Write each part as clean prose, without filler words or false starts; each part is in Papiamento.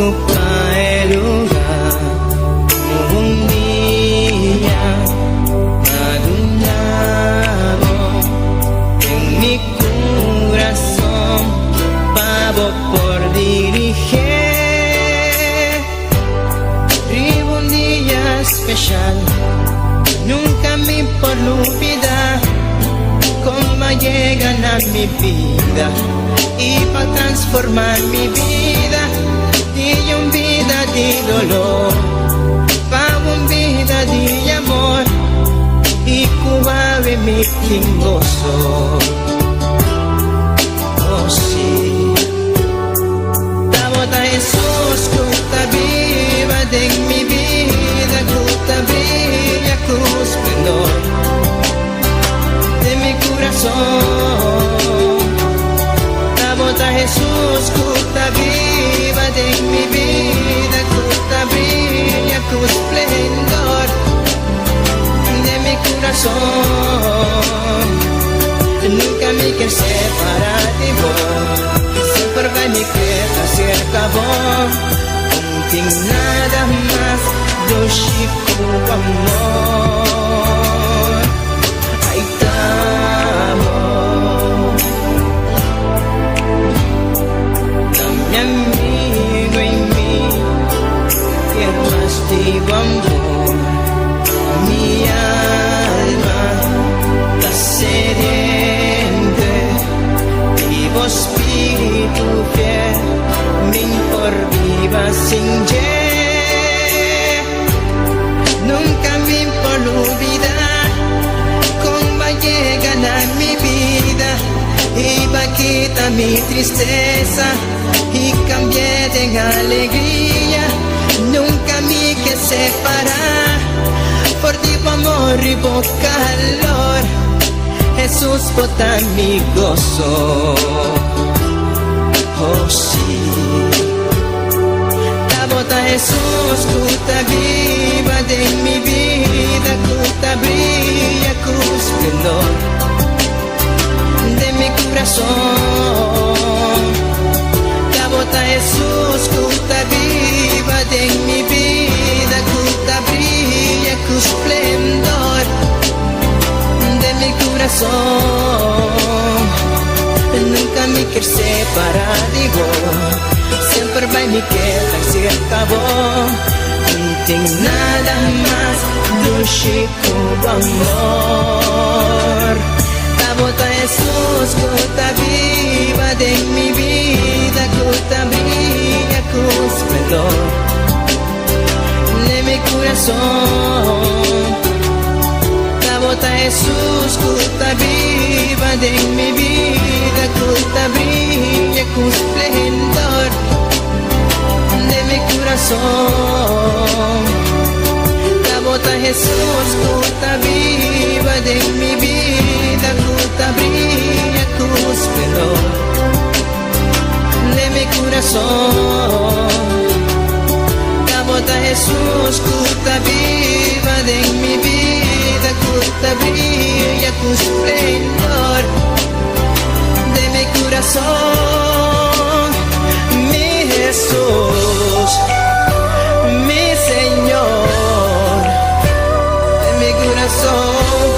Ocupa e lugar Un dia m'a dunabo Den mi curason Pa bo por dirigi Riba un dia special Nunca mi por lubida Con b'a yega na mi bida Y pa transforma mi bida Di un bida di dolor Pa un bida di amor Y cu awe mi tin goso. Oh si. Abo ta Jesus cu ta biba den mi bida, cu ta briya cu esplendor den mi curason. Abo ta Jesus cu ta biba den mi bida, cu ta briya cu esplendor den mi curason. Nunca mi kier separa di bo, semper bay mi keda cerca bo. No tin nada mas dushi cu amor. Ay, t'abo. Ta mi amigo y mi kier mas di bo amor. Mi alma ta sediente di bo spirito fiel, mi n' por biba sin dje. Nunca mi por lubida con b'a yega na mi bida y b'a kita mi tristesa y cambi'e den alegria. Nunca mi kier separa for di bo amor y bo calor. Jesus, bo ta mi goso. Oh si. Abo ta Jesus cu ta biba den mi bida, cu ta briya cu esplendor den mi curason. Abo ta Jesus cu ta biba den mi bida, cu ta briya cu esplendor den mi curason. Nunca mi kier separa di bo, semper bay mi keda cerca bo. No tin nada mas dushi cu amor. Abo ta Jesus cu ta biba den mi bida, cu ta briya cu esplendor den mi curason. Abo ta Jesus cu ta biba den mi bida, cu ta briya cu esplendor den mi curason. Abo ta Jesus cu ta biba den mi bida, cu ta briya cu esplendor den mi curason. Abo ta Jesus cu ta biba den mi bida, cu ta briya cu esplendor den mi curason. Mi Jesus, mi Señor, den mi curason.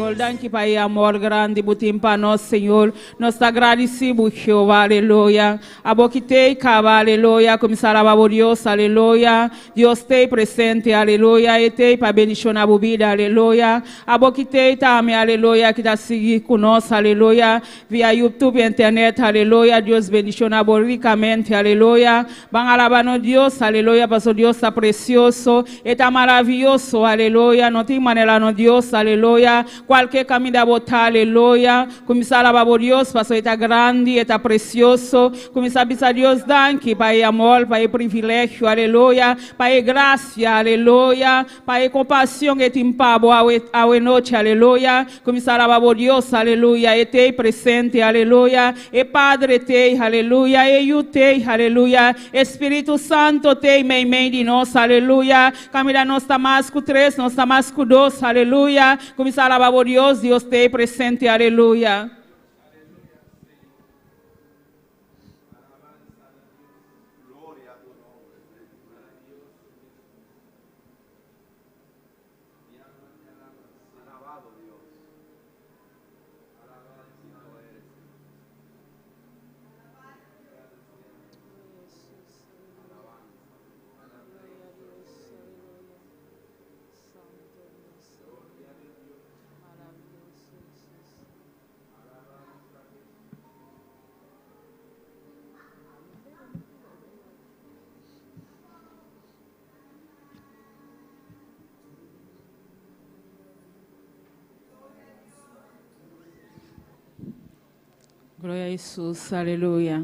Señor. Danki pa e amor grandi bo tin pa nos, Señor. Nos ta gradisí bo, Jehová, aleluya. Abo ku t'ei kaba, aleluya. Kuminsá alabá bo Dios, aleluya. Dios t'ei presente, aleluya. E t'ei pa bendishoná bo bida, aleluya. Abo ku t'ei tambe, aleluya, ku ta sigui ku nos, aleluya. Via YouTube, internet, aleluya. Dios bendishoná bo rikamente, aleluya. Ban alabá nos Dios, aleluya, pasobra Dios ta presioso, e ta maravioso, aleluya. No tin manera nos Dios, aleluya. Kualke kaminda bo ta, aleluya. Kuminsá alabá bo Dios, pasobra e ta grandi, e ta presioso. Kuminsá bisa Dios danki pa e amor, pa e privilegio, aleluya, pa e grasia, aleluya, pa e kompashon ku tin pa bo awe, awe nochi, aleluya. Kuminsá alabá bo Dios, aleluya. E t'ei presente, aleluya. E Padre t'ei, aleluya. E Yu t'ei, aleluya. E Spiritu Santu t'ei, meimei di nos, aleluya. Kaminda nos ta mas ku tres, nos ta mas ku dos, aleluya. Kuminsá alabá bo Dios, Dios t'ei presente, aleluya. Gloria a tu nombre, Señor. Mi alma te alaba, alabado Dios. Alabado eres, Señor. Alabanza. Gloria de Dios. Alabanza a Jesús. Gloria a Jesús, aleluya.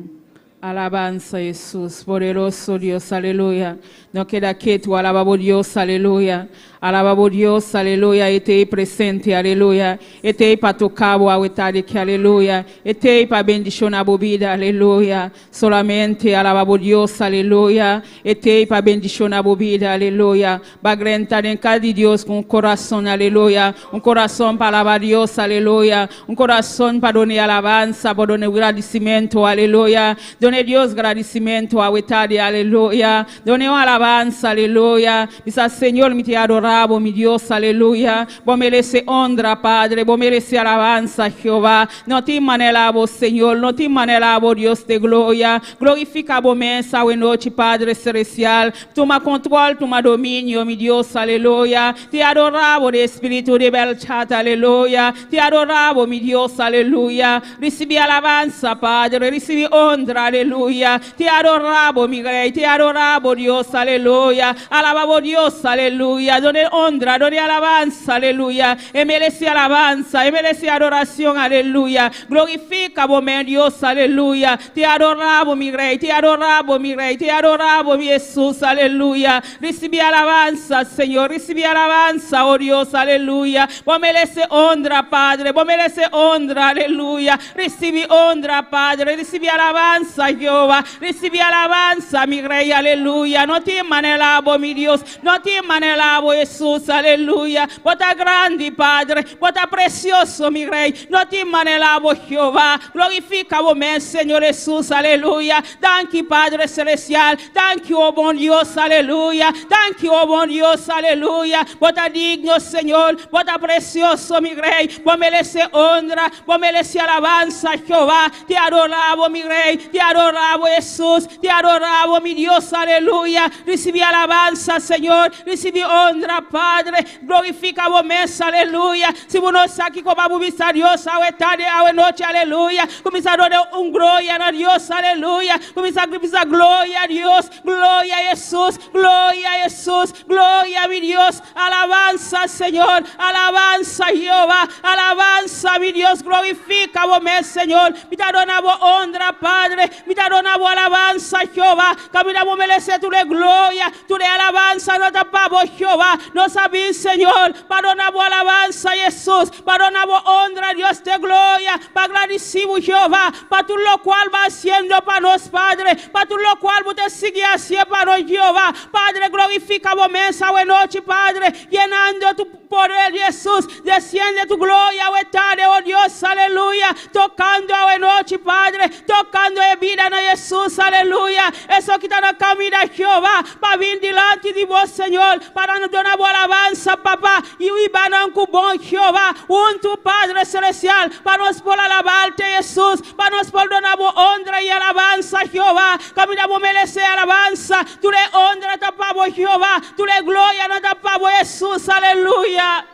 Alabanza a Jesús, poderoso Dios, aleluya. No keda ketu, alabá Dios, aleluya. Alabá Dios, aleluya. E t'ei presente, aleluya. E t'ei pa toka bo awe tardi aki, aleluya. E t'ei pa bendishoná bo bida, aleluya. Solamente alabá Dios, aleluya. E t'ei pa bendishoná bo bida, aleluya. Bai drenta den kas di Dios ku un kurason, aleluya. Un kurason pa alabá Dios, aleluya. Un kurason pa duna alabansa, pa duna gradisimentu, aleluya. Duna Dios gradisimentu, awe tardi, aleluya. Duna un alabansa, aleluya. Bisa Señor, mi ta adorá bo, mi Dios, aleluya. Bo meresé honra, Padre. Bo meresé alabansa, Jehová. No tin manera bo, Señor. No tin manera bo, Dios di gloria. Glorifiká bo mes awe nochi, Padre Selestial. Tuma kontròl, tuma dominio, mi Dios, aleluya. Ta adorá bo, Spiritu di bèrdat, aleluya. Ta adorá bo, mi Dios, aleluya. Risibí alabansa, Padre. Risibí honra, aleluya. Ta adorá bo, mi Rei. Ta adorá bo, Dios, aleluya. Alabá bo, Dios, aleluya. Duna honra, duna alabansa, aleluya. E meresé alabansa, e meresé adorashon, aleluya. Glorifiká bo, mi Dios, aleluya. Ta adorá bo, mi Rei. Ta adorá bo, mi Rei. Ta adorá bo, mi Jesús, aleluya. Risibí alabansa, Señor. Risibí alabansa, oh Dios, aleluya. Bo meresé honra, Padre. Bo meresé honra, aleluya. Risibí honra, Padre. Risibí alabansa, Jehová. Risibí alabansa, mi Rei, aleluya. No tin manera bo, mi Dios. No tin manera bo, Jesús, aleluya. Bo ta grandi, Padre. Bo ta presioso, mi Rei. No tin manera bo, Jehová. Glorifiká bo mes, Señor Jesús, aleluya. Danki, Padre Selestial. Danki, oh bon Dios, aleluya. Danki, oh bon Dios, aleluya. Bo ta digno, Señor. Bo ta presioso, mi Rei. Bo meresé honra. Bo meresé alabansa, Jehová. Ta adorá bo, mi Rei. Ta adorá bo, Jesús. Ta adorá bo, mi Dios, aleluya. Risibí alabansa, Señor. Risibí honra, Padre. Glorifiká bo mes, aleluya. Si bo no sa kiko pa bisa Dios, awe tardi, awe nochi, aleluya. Kuminsá duna un gloria na Dios, aleluya. Kuminsá bisa gloria na Dios, gloria na Jesús, gloria na Jesús, gloria na Dios. Alabansa, Señor, alabansa, Jehová, alabansa, mi Dios. Glorifiká bo mes, Señor. Mi ta duna bo honra, Padre. Mi ta duna bo alabansa, Jehová. Kaminda bo meresé tur gloria, tur alabansa, no ta pa bo, Jehová. Nos sa, Señor, pa duna bo alabansa, Jesús. Pa duna bo honra, Dios di gloria. Pa gradisí, Jehová, pa tur lokual bo ta hasiendo pa nos, Padre. Pa tur lokual bo ta sigui hasiendo pa nos, Jehová. Padre, glorifiká bo mes awe nochi, Padre. Yenando tu pueblo. poder, Jesús. Desciende tu gloria, tarde, oh Dios, aleluya. Tocando a noche, Padre. Tocando a vida na Jesús, aleluya. Eso que está na caminho, Jehová, para vir delante de vos, Señor, para nos dar uma alabanza, papá. E o Ibananco bom, Jehová, un tu Padre Celestial, para nos por alabarte, Jesús, para nos por dar honra y alabanza, Jehová. Caminamos merecer alabanza, tú le honra tapamos, Jehová, tú le gloria no tapamos, Jesús, aleluya.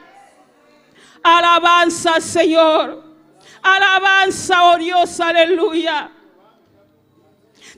Alabanza, Señor. Alabanza, oh Dios, aleluya.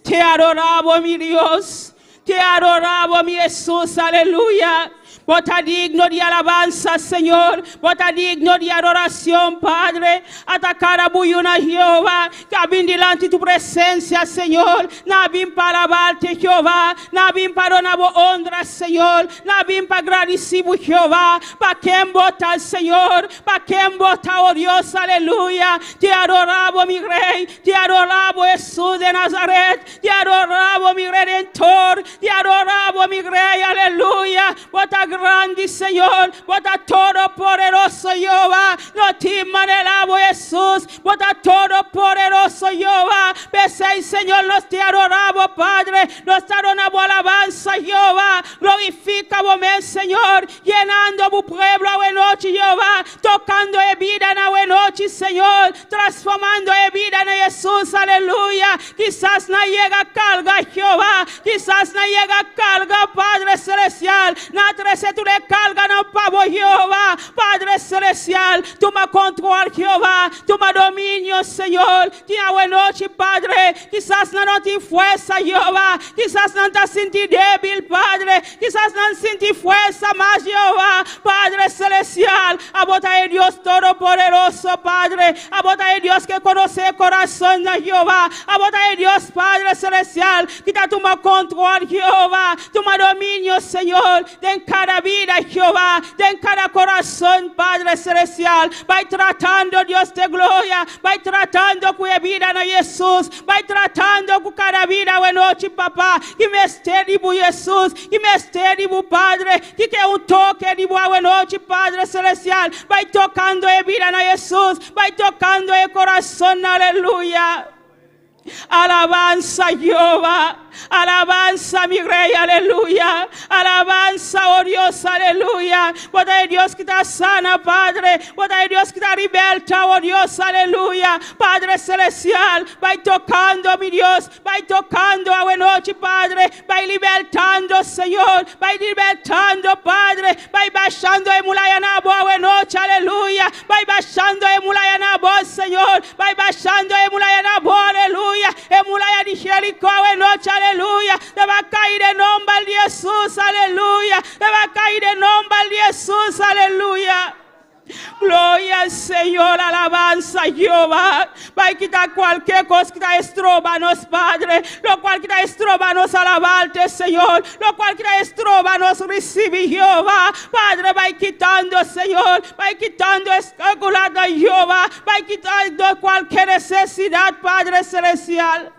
Te adoramos, mi Dios. Te adoramos, mi Jesús, aleluya. Bota digno de alabanza, Señor. Bota digno de adoración, Padre. Atacar a buyuna, Jehová. Que delante de tu presencia, Señor. Nabim para alabarte, Jehová. Nabim para una honra, Señor. Nabim para agradecer, Jehová. Pa quien bota, Señor. Pa quien bota, oh Dios, aleluya. Te adoramos, mi Rey. Te adoramos, Jesús de Nazaret. Te adoramos, mi Redentor. Te adoramos, mi Rey, aleluya. Bota grande, Señor. Bota todopoderoso, Jehová. No te manelamos, Jesús. Bota todopoderoso, Jehová. Pese, Señor, nos te adoramos, Padre. Nos te adoramos alabanza, Jehová. Glorifica, Señor. Llenando tu pueblo a noche, Jehová. Tocando de vida en la noche, Señor. Transformando de vida en Jesús, aleluya. Quizás no llega carga, Jehová. Quizás no llega carga, Padre Celestial. No trece tu carga, no pavo, Jehová. Padre Celestial, toma control, Jehová. Toma dominio, Señor. Tiene buena noche, Padre. Quizás no no tiene fuerza, Jehová. Quizás no te sientes débil, Padre. Quizás no sientes fuerza más, Jehová. Padre Celestial, abota de Dios Todopoderoso, Padre. Abota de Dios que conoce el corazón de Jehová. Abota de Dios, Padre Celestial. Quita toma control, Jehová. Toma dominio, Señor. De cada vida, Jehová. De cada corazón, Padre Celestial. Va tratando, Dios de gloria. Va tratando con vida de Jesús. Va tratando con cada vida, buena noche, papá. Que me esté de Jesús. Que me esté de Padre. Que que un toque de buena noche, Padre Celestial. Va tocando de vida de Jesús. Va tocando el corazón, aleluya. Alabanza, Jehová. Alabanza, mi rey, aleluya. Alabanza, oh Dios, aleluya. Bota de Dios que está sana, Padre. Bota de Dios que está liberta, oh Dios, aleluya. Padre celestial, va tocando, mi Dios. Va tocando a noche, Padre. Va libertando, Señor. Va libertando, Padre. Va bajando de mulayanabo, a noche, aleluya. Va bajando de mulayanabo, Señor. Va bajando de mulayanabo, aleluya. Emulaya de Jericó, a noche, aleluya. Te va a caer en nombre de Jesús, aleluya. Te va a caer en nombre de Jesús, aleluya. Gloria al Señor, alabanza Jehová. Va a quitar cualquier cosa que te estrobanos, Padre. Lo cual que te estrobanos alabarte, Señor. Lo cual que te estrobanos recibir, Jehová. Padre, va quitando, Señor. Va quitando escaculada, Jehová. Va quitando cualquier necesidad, Padre Celestial.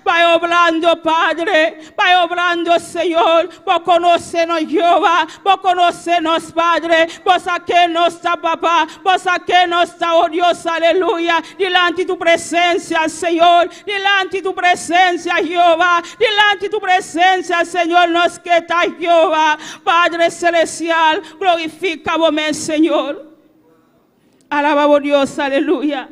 Va obrando, Padre, va obrando, Señor. Vos conocenos, Jehová. Vos conocenos, Padre. Vos saquenos, está, papá. Vos saquenos, está, oh Dios, aleluya. Delante de tu presencia, Señor. Delante de tu presencia, Jehová. Delante de tu presencia, Señor, nos queda, Jehová. Padre celestial, glorifica, Señor. Alabamos Dios, aleluya.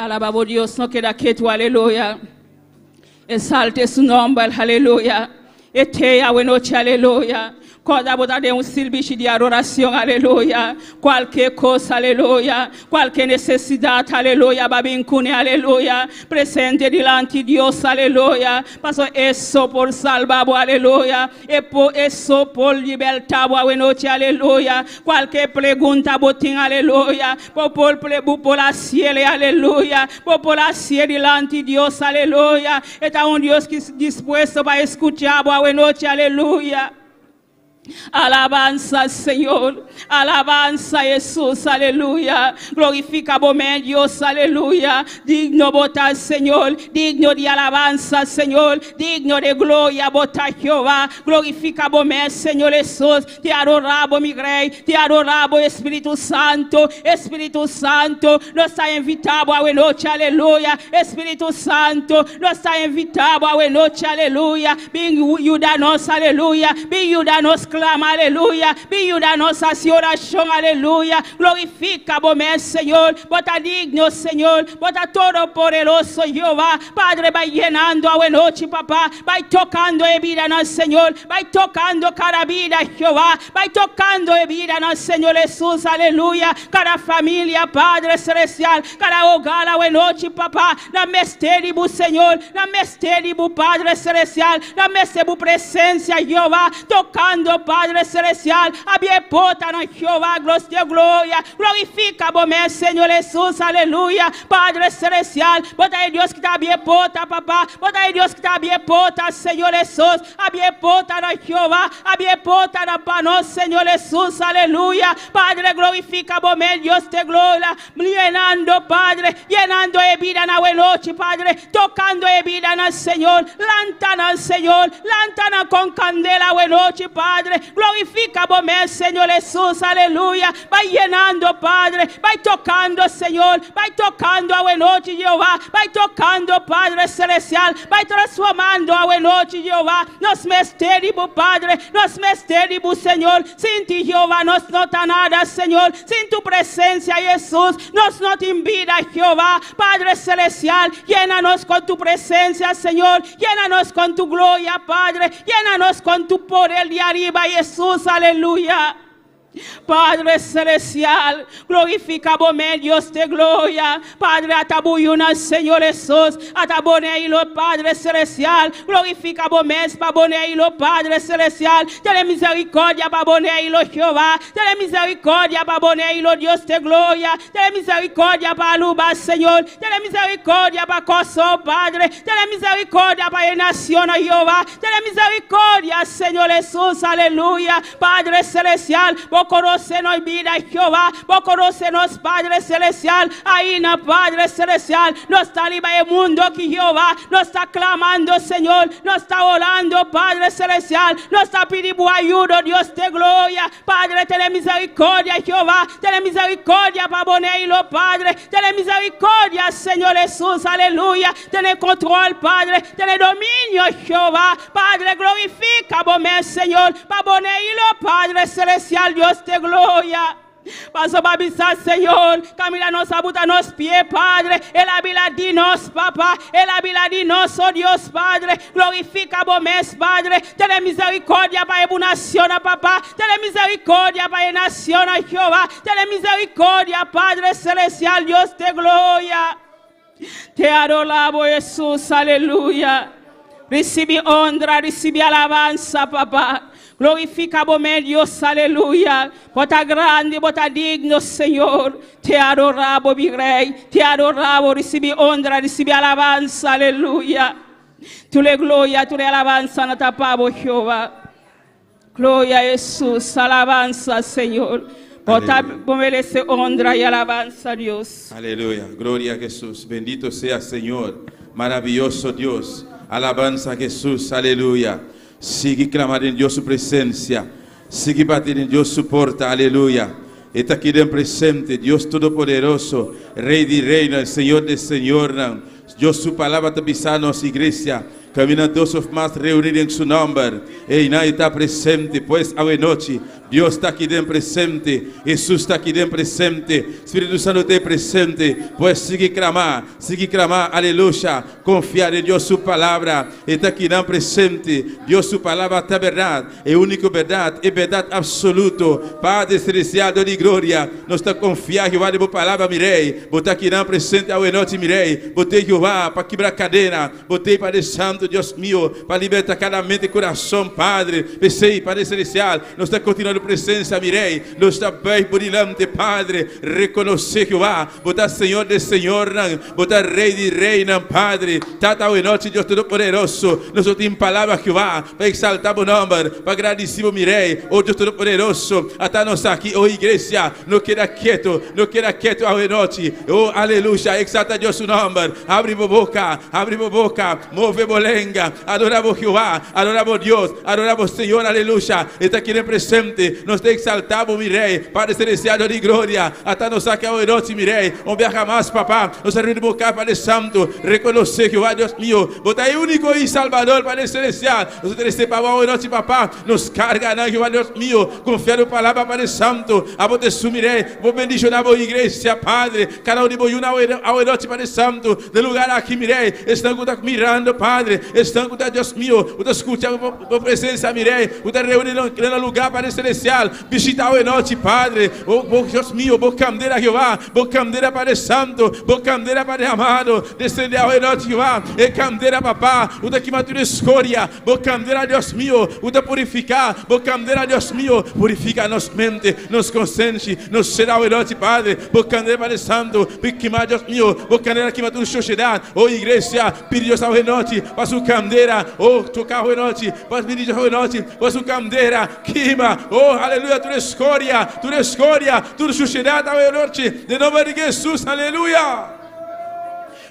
Alabamos Dios, no queda quieto, aleluya. Exalte su nombre, aleluya. Etea, buena noche, aleluya. Cuando bota de un servicio de adoración, aleluya. Cualquier cosa, aleluya. Cualquier necesidad, aleluya. Babincune, aleluya. Presente delante de Dios, aleluya. Pasó eso por salvado, aleluya. Y por eso por libertad, buena noche, aleluya. Cualquier pregunta, botín, aleluya. Por la cielo, aleluya. Por la cielo delante de Dios, aleluya. Está un Dios que es dispuesto para escuchar, buena noche, aleluya. Alabanza, Señor. Alabanza, Jesús. Aleluya. Glorifica bo Dios. Aleluya. Digno bo ta, Señor. Digno di alabanza, Señor. Digno di gloria, bo ta Jehová. Glorifica bo Señor Jesús. Te adoramos, mi Rey. Te adoramos, Espíritu Santo. Espíritu Santo, nos ta invitá awe nochi. Aleluya. Espíritu Santo, nos ta invitá awe nochi. Aleluya. Bin yuda nos, aleluya. Bin yuda nos clama, aleluya. Bin yuda nos haci oracion, aleluya. Glorifica bo Señor. Bo ta digno, Señor. Bo ta todopoderoso, Jehová. Padre, bay yenando awe nochi, Papá. Bay tocando e bidanan, Señor. Bay tocando cada bida, Jehová. Bay tocando e bidanan, Señor Jesús, aleluya. Cada famia, Padre Celestial. Cada hogar, awe nochi, Papá. Nan mester di bo, Señor. Nan mester di bo, Padre Celestial. Nan mester bo presencia, Jehová. Tocando, Padre Celestial. Habri portanan, Jehová. Gloria, gloria. Glorifica bo Señor Jesús, aleluya. Padre Celestial. Bo ta Dios cu ta habri porta, Papá. Bo ta Dios cu ta habri porta, Señor Jesús. Habri portanan, Jehová. Habri portanan pa nos, Señor Jesús, aleluya. Padre, glorifica bo Dios di gloria. Yenando, Padre, yenando e bidanan awe nochi, Padre, tocando e bidanan, Señor, lanta nan, Señor, lanta nan cu candela awe nochi, Padre, glorifica bo Señor Jesús, aleluya. Bay yenando, Padre, bay tocando, Señor, bay tocando awe nochi, Jehová, bay tocando, Padre Celestial, bay transformando awe nochi, Jehová, nos mester di bo, Padre, nos mester di bo, Señor, sin ti, Jehová, nos no ta nada, Señor, sin tu presencia, Jesús, nos no tin bida, Jehová, Padre Celestial, llénanos con tu presencia, Señor, llénanos con tu gloria, Padre, llénanos con tu poder de arriba, Jesús, aleluya. Padre Celestial, glorifica bo Dios di gloria. Padre, ata bo yunan, Señor Jesús. Ata Boneiru, Padre Celestial. Glorifica bo mes pa Boneiru, Padre Celestial. Tene misericordia pa Boneiru, Jehová. Tene misericordia pa Boneiru, Dios di gloria. Tene misericordia pa Aruba, Señor. Tene misericordia pa Corsou, Padre. Tene misericordia pa e nacion, Jehová. Tene misericordia, Señor Jesús. Aleluya. Padre Celestial, bo conoce nos bida, Jehová. Bo conoce nos, Padre Celestial. Ey na Padre Celestial, nos ta riba e mundo cu Jehová. Nos ta clamando, Señor. Nos ta orando, Padre Celestial. Nos ta pidiendo ayuda, Dios di gloria. Padre, tene misericordia, Jehová. Tene misericordia pa Boneiru, Padre. Tene misericordia, Señor Jesús. Aleluya. Tene control, Padre. Tene dominio, Jehová. Padre, glorifica bo Señor. Pa Boneiru, Padre Celestial, Dios di gloria. Paso bisa, Señor, caminda nos a buta nos pia, Padre. El a bira di nos, Papá. El a bira di nos, oh Dios, Padre. Glorifica bo mes, Padre. Tene misericordia pa e nacion, Papá. Tene misericordia pa e nacion, Jehová. Tene misericordia, Padre Celestial, Dios di gloria. Te adoramos, Jesús, aleluya. Recibe honra, recibe alabanza, papá. Glorifica bo Dios, aleluya. Bo ta grandi, bo ta digno, Señor. Te adoramos, mi Rey. Te adoramos, recibe honra, recibe alabanza, aleluya. Tur gloria, tur alabanza, nan ta pa bo, Jehová. Gloria a Jesús, alabanza, Señor. Bo ta Aleluya. merece honra y alabanza, Dios. Aleluya, gloria a Jesús. Bendito sea Señor, maravilloso Dios. Alabanza a Jesús, aleluya. Sigui clama den Dios su presencia. Sigui bati den Dios su porta, aleluya. E ta aki den presente, Dios Todopoderoso, Rey di Reynan, Señor di Señornan. Dios su palabra ta bisa nos, iglesia. Caminda dos of mas reuni den su nomber. Ey nan ta presente, pues awe nochi. Dios ta aki den presente. Jesús ta aki den presente. Spirito Santo ta presente. Pues sigui clama, sigui clama, aleluya. Confia den Dios su palabra. E ta aki den presente. Dios su palabra ta berdad. E unico berdad, e berdad absoluto. Padre Celestial, Dios di gloria. Nos ta confia, Jehová, den bo palabra, mi Rey. Bo ta aki den presente, awe nochi, mi Rey. Bo t'ey, Jehová, pa kibra cadena. Bo t'ey pa santo. Santo, Dios mío, pa liberta cada mente y corazón, Padre. P'esey, Padre Celestial, nos ta continua den presencia, mi Rey. Nos ta buig bo dilanti, Padre. Reconoce, Jehová, Bo ta Señor di señornan, Bo ta Rey di reynan, Padre. Tata, awe nochi, Dios Todopoderoso, nos no tin palabra, Jehová, pa exalta Bo nomber, pa gradici Bo, mi Rey. O Dios Todopoderoso, ata nos aki, o iglesia, no keda keto, no keda keto awe nochi. O, aleluya, exalta Dios su nomber. Abri bo boca, abri bo boca, move bo lenga, adora bo Jehová, adora bo Dios, adora bo Señor, aleluya. E ta aki den presente, nos ta exalta bo, mi Rey, Padre Celestial, Dios di gloria. Ata nos aki awe nochi, mi Rey, un biaha mas, Papá, nos a rindi bo capa de santo, reconoce, Jehová Dios mio, bo ta e unico y Salbador, Padre Celestial. Nos ta trece pa bo awe nochi, Papá, nos carganan, Jehová Dios mio, confia bo palabra, Padre Santo, abo ta esun, mi Rey, bo bendiciona bo iglesia, Padre. Cada un di bo yuna awe nochi, Padre Santo, den lugar aki, mi Rey, esnan cu ta mirando, Padre, esnan cu ta, Dios mio, cu ta scucha bo presencia, mi Rey, cu ta reuni den nan lugar, Padre Celestial, bishita awe nochi, Padre, bo, bo, Dios mio, bo candela, Jehová, bo candela, Padre Santo, bo candela, Padre amado, descende awe nochi, Jehová, e candela, Papá, cu ta kima tur escoria, bo candela, Dios mio, cu ta purifica, bo candela, Dios mio, purifica nos mente, nos consenshi, nos ser awe nochi, Padre, bo candela, Padre Santo, pi kima, Dios mio, bo candela kima tur sociedad, oh iglesia, pidi Dios awe nochi pa su candela, oh toca awe nochi, pa pidi Dios awe nochi pa su candela kima, oh aleluya, tur escoria, tur escoria, tur sociedad awe nochi, den nomber di Jesus, aleluya.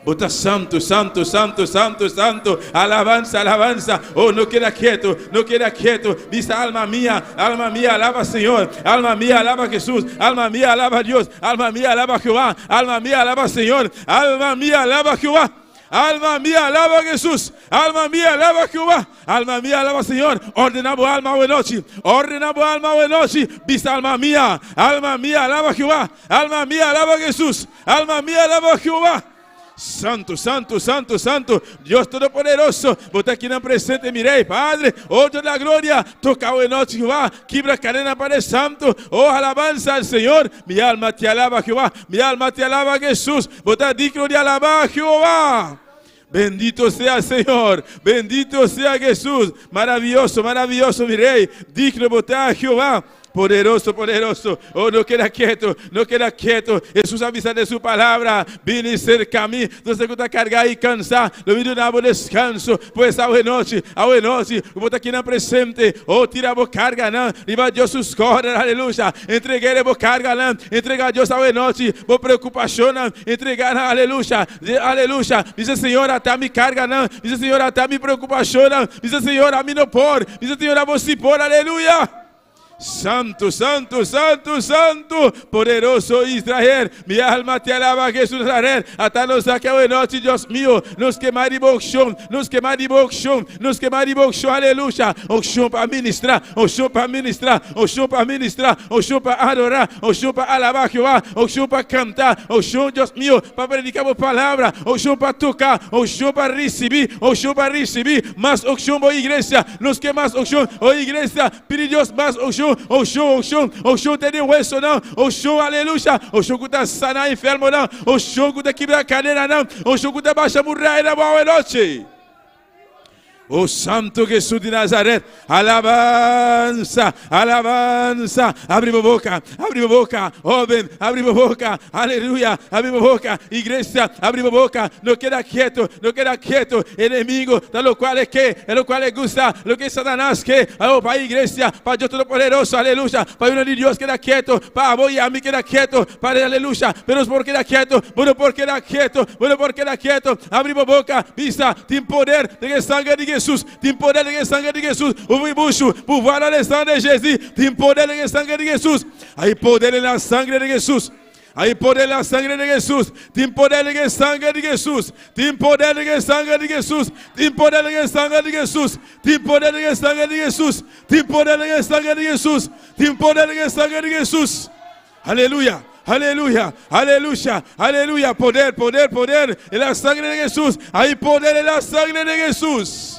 Bo ta santu, santu, santu, santu, santu. Alabansa, alabansa. Oh, no keda ketu, no keda ketu. Bisa alma mia, alma mia, alaba Señor. Alma mia, alaba Jesús. Alma mia, alaba Dios. Alma mia, alaba Jehová. Alma mia, alaba Señor. Alma mia, alaba Jehová. Alma mia, alaba Jesús. Alma mia, alaba Jehová. Alma mia, alaba Señor. Ordena bo alma awe nochi. Ordena bo alma awe nochi. Bisa alma mia, alma mia, alaba Jehová. Alma mia, alaba Jesús. Alma mia, alaba Jehová. Santo, santo, santo, santo, Dios Todopoderoso, bo ta akinan presente, mi Rey, Padre, oh Dios de la gloria, toca awe nochi, Jehová, kibra cadena, Padre Santo, oh alabanza al Señor, mi alma te alaba, Jehová, mi alma te alaba, Jesús, bo ta digno di alaba, Jehová. Bendito sea Señor, bendito sea Jesús, maravilloso, maravilloso, mi Rey, digno bo ta, Jehová. Poderoso, poderoso. Oh, no keda ketu, no keda ketu. Jesús a bisa den su palabra, Bini serka mi, tur esnan ku ta kargá i kansá, lo mi duna bo deskanso. Pues awe nochi, awe nochi, ku bo ta kinan presente, oh, tira bo karganan riba Dios su skòder, aleluya. Entreg'é bo karganan, entregá Dios awe nochi bo preokupashonnan, entregá nan, aleluya, aleluya. Bisa, Señor, ata mi karganan, bisa, Señor, ata mi preokupashonnan, bisa, Señor, ami no por, bisa, Señor, abo si por, aleluya. Santo, santo, santo, santo, poderoso Israel, mi alma te alaba, Jesús Nazaret. Ata nos aki awe nochi, Dios mío, nos ke mas di bo unción, nos ke mas di bo unción, nos ke mas di bo unción, aleluya. Unción pa ministra, unción pa ministra, unción pa ministra, unción pa adora, unción pa alaba Jehová, unción pa canta, unción, Dios mío, pa predica bo palabra, unción pa toca, unción pa recibi, unción pa recibi, mas unción bo iglesia, nos ke mas unción, oh iglesia, Pidi Dios mas unshon, unshon, unshon, unshon te den huesonan, unshon, aleluya, unshon ku ta sana enfermonan, unshon ku ta kibra kadenanan, unshon ku ta basha murayanan bo awenochi. O Santo Jesús di Nazaret, alabansa, alabansa, abri bo boka, abri bo boka, hoben, abri bo boka, aleluya, abri bo boka, iglesia, abri bo boka, no keda kieto, no keda kieto, enemigo ta lokual e ke, e lokual e gusta, loke Satanas ke, oh, pa iglesia, pa Dios Todopoderoso, aleluya, pa yunan di Dios keda kieto, pa abo i ami keda kieto, pa aleluya, pero nos por keda kieto, bo no por keda kieto, bo no por keda kieto, abri bo boka, bisa, tin poder den e sanger di Jesus, tin poder den e sanger di Jesus, ufui bushu, pouvoir dans le sang de Jésus, tin poder den e sanger di Jesus, hay poder en la sangre de Jesus. Hay poder en la sangre de Jesús. Tin poder den e sanger di Jesús. Tin poder den e sanger di Jesús. Tin poder den e sanger di Jesús. Tin poder den e sanger di Jesús. Tin poder den e sanger di Jesús. Tin poder den e sanger di Jesús. Aleluya. Aleluya. Aleluya. Aleluya. Poder, poder, poder en la sangre de Jesús. Hay poder en la sangre de Jesús.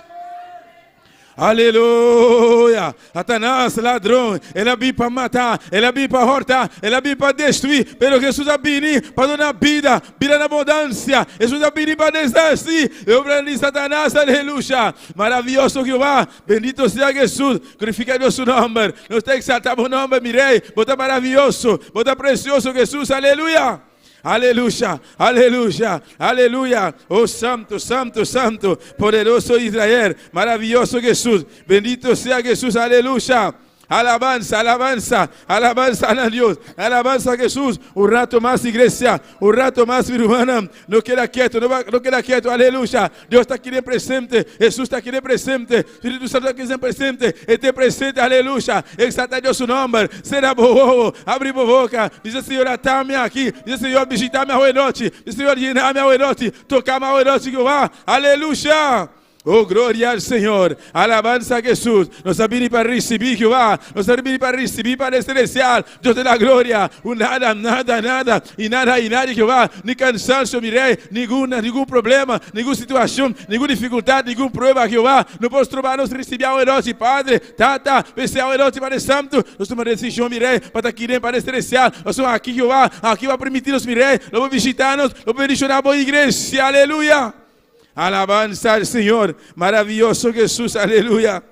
Aleluya! Satanas, ladron, el a bin pa mata, el a bin pa horta, el a bin pa destruí, pero Hesus a bini pa duna bida, bida na abundansia. Hesus a bini pa deshasí e obranan di Satanas. Aleluya! Maravioso Jehová! Bendito sea Hesus! Glorifica Dios su nomber. Nos ta exalta bo nomber, mi Rey. Bo ta maravioso, bo ta precioso, Hesus. Aleluya! Aleluya, aleluya, aleluya. Oh santo, santo, santo, poderoso Israel, maravilloso Jesús. Bendito sea Jesús, aleluya. Alabanza, alabanza, alabanza a Dios, alabanza a Jesús. Un rato más, iglesia, un rato más, mi hermana. No queda quieto, no, va, no queda quieto, aleluya. Dios está aquí de presente, Jesús está aquí de presente, Espíritu Santo está aquí de presente, esté presente, aleluya. Exalta Dios su nombre, será bobo, abre boca. Dice Señor, atame aquí. Dice Señor, visitame hoy noche. Dice Señor, llename hoy noche, tocame hoy noche, Jehová. Aleluya. Oh, gloria al Señor. Alabanza a Jesús. Nos a bini pa risibí, Jehová. Nos a bini pa risibí, Padre Celestial. Dios de la gloria. Un nada, nada, nada. I nada, i nadie, Jehová. Ni kansansio, mi Rei. Ningun, ningun problema, ningun situashon, ningun difikultat, ningun prueba, Jehová. No por stroba nos risibí awe nochi, Padre, Tata. P'esei awe nochi, Padre Santu, nos tuma desishon, mi Rei, pa ta aki den, Padre Celestial. Pasobra aki, Jehová, aki bo a permití nos, mi Rei. Lo bo bishitá nos, lo bo bendishoná bo iglesia. Aleluya! Alabanza al Señor, maravilloso Jesús, aleluya.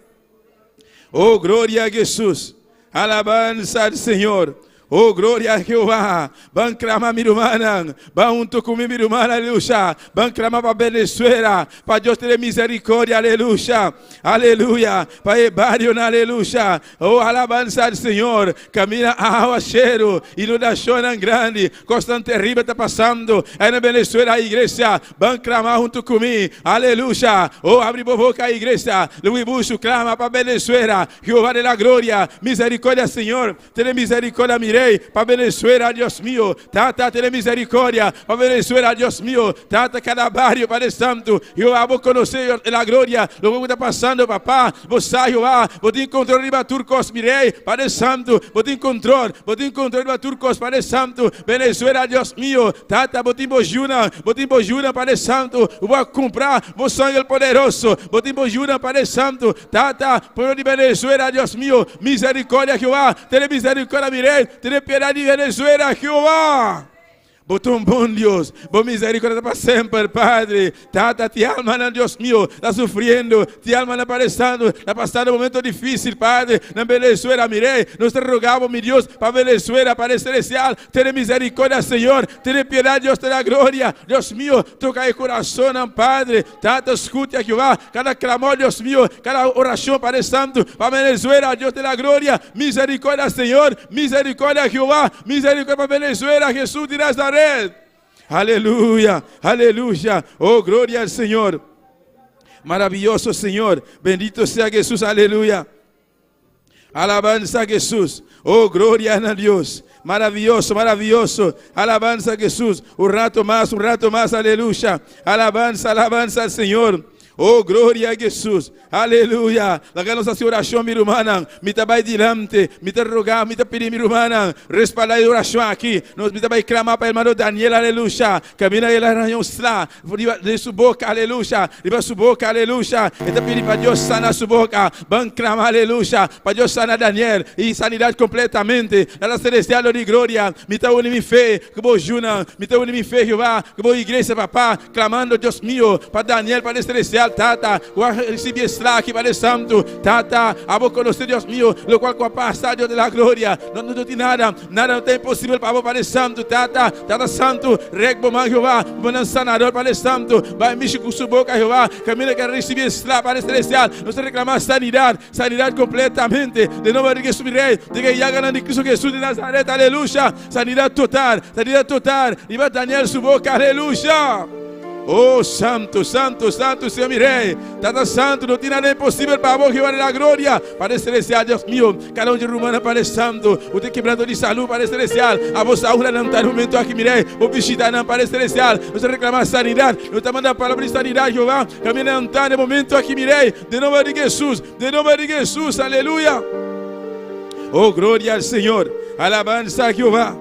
Oh, gloria a Jesús. Alabanza al Señor. Oh, gloria a Jehová. Ban clama mi rumannan. Ban hunto cu mi, mi ruman, aleluya. Ban clama pa Venezuela. Pa Dios tene misericordia, aleluya. Aleluya. Pa e barionan, aleluya. Oh, alabanza al Señor. Camina awaceru, inundacionnan grandi, cosnan terribel ta pasando en Venezuela, iglesia. Ban clama hunto cu mi. Aleluya. Oh, abri bo boca, iglesia. Louis Bushu clama pa Venezuela. Jehová de la gloria, misericordia, Señor. Tene misericordia, mi Rey, pa Venezuela, Dios mío. Tata, tene misericordia pa Venezuela, Dios mío. Tata, cada barrio, Padre Santo. Jehová, bo conoce la gloria, loke cu ta pasando, Papá. Bo sa, Jehová, bo tin control riba tur cos, mi Rey, Padre Santo. Bo tin control, bo tin control riba tur cos, Padre Santo. Venezuela, Dios mío. Tata, bo tin bo yunan, bo tin bo yunan, Padre Santo. Bo a cumpra bo sangre poderoso. Bo tin bo yunan, Padre Santo. Tata, pueblo di Venezuela, Dios mío, misericordia, Jehová. Tene misericordia, mi Rey. Tene piedad di Venezuela, Jehová. Bo ta un bon Dios, bo misericordia ta pa semper, Padre. Tata, ti almanan, Dios mío, ta sufriendo, ti almanan padeciendo, ta pasando momento difícil, Padre. Na Venezuela, mi Rey, nos ta roga bo, mi Dios, pa Venezuela, Padre Celestial. Tene misericordia, Señor. Tene piedad, Dios de la gloria. Dios mío, toca e corazonnan, Padre. Tata, scucha, Jehová, cada clamor, Dios mío, cada oración, Padre Santo, pa Venezuela, Dios de la gloria. Misericordia, Señor. Misericordia, Jehová. Misericordia pa Venezuela, Jesús de Nazaret. Aleluya, aleluya. Oh, gloria al Señor. Maravilloso Señor. Bendito sea Jesús. Aleluya. Alabanza a Jesús. Oh, gloria a Dios. Maravilloso, maravilloso. Alabanza a Jesús. Un rato más, un rato más. Aleluya. Alabanza, alabanza al Señor. Oh, gloria a Jesús. Aleluya. Laga nos hasi orashon, mi rumannan. Mi ta bai dilanti. Mi ta roga, mi ta pidi, mi rumannan. Respaldá e orashon aki. Nos mi ta bai klama pa hermano Daniel, aleluya. Kaminda el a haña un sla riba den su boka, aleluya. Riba su boka, aleluya. E ta pidi pa Dios sana su boka. Ban klama, aleluya, pa Dios sana Daniel i sanidat kompletamente. Tata Celestial, Dios di gloria, mi ta uni mi fe ku bo yunan. Mi ta uni mi fe, Jehová, ku bo iglesia, Papá, klamando, Dios mio, pa Daniel, Padre Celestial, Tata, ku a risibi e sla aki, Padre Santu. Tata, abo konosé, Dios mio, lokual ku a pasa, Dios di la gloria. No, no tin nada, nada no ta imposibel pa abo, Padre Santu. Tata, Tata Santu, rek bo man, Jehová, bo mannan sanador, Padre Santu. Bai mishi ku su boka, Jehová, kaminda ku a risibi e sla, Padre Celestial. Nos ta reklamá sanidat, sanidat kompletamente, den nomber di Jesús mi Rei, den e yaganan di Cristo Jesús di Nazaret, aleluya! Sanidat total, sanidat total, riba Daniel su boka, aleluya! Oh, santu, santu, santu, Señor mi Rei, Tata Santu, no tin nada imposibel pa bo, Jehová di la gloria, Padre Celestial, Dios mio, kada un di rumannan, Padre Santu, ku tin kebrando di salú, Padre Celestial, abo sa ora nan ta den momento aki, mi Rei, bo bishita nan, Padre Celestial, nos ta reklamá sanidat, nos ta manda palabra di sanidat, Jehová. Camina anta den momento aki, mi Rey, den nomber di Jesus, den nomber di Jesus, aleluya. Oh, gloria al Señor, alabanza a Jehová.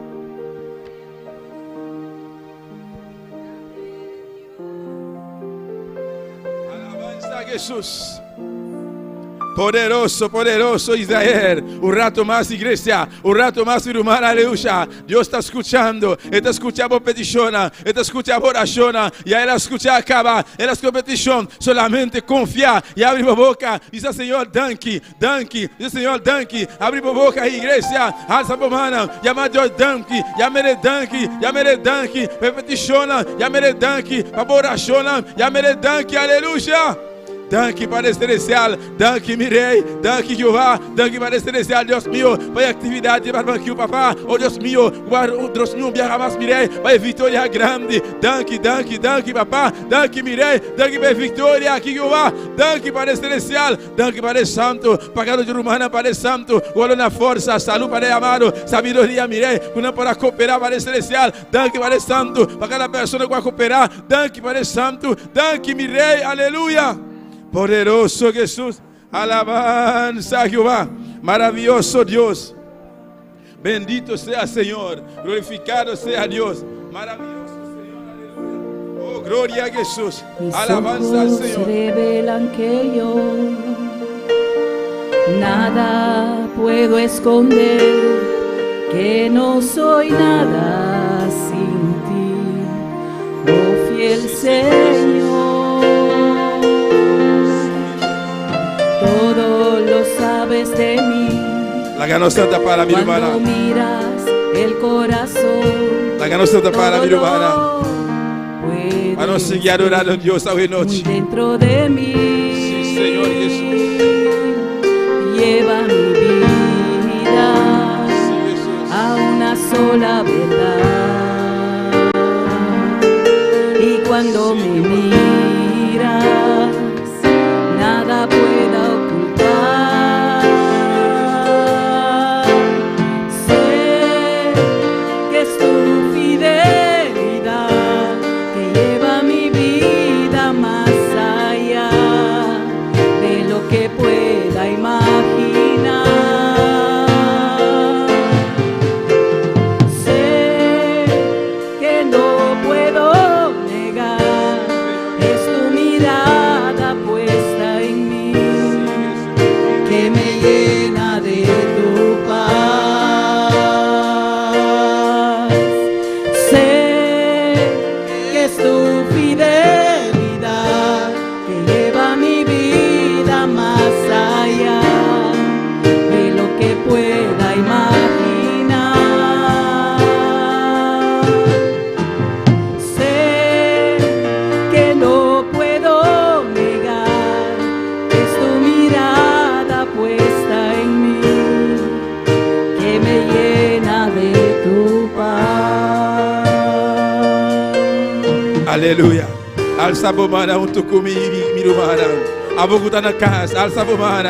Alabanza a Jesus. Poderoso, poderoso Israel. Un rato mas, iglesia. Un rato mas, ruman. Aleluya. Dios ta skuchando. E ta skucha bo petishon. E ta skucha bo orashon. I El a skucha kaba. El a skucha petishon. Solamente konfia i habri bo boka. Bisa Señor, danki, danki. Bisa Señor, danki. Habri bo boka, iglesia. Alsa bo man. Yama Dios danki. Yam'E danki. Yam'E danki. Pa petishon. Yam'E danki. Pa bo orashon. Yam'E danki. Aleluya. Danki, Padre Celestial. Danki, mi Rei. Danki, Jehová. Danki, Padre Celestial, Dios mio, pa e aktividat di barbecue, Papá. Oh, Dios mio, Dios mio, un biaha mas, mi Rei, pa e viktoria grandi. Danki, danki, danki, Papá. Danki, mi Rei. Danki pa e viktoria aki, Jehová. Danki, Padre Celestial. Danki, Padre Santu. Pa kada ruman, Padre Santu. Guarda nan forsa, salú, Padre amado. Sabiduria, mi Rei. Ku nan por a kooperá, Padre Celestial. Danki, Padre Santu. Pa kada persona ku a kooperá. Danki, Padre Santu. Danki, mi Rei. Aleluya. Poderoso Jesús. Alabanza a Jehová. Maravilloso Dios. Bendito sea Señor. Glorificado sea Dios. Maravilloso Señor. Aleluya. Oh, gloria a Jesús. Mis Alabanza al ojos Señor. revelan que yo nada puedo esconder, que no soy nada sin ti, oh fiel Señor. Todo lo sabes de mí. Laga nos ta para, mi Cuando ruman. miras el corazón, Laga nos ta para, mi todo ruman. lo puedes Pa nos sigui adorando ver Dios awe muy nochi. dentro de mí. Sí, Señor Jesús. Lleva mi vida Sí, Jesús. a una sola verdad. Y cuando Sí, me Jehová. miras, nada pueda ocultar. Sé que es tu fidelidad que lleva mi vida más allá de lo que pueda imaginar. Sé que no puedo negar, es tu mirada puesta en mí que me llena de tu paz. Sé que es tu fidelidad que lleva mi vida más allá de lo que pueda imaginar. Sé que no puedo negar, es tu mirada puesta en mí que me llena de tu paz. Aleluya. Alsa bo man huntu ku mi, mi ruman. Abo ku ta na kas, alsa bo man.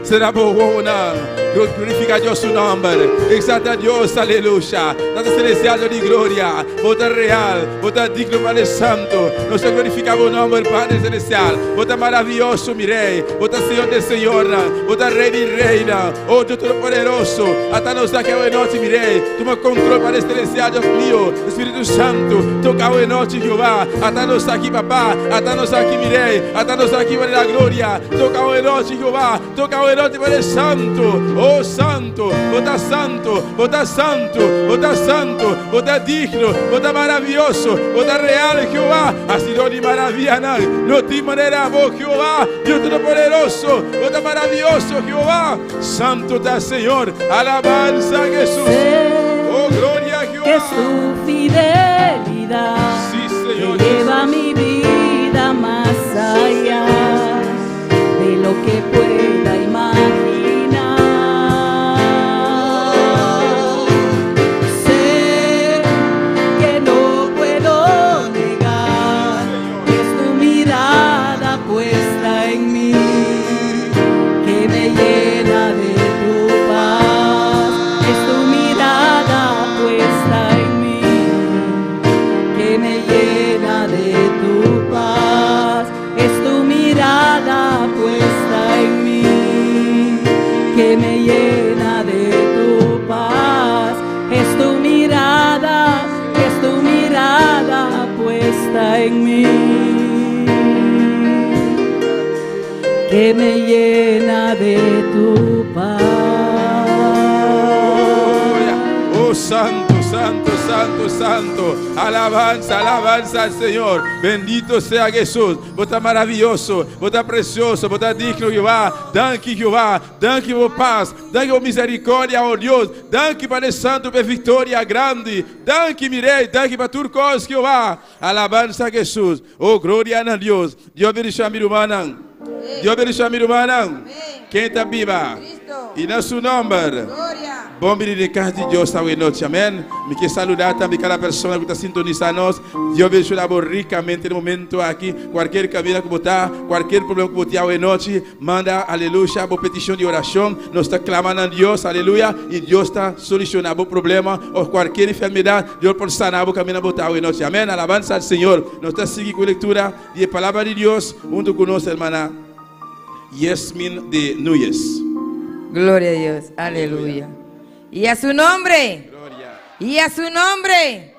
Sera bo wowonan. Glorifiká Dios su nòmber. Eksaltá Dios, aleluya. Tata Selestial, Dios di gloria. Bo ta real, Bo ta digno, Padre Santu. Nos ta glorifiká Bo nòmber, Padre Selestial. Bo ta maravioso, mi Rei. Bo ta Señor di señornan. Bo ta Rei di reinan. Oh, Dios Todopoderoso. Ata nos aki awe nochi, mi Rei. Tuma kontrol, Padre Selestial, Dios mio. Spiritu Santu, toka awe nochi, Jehová. Ata nos aki, Papá. Ata nos aki, mi Rei. Ata nos aki, Padre di la gloria. Toka awe nochi, Jehová. Toka awe nochi, Padre Santu. Oh, Santu. Bo ta santu. Bo ta santu. Bo ta santu. Bo ta digno. Bo ta maravioso. Bo ta real, Jehová. Hasidó di maravianan. No tin manera bo, Jehová. Dios Todopoderoso. Bo ta maravioso, Jehová. Santu ta Señor. Alabansa, Jesús. Oh, gloria a Que es Jehová. tu fidelidad Sí, Señor que lleva Jesús. mi vida más allá de lo que pueda imaginar. Sé que no puedo negar, es tu mirada puesta en mí que me llena de tu paz. Es tu mirada puesta en mí que me llena de tu paz. Es tu mirada puesta en mí que me llena de tu paz. Es tu mirada, es tu mirada puesta en mí. Que me llena de tu paz. Oh, santo, santo, santo, santo. Alabanza, alabanza al Señor. Bendito sea Jesús. Bo ta maravioso, bo ta presioso, bo ta digno, Jehová. Danki, Jehová. Danki pa pas. Danki pa miserikòrdia, oh Dios. Danki, Padre Santo, pa viktoria grandi. Danki, mi Rei. Danki pa tur kos, Jehová. Alabanza a Jesús. Oh, gloria na Dios. Dios bendishoná mi rumannan. Dios bendishoná mi rumannan. Ken ta biba? I na su nòmber. Bon bini den kas di Dios awe nochi. Amèn. Mi ke saludá tambe kada persona ku ta sintonisá nos. Dios bendishoná bo rikamente den momento aki. Kualkier kaminda ku bo ta, kualkier problema ku bo tin awe nochi, manda, aleluya, bo petishon di orashon. Nos ta klama na Dios, aleluya, i Dios ta solushoná bo problema òf kualkier enfermedat. Dios por sana bo kaminda bo ta awe nochi. Amèn. Alabansa al Señor. Nos ta sigui ku e lektura di e Palabra di Dios huntu ku nos hermana Yesmin de Nuyes. Gloria a Dios, aleluya. Y a su nombre. Gloria. Y a su nombre.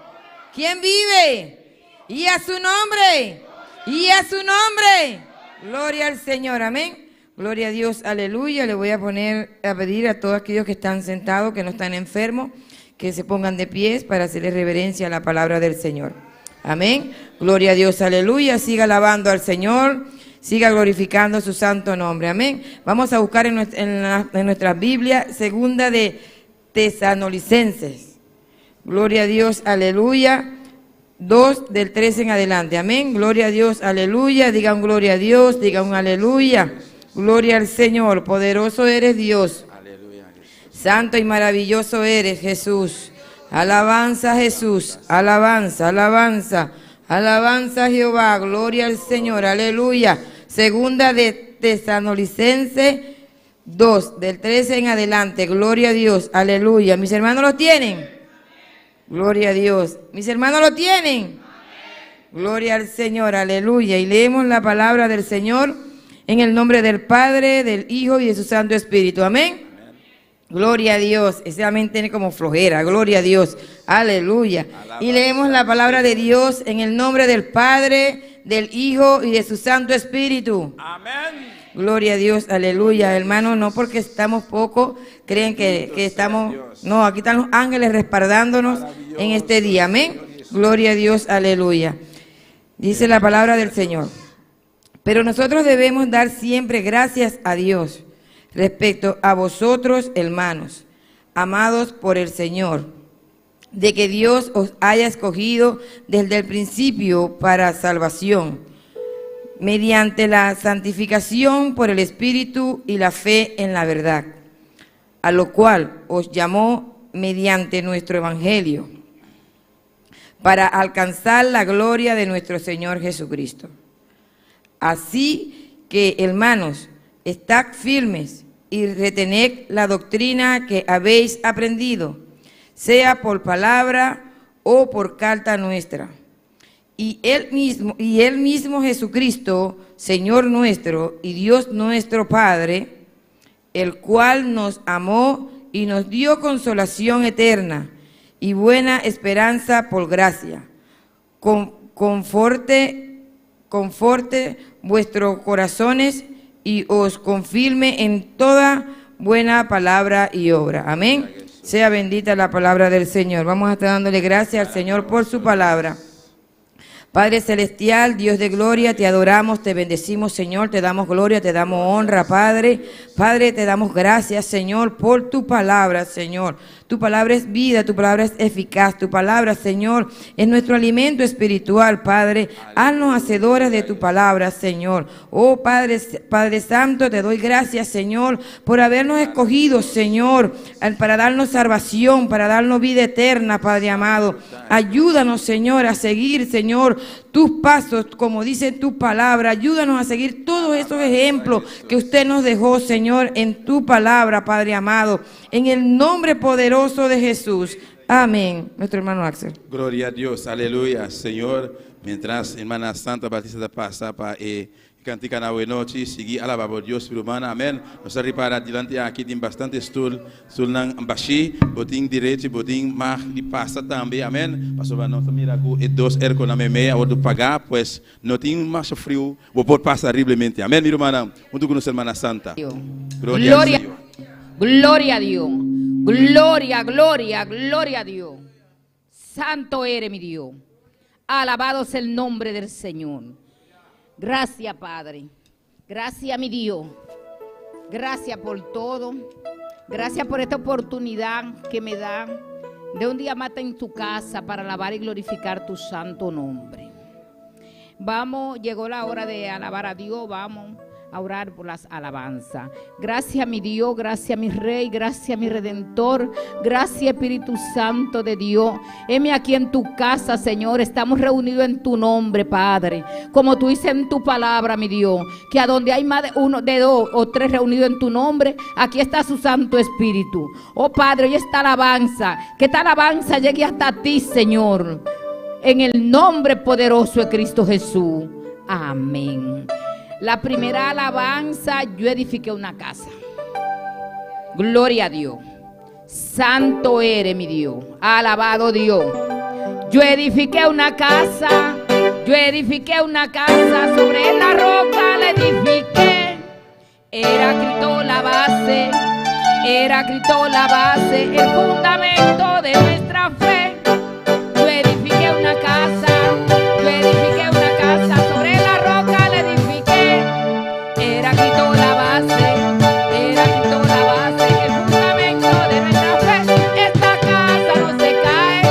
¿Quién vive? Y a su nombre. Y a su nombre. Gloria al Señor, amén. Gloria a Dios, aleluya. Le voy a poner a pedir a todos aquellos que están sentados, que no están enfermos, que se pongan de pies para hacerle reverencia a la palabra del Señor. Amén. Gloria a Dios, aleluya. Siga alabando al Señor. Siga glorificando su santo nombre. Amén. Vamos a buscar en nuestra Biblia, segunda de Tesanolicenses. Gloria a Dios, aleluya. 2 del 13 en adelante. Amén. Gloria a Dios, aleluya. Diga un gloria a Dios, diga un aleluya. Gloria al Señor. Poderoso eres Dios. Santo y maravilloso eres Jesús. Alabanza Jesús. Alabanza, alabanza. Alabanza Jehová. Gloria al Señor. Aleluya. Segunda de Tesanolicense 2, del 13 en adelante. Gloria a Dios. Aleluya. Mis hermanos lo tienen. Gloria a Dios. Mis hermanos lo tienen. Gloria al Señor. Aleluya. Y leemos la palabra del Señor en el nombre del Padre, del Hijo y de su Santo Espíritu. Amén. Gloria a Dios. Ese amén tiene como flojera. Gloria a Dios. Aleluya. Y leemos la palabra de Dios en el nombre del Padre, del Hijo y de su Santo Espíritu. Amén. Gloria a Dios, aleluya. Hermano, no porque estamos poco, creen que estamos... No, aquí están los ángeles respaldándonos en este día. Amén. Gloria a Dios, aleluya. Dice la palabra del Señor. Pero nosotros debemos dar siempre gracias a Dios respecto a vosotros, hermanos, amados por el Señor, de que Dios os haya escogido desde el principio para salvación, mediante la santificación por el Espíritu y la fe en la verdad, a lo cual os llamó mediante nuestro Evangelio, para alcanzar la gloria de nuestro Señor Jesucristo. Así que, hermanos, estad firmes y retened la doctrina que habéis aprendido, sea por palabra o por carta nuestra. Y él mismo Jesucristo, Señor nuestro y Dios nuestro Padre, el cual nos amó y nos dio consolación eterna y buena esperanza por gracia. Conforte vuestros corazones y os confirme en toda buena palabra y obra. Amén. Sea bendita la palabra del Señor. Vamos a estar dándole gracias al Señor por su palabra. Padre Celestial, Dios de gloria, te adoramos, te bendecimos, Señor, te damos gloria, te damos honra, Padre. Padre, te damos gracias, Señor, por tu palabra, Señor. Tu palabra es vida, tu palabra es eficaz, tu palabra, Señor, es nuestro alimento espiritual, Padre. Haznos hacedores de tu palabra, Señor. Oh, Padre, Padre Santo, te doy gracias, Señor, por habernos escogido, Señor, para darnos salvación, para darnos vida eterna, Padre amado. Ayúdanos, Señor, a seguir, Señor, tus pasos, como dice tu palabra. Ayúdanos a seguir todos esos ejemplos que usted nos dejó, Señor, en tu palabra, Padre amado. En el nombre poderoso de Jesús. Amén. Nuestro hermano Axel. Gloria a Dios, aleluya, Señor. Mientras hermana Santa Batista ta pasa pa e kantika na nochi, sigui alabá Dios, ruman, amèn. Nos a ripará dilanti aki tin bastante stul, stulnan bashí, bo tin derecho, bo tin mag di pasa tambe, amèn. Pasobra nos mira ku e dos airco na meimei, a pagá, pues no tin mas friu, bo por pasa libremente. Amèn, mi ruman, huntu ku nos hermana Santa. Gloria al Gloria, Señor. Gloria a Dios. Gloria, gloria, gloria a Dios. Santo eres mi Dios. Alabado sea el nombre del Señor. Gracias, Padre. Gracias, mi Dios. Gracias por todo. Gracias por esta oportunidad que me da de un día más en tu casa para alabar y glorificar tu santo nombre. Vamos, llegó la hora de alabar a Dios, vamos a orar por las alabanzas. Gracias, mi Dios, gracias, mi Rey, gracias, mi Redentor, gracias, Espíritu Santo de Dios. Heme aquí en tu casa, Señor, estamos reunidos en tu nombre, Padre. Como tú dices en tu palabra, mi Dios, que a donde hay más de uno, de dos o tres reunidos en tu nombre, aquí está su Santo Espíritu. Oh Padre, hoy esta alabanza, que esta alabanza llegue hasta ti, Señor. En el nombre poderoso de Cristo Jesús. Amén. La primera alabanza, yo edifiqué una casa. Gloria a Dios. Santo eres mi Dios. Alabado Dios. Yo edifiqué una casa. Yo edifiqué una casa. Sobre la roca la edifiqué. Era Cristo la base. Era Cristo la base. El fundamento de nuestra fe. Yo edifiqué una casa. Yo edifiqué una casa. Sobre la roca la edifiqué. Era Cristo la base. Era Cristo la base. El fundamento de nuestra fe. Esta casa no se cae.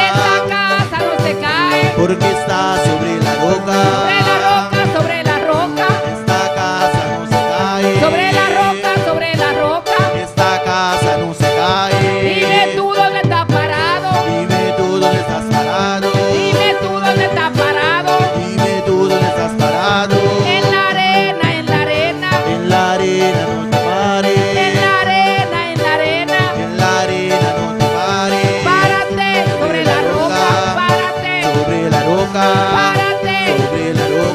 Esta casa no se cae. Porque está sobre la roca. Sobre la roca, sobre la roca. Esta casa no se cae. Sobre la roca, sobre la roca. Esta casa no se cae. Dime tú dónde estás parado. Dime tú dónde estás parado. Dime tú dónde estás parado. Dime tú dónde estás parado. En la arena, en la arena. En la arena no te pares. En la arena, en la arena. En la arena no te pares. Párate sobre la roca. Párate. Sobre la roca. Párate. Sobre la roca.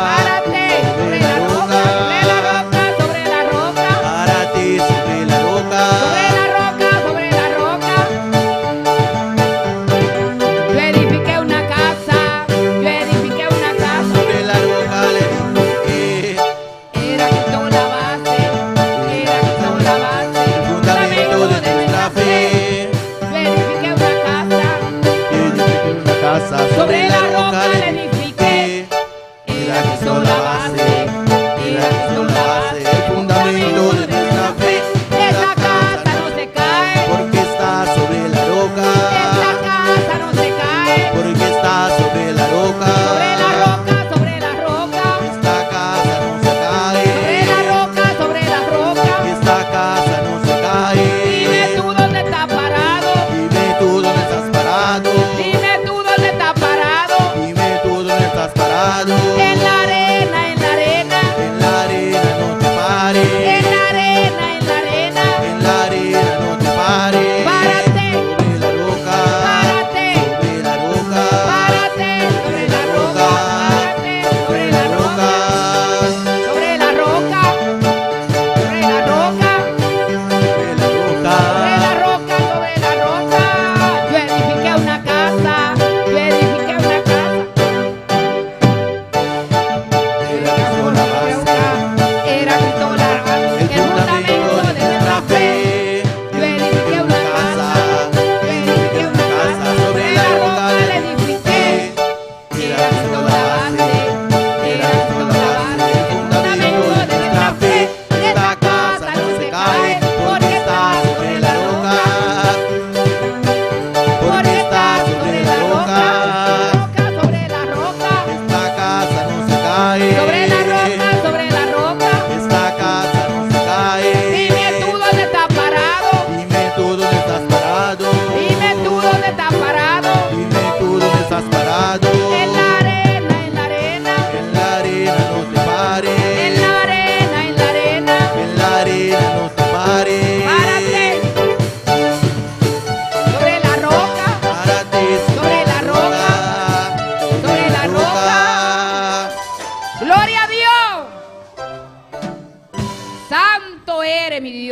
Párate sobre la roca. Sobre la roca, sobre la roca. Párate sobre la roca. Sobre la roca, sobre la roca. Yo edifiqué una casa. Yo edifiqué una casa. Sobre la roca le edifiqué. Era Cristo la base. Era Cristo la base. El fundamento de nuestra fe. Yo edifiqué una casa. Edifiqué una casa. Sobre la roca la edifiqué. Era Cristo la base. Era Cristo la base. El fundamento de nuestra fe. Esta casa no se cae. Porque está sobre la roca. Esta casa no se cae. Porque está sobre la roca. Sobre la roca, sobre la roca. Esta casa no se cae. Sobre la roca, sobre la roca. Esta casa no se cae. Dime tú dónde estás parado. Dime tú dónde estás parado. Dime tú dónde estás parado. Dime tú dónde estás parado. En la arena,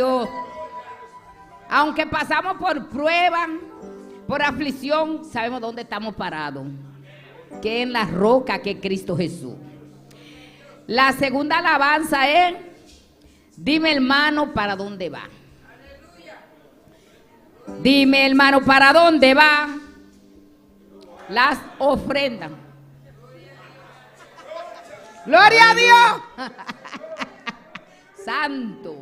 Dios. Aunque pasamos por prueba, por aflicción, sabemos dónde estamos parados. Que en la roca que es Cristo Jesús. La segunda alabanza es, dime hermano, ¿para dónde va? Dime hermano, ¿para dónde va? Las ofrendas. Gloria a Dios. Santo.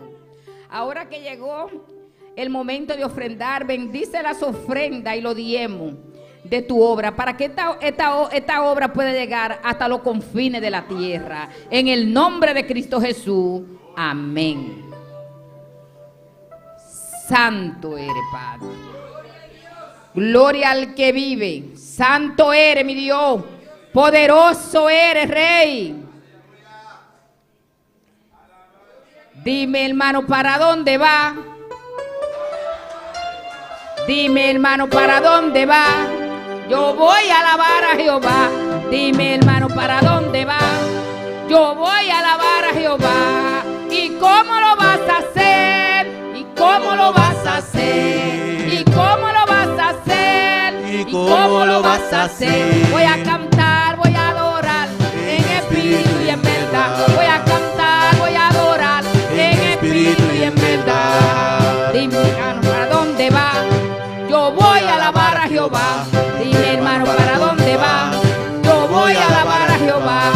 Ahora que llegó el momento de ofrendar, bendice las ofrendas y los diezmos de tu obra, para que esta obra pueda llegar hasta los confines de la tierra. En el nombre de Cristo Jesús. Amén. Santo eres, Padre. Gloria al que vive. Santo eres, mi Dios. Poderoso eres, Rey. Dime, hermano, ¿para dónde va? Dime, hermano, ¿para dónde va? Yo voy a alabar a Jehová. Dime, hermano, ¿para dónde va? Yo voy a alabar a Jehová. ¿Y cómo lo vas a hacer? ¿Y cómo lo vas a hacer? ¿Y cómo lo vas a hacer? ¿Y cómo lo vas a hacer? Voy a cantar, voy a adorar en espíritu y en verdad. Voy a cantar, voy a adorar en espíritu y en verdad. Dime, hermano, ¿para dónde va? Yo voy a alabar a Jehová. Dime, hermano, ¿para dónde va? Yo voy a alabar a Jehová.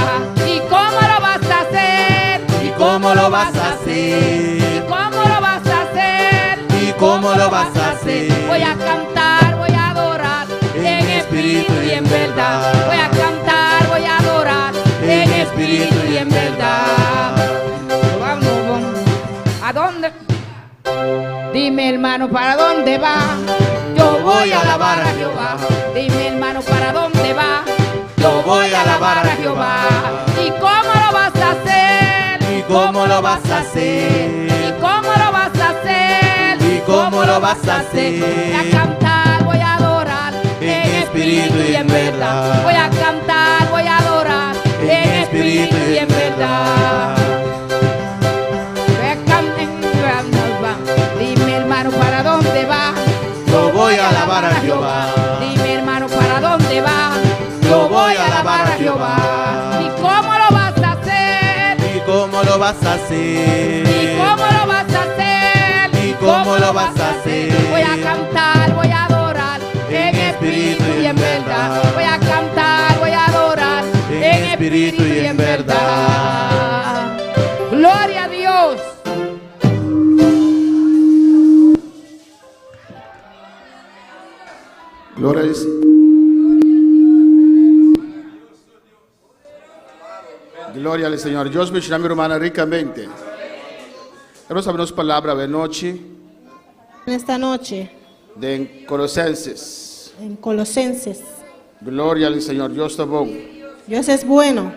¿Y cómo lo vas a hacer? ¿Y cómo lo vas a hacer? ¿Y cómo lo vas a hacer? ¿Y cómo lo vas a hacer? Voy a cantar, voy a adorar en espíritu y en verdad. Voy a cantar, voy a adorar en espíritu y en verdad. Vamos, ¿a dónde? Dime, hermano, ¿para dónde va? Yo voy a alabar a Jehová. Dime, hermano, ¿para dónde va? Yo voy a alabar a Jehová. ¿Y cómo lo vas a hacer? ¿Y cómo lo vas a hacer? ¿Y cómo lo vas a hacer? ¿Y cómo lo vas a hacer? Voy a cantar, voy a adorar en espíritu y en verdad. Voy a cantar, voy a adorar en espíritu y en verdad. Dime, hermano, ¿para dónde va? Yo voy a alabar a Jehová. Dime, hermano, ¿para dónde va? Yo voy a alabar a Jehová. ¿Y cómo lo vas a hacer? ¿Y cómo lo vas a hacer? ¿Y cómo lo vas a hacer? ¿Y cómo lo vas a hacer? Voy a cantar, voy a adorar en espíritu y en verdad. Voy a cantar, voy a adorar en espíritu y en verdad. Gloria a Dios. Gloria a Dios. Gloria al Señor. Dios bendiga a mi hermana ricamente. Vamos a ver palabra de noche. En esta noche. De Colosenses. En Colosenses. Gloria al Señor. Dios está bueno. Dios es bueno.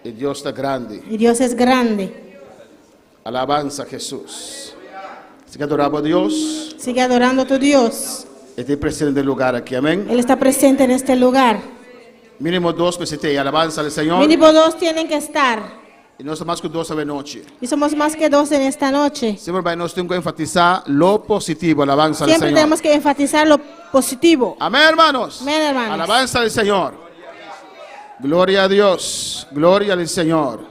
Y Dios está grande. Y Dios es grande. Alabanza a Jesús. Sigue adorando a Dios. Sigue adorando a tu Dios. Está presente en el lugar aquí, amén. Él está presente en este lugar. Mínimo dos presentes, alabanza al Señor. Mínimo dos tienen que estar. Y no somos más que dos en la noche. Y somos más que dos en esta noche. Siempre nos tengo que enfatizar lo positivo, alabanza al Siempre Señor. tenemos que enfatizar lo positivo. Amén, hermanos. Amén, hermanos. Alabanza al Señor. Gloria a Dios. Gloria al Señor.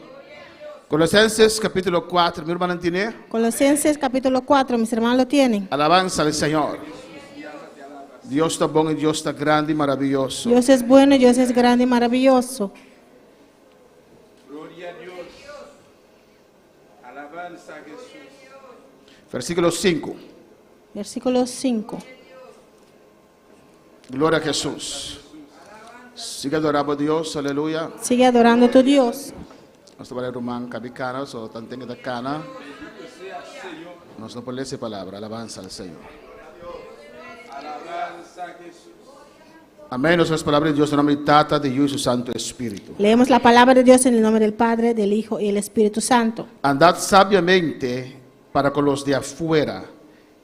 Colosenses capítulo 4, mi hermano tiene. Colosenses capítulo 4, mis hermanos lo tienen. Alabanza al Señor. Dios está bueno y Dios está grande y maravilloso. Dios es bueno y Dios es grande y maravilloso. Gloria a Dios. Alabanza a Jesús. Versículo 5. Versículo 5. Gloria a Jesús. Sigue adorando a Dios, aleluya. Sigue adorando a tu Dios. Nos va a rumán cabicana, so tantenga da cana. Nos no puede esa palabra, alabanza al Señor. Amén. Nuestras palabras de Dios en nombre del Tata, de Dios y su Santo Espíritu. Leemos la palabra de Dios en el nombre del Padre, del Hijo y del Espíritu Santo. Andad sabiamente para con los de afuera,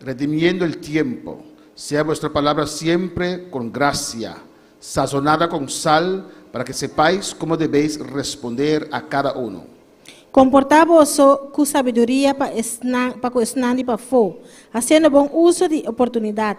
redimiendo el tiempo. Sea vuestra palabra siempre con gracia, sazonada con sal, para que sepáis cómo debéis responder a cada uno. Komportá boso ku sabiduria pa esnan pa ku esnan di pafó, hasiendo bon uso di oportunidat.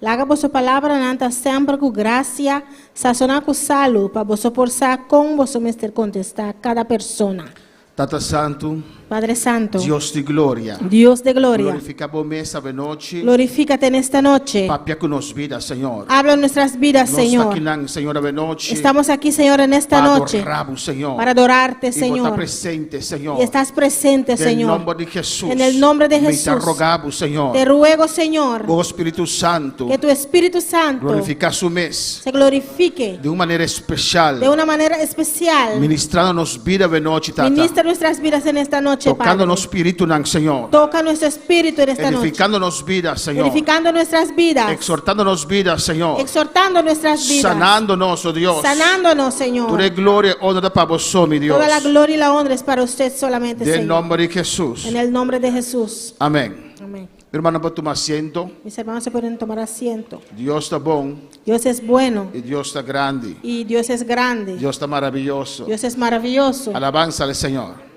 Laga boso palabranan ta semper ku grasia, sasoná ku salu, pa boso por sa kon boso mester kontestá kada persona. Tata Santu, Padre Santo, Dios di gloria, Dios de gloria, glorifiká bo mes awenochi. glorifícate en esta noche. Papia ku nos bida, Señor. Habla en nuestras vidas, Nos ta Señor. akinan, Señor, awenochi. Estamos aquí, Señor, en esta Pa noche adorá bo, Señor. para adorarte, I bo ta Señor. presente, Señor. Y estás presente, Den Señor. nòmber di Hesus. En el nombre de Mi ta Jesús. roga bo, Señor. Te ruego, Señor, Bo Spiritu Santu. que tu Espíritu Santo Glorifiká su mes. se glorifique Di un manera spesial. de una manera especial. Ministrando nos bida awenochi, Tata. Ministra nuestras vidas en esta noche, Tokando Padre. nos spiritunan, Señor. Toca nuestro espíritu en esta noche. Edifikando nos bida, Señor. Edificando nuestras vidas. Ekshortando nos bida, Señor. Exhortando nuestras vidas. Sanando nos, oh Dios. Sanándonos, Señor. Tur gloria i honor ta pa bo, mi Dios. Toda la gloria y la honra es para usted solamente, Den Señor. nòmber di Hesus. En el nombre de Jesús. Amèn. Amén. Mi rumannan por tuma asiento. Mis hermanos se pueden tomar asiento. Dios ta bon Dios es bueno i Dios ta grandi. y Dios es grande. Dios ta maravioso. Dios es maravilloso. Alabansa na Señor.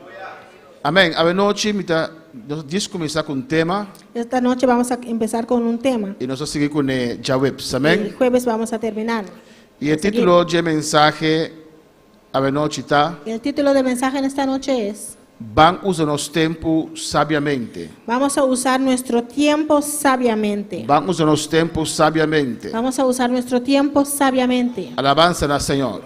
Amèn. Awenochi, mi ta, nos ta kuminsá ku un tema Esta noche vamos a empezar con un tema. i nos ta sigui kuné djaweps. Amèn. El jueves vamos a terminar. I e título di mensahe awenochi ta El título del mensaje en esta noche es Ban usa nos tempu sabiamente. Vamos a usar nuestro tiempo sabiamente. Ban usa nos tempu sabiamente. Vamos a usar nuestro tiempo sabiamente. Alabansa na Señor.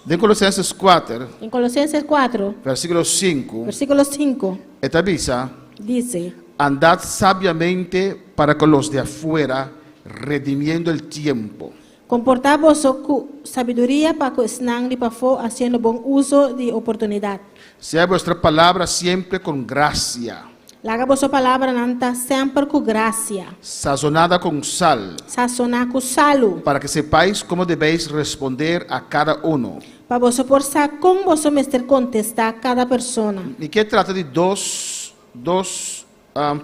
Den Kolosensenan 4, En Colosenses 4, versíkulo 5, versículo 5, e ta bisa, dice, andad sabiamente para con los de afuera, redimiendo el tiempo. Komportá boso ku sabiduria pa ku esnan di pafó, hasiendo bon uso di oportunidat. Sea vuestra palabra siempre con gracia, Laga boso palabranan ta semper ku grasia, sazonada con sal, sasoná ku salu, para que sepáis cómo debéis responder a cada uno. pa boso por sa kon boso mester kontestá kada persona. Mi ke trata di dos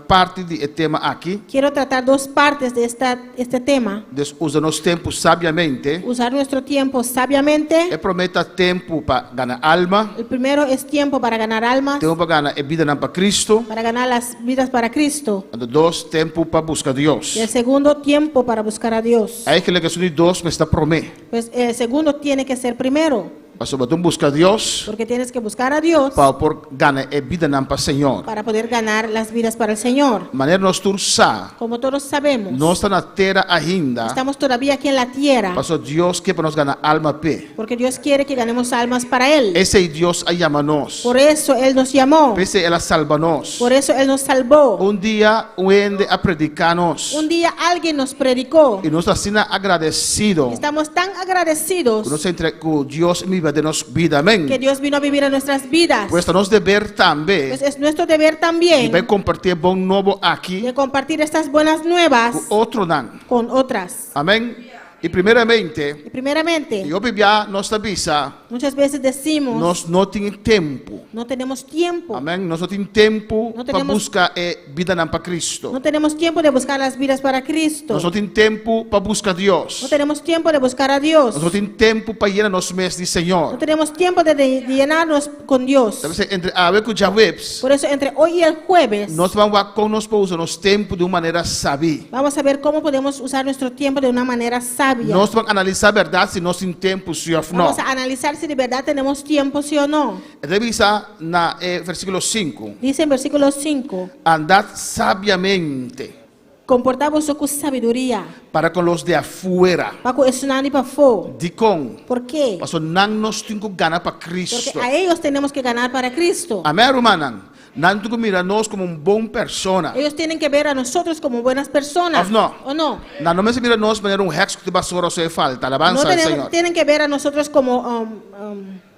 parti di e tema aki. Quiero tratar dos partes de esta, este tema. Dus usa nos tempu sabiamente. Usar nuestro tiempo sabiamente. E promé ta tempu pa gana alma. El primero es tiempo para ganar almas, Tempu pa gana e bidanan pa Kristu. para ganar las vidas para Cristo. Anto dos, tempu pa buska Dios. Y el segundo, tiempo para buscar a Dios. Eigenlijk esun di dos mester ta promé. Pues el segundo tiene que ser primero, Pasobra bo tin ku buska Dios porque tienes que buscar a Dios pa por gana e bidanan pa Señor. para poder ganar las vidas para el Señor. Manera nos tur sa, Como todos sabemos, nos ta na tera ainda. estamos todavía aquí en la tierra, Paso Dios ke pa nos gana alma p'e. porque Dios quiere que ganemos almas para Él. P'esei Dios a yama nos. Por eso Él nos llamó, P'esei el a salba nos. por eso Él nos salvó. Un dia un hende a prediká nos. Un día alguien nos predicó. I nos ta asina agradesido. Estamos tan agradecidos Ku nos entre ku Dios a biba den nos bida. Amèn. que Dios vino a vivir en nuestras vidas. Pues ta nos deber tambe. Pues es nuestro deber Di también bai kompartí e bon nobo aki de compartir estas buenas nuevas ku otronan. con otras. Amèn. I primeramente, Y primeramente, i hopi bia nos ta bisa, muchas veces decimos, nos no tin tempu. no tenemos tiempo. Amèn. Nos no tin tempu No pa tenemos- buska e bidanan pa Kristu. No tenemos tiempo de buscar las vidas para Cristo. Nos no tin tempu pa buska Dios. No tenemos tiempo de buscar a Dios. Nos no tin tempu pa yena nos mes di Señor. No tenemos tiempo de llenarnos con Dios. P'esei entre awe ku djaweps, Por eso entre hoy y el jueves nos ta bai wak kon nos por usa nos tempu di un manera sabí. vamos a ver cómo podemos usar nuestro tiempo de una manera sabia. Nos ta bai analisá bèrdat si nos tin tempu sí òf no. Vamos a analizar si de verdad tenemos tiempo, sí o no. E ta bisa na eh, versíkulo 5. Dice en versículo 5, Andad sabiamente comportá boso ku sabiduria, para con los de afuera. Pa ku esnan di pafó. Dikon. ¿Por qué? Paso nan nos tin ku gana pa Porque Kristu. a ellos tenemos que ganar para Cristo. Amèn, rumannan. Nan tin ku mira nos komo un bon persona. Ellos tienen que ver a nosotros como buenas personas. Òf no? ¿O no? Nan no mester mira nos manera un heks ku ta basora so falta. Alabansa No al tenemos- Señor. tienen que ver a nosotros como,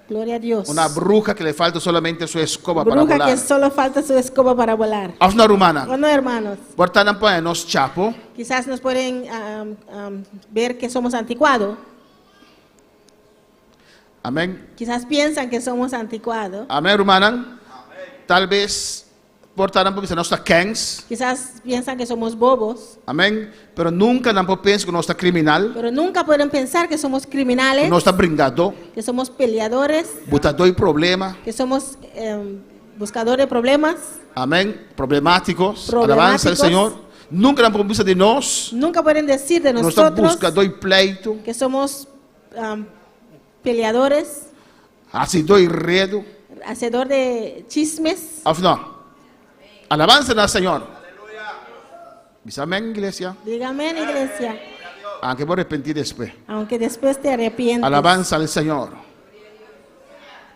gloria a Dios, Una bruja que le falta solamente su escoba para bruja volar. que solo falta su escoba para volar. Òf no, rumannan. ¿O no, hermanos? Por ta nan por haña nos chapo. Quizás nos pueden ver que somos anticuados. Amèn. Quizás piensan que somos anticuados. Amèn, rumannan. Tal bes Por ta nan por bisa nos ta kens. Quizás piensan que somos bobos, Amèn. Pero nunka nan por pensa ku nos ta kriminal, pero nunca pueden pensar que somos criminales, ku nos ta bringadó, que somos peleadores, butadó di problema. que somos buscadores de problemas. Amèn. Problemátikos. Alabansa al Problemáticos. Señor. Nunka nan por bisa di nos, Nunca pueden decir de nos ta nosotros buskadó di pleitu, que somos peleadores, hasidó di redu. hacedor de chismes. Òf no? Alabansa na Señor. Bisa amèn, iglesia. Diga amén, iglesia. Aunke bo arepentí despues. Aunque después te arrepientes. Alabansa al Señor.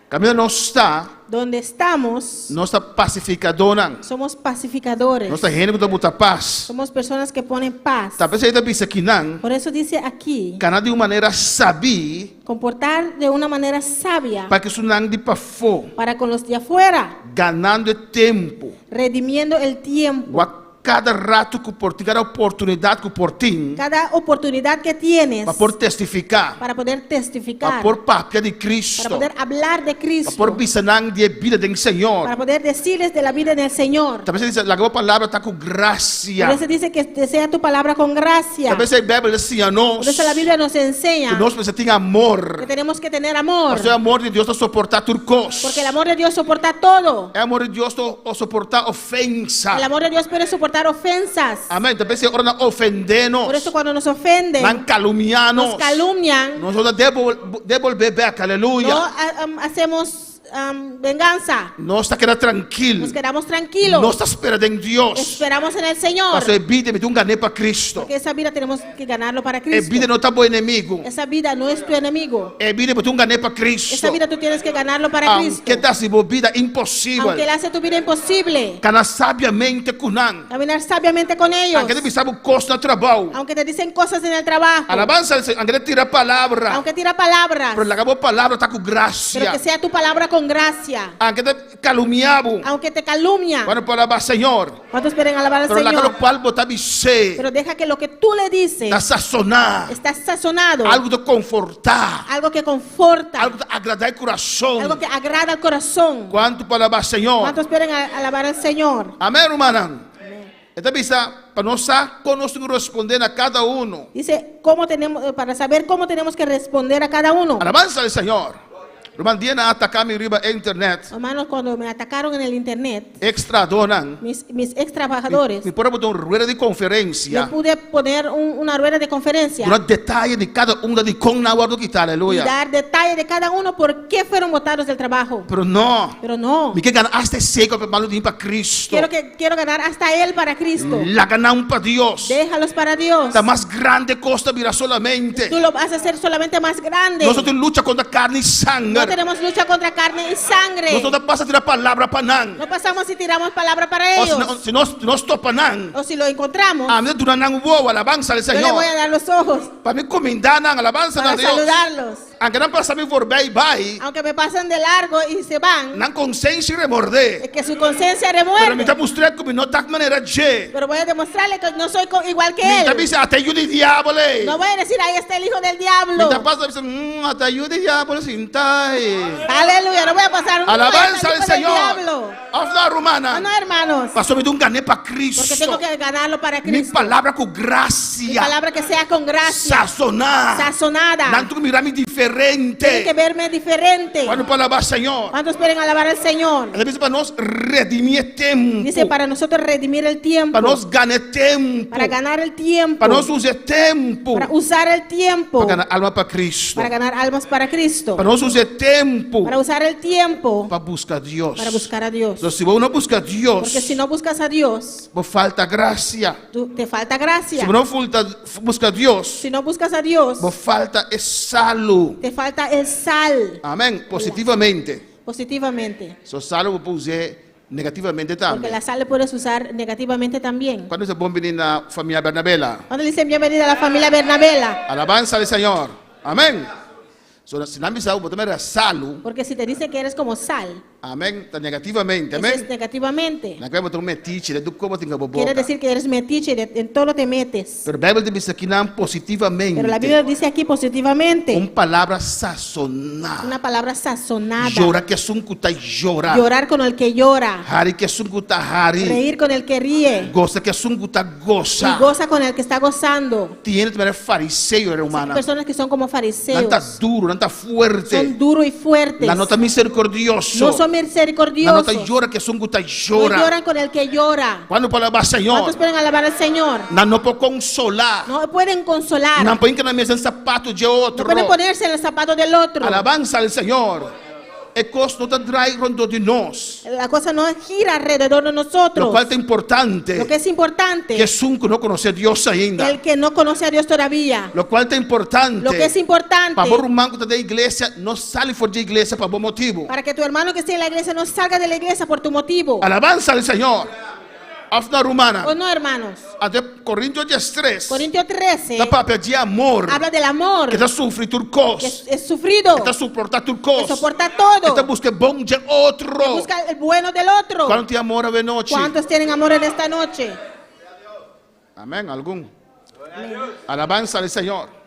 Kaminda nos ta, Donde estamos, nos ta pasifikadónan. somos pacificadores. Nos ta hende ku ta buta pas. Somos personas que ponen paz. Ta p'esei ta bisa kinan, Por eso dice aquí, kana di un manera sabí comportar de una manera sabia pa ku esunnan di pafó, para con los de afuera, ganando e tempu. redimiendo el tiempo. Wak kada ratu ku por tin, kada oportunidat ku por tin, Cada oportunidad que tienes pa por testifiká, para poder pa testificar, por papia di para Cristo, poder hablar de pa Cristo, por bisa nan di e bida den Señor. para poder decirles de la vida en el Señor. Ta p'esei dice, laga bo palabra ta ku grasia. Por eso dice que sea tu palabra con gracia. Ta p'esei Beibel ta siña nos Por eso la Biblia nos enseña ku nos mester tin amor. que tenemos que tener amor. Pasobra e amor di Dios ta soportá tur kos. Porque el amor de Dios soporta todo. E amor di Dios ta soportá ofensa. El amor de Dios puede soportar ofensas. Amén. Ta p'esei ora nan ofendé nos, Por eso cuando nos ofenden, nan kalumniá nos, nos calumnian, nos no ta debolbé bèk. Aleluya. no hacemos venganza. Nos ta keda trankil. Nos quedamos tranquilos. Nos ta spera den Dios. Esperamos en el Señor. Pasobra e bida mi tin un gané pa Cristo. Porque esa vida tenemos que ganarlo para E Cristo. bida no ta bo enemigo. Esa vida no es tu enemigo. E bida bo tin un gané pa Cristo. Esa vida tú tienes que ganarlo para Cristo. Aunke ta hasi bo bida imposibel. Aunque él hace tu vida imposible. Kana sabiamente ku nan. Caminar sabiamente con ellos. Aunke ta bisa bo kos na trabou. Aunque te dicen cosas en el trabajo. Alabansa al Señor. Aunke ta tira palabra. Aunque tira palabras. Pero laga bo palabra ta ku gracia. Pero que sea tu palabra con gracia. Aunke ta kalumniá bo. Aunque te calumnia. Bueno, por alabar Señor. ¿Cuántos quieren alabar al Pero laga Señor? lo cual bo ta bis'é. Pero deja que lo que tú le dices Ta sasoná. está sazonado. Algu ta konfortá. Algo que conforta. Algu ta agradá e kurason. Algo que agrada al corazón. Kuantu por alabá Señor? ¿Cuántos quieren alabar al Señor? Amén, rumannan. E ta bisa pa nos sa kon nos tin ku respondé na kada uno. Dice, ¿cómo tenemos, para saber cómo tenemos que responder a cada uno. Alabansa al Señor. Ruman, dia nan a ataká mi riba internet. Hermanos, cuando me atacaron en el internet, Ex trahadónan. mis, mis ex trabajadores, Mi por a pone un rueda di konferensia. Yo pude poner un, una rueda de conferencia. Duna detaye di kada un di kon nan a wòrdu kitá, aleluya. Y dar detalle de cada uno por qué fueron botados del trabajo. Pero no. Pero no. Mi ke gana asta esei ku a malu di mi pa Cristo. Quiero que quiero ganar hasta él para Cristo. Laga nan pa Dios. Déjalos para Dios. Ta mas grandi e kos ta bira solamente. Tú lo vas a hacer solamente más grande. Nos no tin lucha kontra karni i sanger. No tenemos lucha contra carne y sangre. Nos no ta pasa tira palabra pa nan. No pasamos y tiramos palabra para O si ellos. no, si nos, nos topa nan. O si lo encontramos. Ami ta duna nan wowo, alabansa al Yo le Señor. voy a dar los ojos. Pa mi kumindá nan, alabansa Para na Dios. saludarlos. Aunke nan pasa mi voorbij bai. Aunque me pasen de largo y se van. Nan konsenshi remordé. Que su conciencia remuerde. Pero mi ta mustra ku mi no ta manera dje. Pero voy a demostrarle que no soy igual que Mi ta él. bisa ata e yu di diabel ei. No voy a decir, ahí está el hijo del diablo. Mi ta pasa bisa, ata e yu di diabel sintá ei. Aleluya, no voy a pasar un Alabanza al hijo del Señor. diablo. Òf no, rumana. No, no, hermanos. Pasobra mi tin un gané pa Cristo. Porque tengo que ganarlo para Mi Cristo. palabra ku grasia. Mi palabra que sea con gracia. Sasoná. Sazonada. Nan tin ku mira mi diferente. Tienen que verme diferente. Kuantu por alabá Señor? ¿Cuántos quieren alabar al Señor? E ta bisa pa nos redimí e tempu. Dice para nosotros redimir el tiempo. Pa nos gana e tempu. Para ganar el tiempo. Pa nos usa e tempu. Para usar el tiempo. Pa gana alma pa Cristo. Para ganar almas para Cristo. Pa nos usa e tempu. Para usar el tiempo. Pa buska Dios. Para buscar a Dios. Entonces, si bo no buska Dios. Porque si no buscas a Dios. Bo falta grasia. Tú, te falta gracia. Si bo no falta, buska Dios. Si no buscas a Dios. Bo falta e salu. Te falta el sal. Amèn. Positivamente. Positivamente. So salu bo por usa negativamente tambe. Porque la sal la puedes usar negativamente también. Kuantu ta bisa bon biní na famia Bernabela? Kuantu dicen bienvenida a la familia Bernabela? Alabansa al Señor. Amèn. So, si nan bisa bo ta manera salu. Porque si te dicen que eres como sal. Amèn, ta negativamente, Eso es amèn. negativamente. Nan kere bo ta un metiche, den tur kos bo tin bo Quiere boka. decir que eres metiche, en todo te metes. Pero Beibel ta bisa akinan positivamente. Pero la Biblia dice aquí positivamente. Un palabra sasoná. Una palabra sazonada. Yora ku esun ku ta yora. Llorar con el que llora. Hari ku esun ku ta hari. Reír con el que ríe. Gosa ku esun ku ta gosa. Y goza con el que está gozando. Tin hende ta manera fariseo, rumannan. Personas que son como Nan ta fariseos. duru, nan ta fuerte. Son duros y fuertes. Nan no ta miserikordioso. No son Nan no ta misericordiosos. yora ku esun ku ta No yora. lloran con el que llora. Kuantu por alabá Señor? ¿Cuántos pueden alabar al Señor? Nan no por konsolá. No pueden consolar. Nan por hinka nan mes den sapato dje otro. No pueden ponerse en el zapato del otro. Alabansa al Señor. E kos no ta drai rondó di nos. La cosa no gira alrededor de nosotros. Lokual ta importante. Lo que es importante. Ku esun ku no konosé Dios ainda. El que no conoce a Dios todavía. Lokual ta importante. Lo que es importante. Pa bo ruman ku ta den iglesia no sali for di iglesia pa bo motibu. Para que tu hermano que esté en la iglesia no salga de la iglesia por tu motivo. Alabansa al Señor. Òf no rumannan? ¿O no, hermanos? Anto Korintionan 13. Corintios 13. Ta papia di amor. Habla del amor. Ku ta sufri tur kos. Que es sufrido. Ku ta soportá tur kos. Que soporta todo. Ku ta buska bon di otro. Que busca el bueno del otro. Kuantu tin amor awe nochi? ¿Cuántos tienen amor en esta noche? Amèn. Algun. Alabansa al Señor.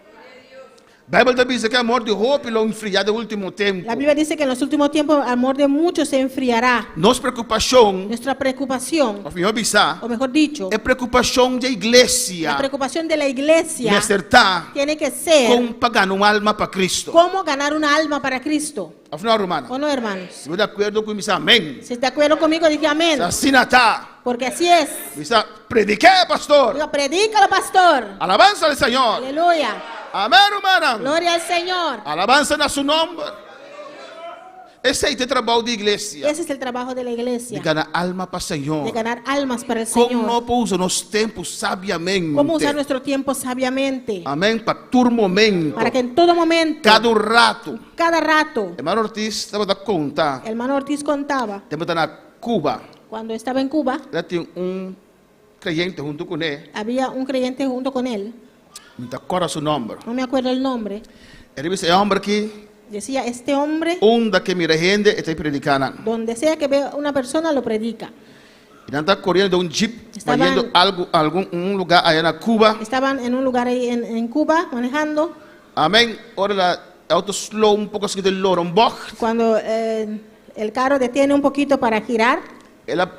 Bijbel ta bisa ku amor di hopi lo enfriá den último tempu. La Biblia dice que en los últimos tiempos el amor de muchos se enfriará. Nos preokupashon, Nuestra preocupación, òf mihó bisá, o mejor dicho, e preokupashon di iglesia, la preocupación de la iglesia mester ta tiene que ser kon pa gana un alma pa Cristo. cómo ganar una alma para Cristo. Òf no, rumannan? ¿O no, hermanos? Si bo ta di akuerdo ku mi, bisa amèn. Si está de acuerdo conmigo, diga amén. Asina ta. Porque así es. Bisa, prediké, pastor. Diga, predícalo, pastor. Alabansa al Señor. Aleluya. Amèn, rumannan. Gloria al Señor. Alabansa na su nòmber. Esei ta e trabou di iglesia. Ese es el trabajo de la iglesia. Di gana alma pa Señor. De ganar almas para el Kon Señor. nos por usa nos tempu sabiamente. Cómo usar nuestro tiempo sabiamente. Amèn. Pa tur momento. Para que en todo momento. Kada ratu. Cada rato. Hermano Ortiz tabata konta. Hermano Ortiz contaba. Tempu e tabata na Cuba. Cuando estaba en Cuba. Tabatin un kreyente huntu kuné. Había un creyente junto con él. Mi no ta kòrda su nòmber. No me acuerdo el nombre. El a bisa e hòmber akí. Decía, este hombre. Unda ku e mira hende, e ta prediká nan. Donde sea que vea una persona, lo predica. I nan ta koriendo den un jeep, Estaban, bayendo algu, algun un lugá aya na Cuba. Estaban en un lugar ahí en, en Cuba, manejando. Amén. Ora e outo slow un poko asina den lora un bògt. Cuando eh, el carro detiene un poquito para girar. El a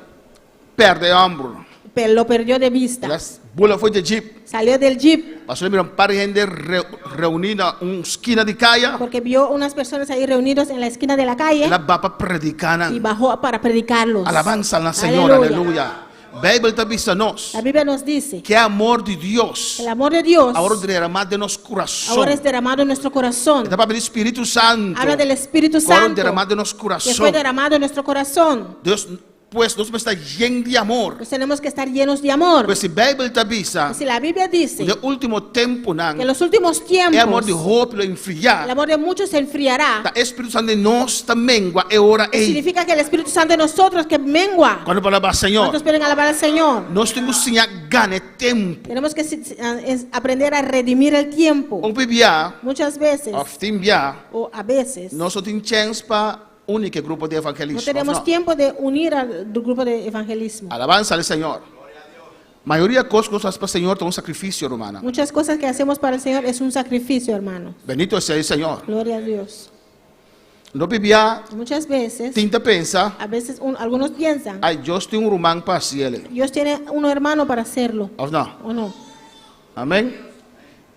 pèrdè e hòmber. Lo perdió de vista. El a bula for di e jeep. Salió del jeep. Pasobra el a mira un par di hende reuní na un skina di kaya. Porque vio unas personas ahí reunidos en la esquina de la calle. El a baha pa prediká nan. Y bajó para predicarlos. Alabansa na Señor, aleluya. Bijbel ta bisa nos. La Biblia nos dice. Ku e amor di Dios. El amor de Dios. A wòrdu derramá den nos kurason. Ahora es derramado en nuestro corazón. E ta papia di Spiritu Santu. Habla del Espíritu Ku a wòrdu Santo. derramá den nos Que kurason. fue derramado en nuestro corazón. Dios, pues nos mester ta yen di amor. Pues tenemos que estar llenos de amor. Pues si Bijbel ta bisa. Si la Biblia dice. Den último tempunan. Que en los últimos tiempos. E amor di hopi lo enfriá. El amor de muchos se enfriará. Ta e Spiritu Santu den nos ta mengua e ora ei. Significa que el Espíritu Santo en nosotros que mengua. Kuantu por alabá Señor? ¿Cuántos pueden alabar al Señor? Nos tin ku siña gana e tempu. Tenemos que aprender a redimir el tiempo. Hopi bia. Muchas veces. Òf tin bia. O a veces. Nos no tin chèns pa Uni ku e grupo di evangelismo. No tenemos tiempo de unir al grupo de evangelismo. Alabansa al Señor. Mayoria kos ku nos hasi pa Señor ta un sakrifisio, rumannan. Muchas cosas que hacemos para el Señor es un sacrificio, hermano. Bendito sea el Señor. Gloria a Dios. Hopi bia. Muchas veces. Tin ta pensa. A veces un, algunos piensan. Ai, Dios tin un ruman pa hasié. Dios tiene un hermano para hacerlo. Òf no? ¿O no? Amèn.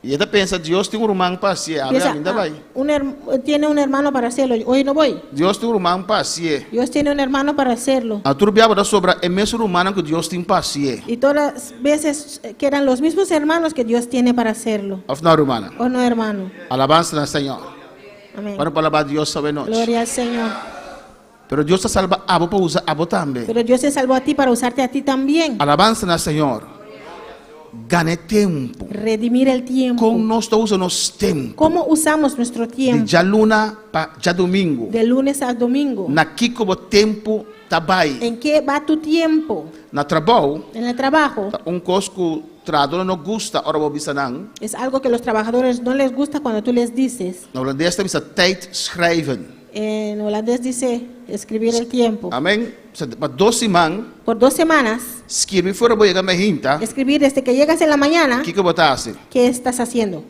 I e ta pensa, Dios tin un ruman pa hasié, awe Piensa, ami no ta ah, bai. un her- tiene un hermano para hacerlo, hoy no voy. Dios tin un ruman pa hasié. Dios tiene un hermano para hacerlo. A tur bia bo ta sobra e mesun rumannan ku Dios tin pa hasié. Y todas las veces quedan los mismos hermanos que Dios tiene para hacerlo. Òf no, rumannan? ¿O no, hermano? Alabansa na Señor. Amén. Kuantu por alabá Dios awe nochi. Gloria al Señor. Pero Dios a salba abo pa usa abo tambe. Pero Dios te salvó a ti para usarte a ti también. Alabansa na Señor. Gana e tempu. Redimir el tiempo. Kon nos ta usa nos tempu? ¿Cómo usamos nuestro Di tiempo? djaluna pa djadumingu. De lunes a domingo. Na kiko bo tempu ta bai? ¿En qué va tu tiempo? Na trabou. En el trabajo. Ta un kos ku. trahadónan no gusta ora bo bisa nan. Es algo que los trabajadores no les gusta cuando tú les dices. Na hulandes ta bisa tijd schrijven. En holandés dice escribir el tiempo. Amèn. Pa dos siman. Por dos semanas. Skirbi for bo yega mainta. Escribir desde que llegas en la mañana. Kiko bo ta hasi? Qué estás haciendo?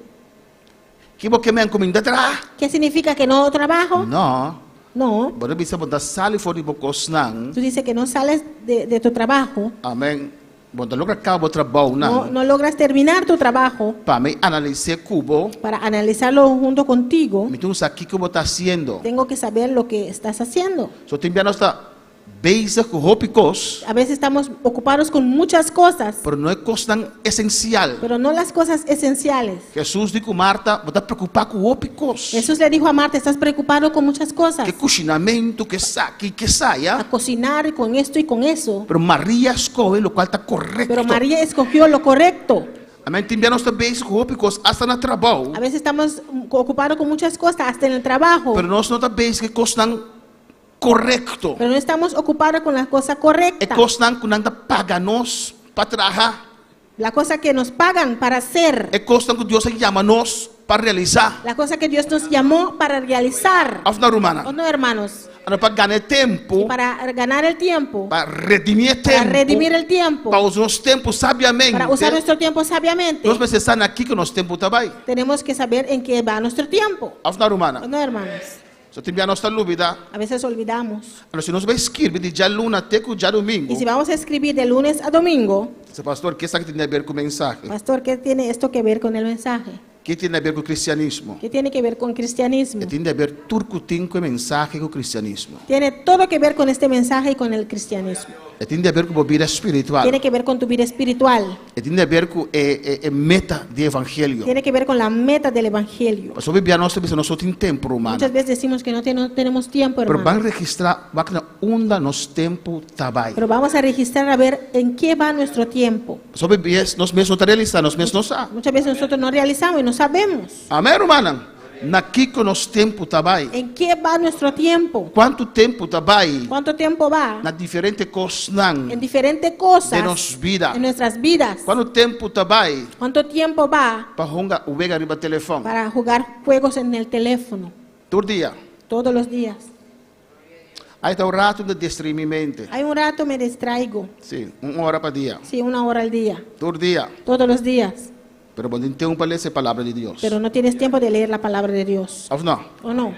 Ki bo ke men ku mi no ta traha? Qué significa que no trabajo? No. No. Bo ta bisa bo ta sali for di bo kosnan. Tú dices que no sales de, de tu trabajo. Amèn. Bo no ta logra kaba bo trabounan. No, no logras terminar tu trabajo. Pa mi analis'é ku bo. Para analizarlo junto contigo. Mi tin ku sa kiko bo ta hasiendo. Tengo que saber lo que estás haciendo. So tin bia nos ta bezig ku hopi kos. A veces estamos ocupados con muchas cosas. Pero no e kosnan esensial. Pero no las cosas esenciales. Hesus di ku Marta, Bo ta preokupá ku hopi kos. Jesús le dijo a Marta, estás preocupado con muchas cosas. Ke kushinamentu, ke esaki, ke esaya. A cocinar con esto y con eso. Pero Maria skohe lokual ta korekto. Pero María escogió lo correcto. Amén. Tin bia nos ta bezig ku hopi kos, asta na trabou. A veces estamos ocupados con muchas cosas, hasta en el trabajo. Pero nos no ta bezig ku e kosnan korekto. Pero no estamos ocupados con la cosa correcta. E kosnan ku nan ta paga nos pa traha. La cosa que nos pagan para hacer. E kosnan ku Dios a yama nos pa realisá. La cosa que Dios nos llamó para realizar. Òf no, rumannan? O no, hermanos? Anto pa gana e tempu. Y para ganar el tiempo. Pa redimí e tempu. Para redimir el tiempo. Pa usa nos tempu sabiamente. Para usar nuestro tiempo sabiamente. Nos mester sa na kiko nos tempu ta bai. Tenemos que saber en qué va nuestro tiempo. Òf no, rumannan? O no, hermanos? So tin bia nos ta lubida. A veces olvidamos. Anto si nos bai skirbi di djaluna te ku djadumingu. Y si vamos a escribir de lunes a domingo. Dice, Pastor, ke esaki tin di aber ku mensahe? Pastor, ke tiene esto que ver con el mensaje? Ke tin di aber ku kristianismo? Ke tiene que ver con cristianismo? E tin di aber tur ku tin ku e mensahe ku kristianismo. Tiene todo que ver con este mensaje y con el cristianismo. E tin di aber ku bo bida spiritual. Tiene que ver con tu vida espiritual. E tin di aber ku e e e meta di evangelio. Tiene que ver con la meta del evangelio. Pasobra bia nos ta bisa nos no tin tempu, rumannan. Muchas veces decimos que no no tenemos tiempo, Pero hermano. ban registrá wak na unda nos tempu ta bai. Pero vamos a registrar a ver en qué va nuestro tiempo. Pasobra bies nos mes no ta realisá, nos mes no sa. Muchas veces nosotros no realizamos y no sabemos. Amén, rumannan? Na kiko nos tempu ta bai? En qué va nuestro tiempo? Kuantu tempu ta bai? Kuantu tempu va? Na diferente kosnan. En diferente cosas. Den nos bida. En nuestras vidas. Kuantu tempu ta bai? Kuantu tiempo va? Pa hunga wega riba telefòn. Para jugar juegos en el teléfono. Tur dia. Todos los días. Ai ta un ratu mi ta distraí mi mente. Hay un rato me distraigo. Sí, un ora pa dia. Sí, una hora al día. Tur dia. Todos los días. Pero bo tin tempu pa lesa e palabra di Dios. Pero no tienes tiempo de leer la palabra de Dios. Of no? O no?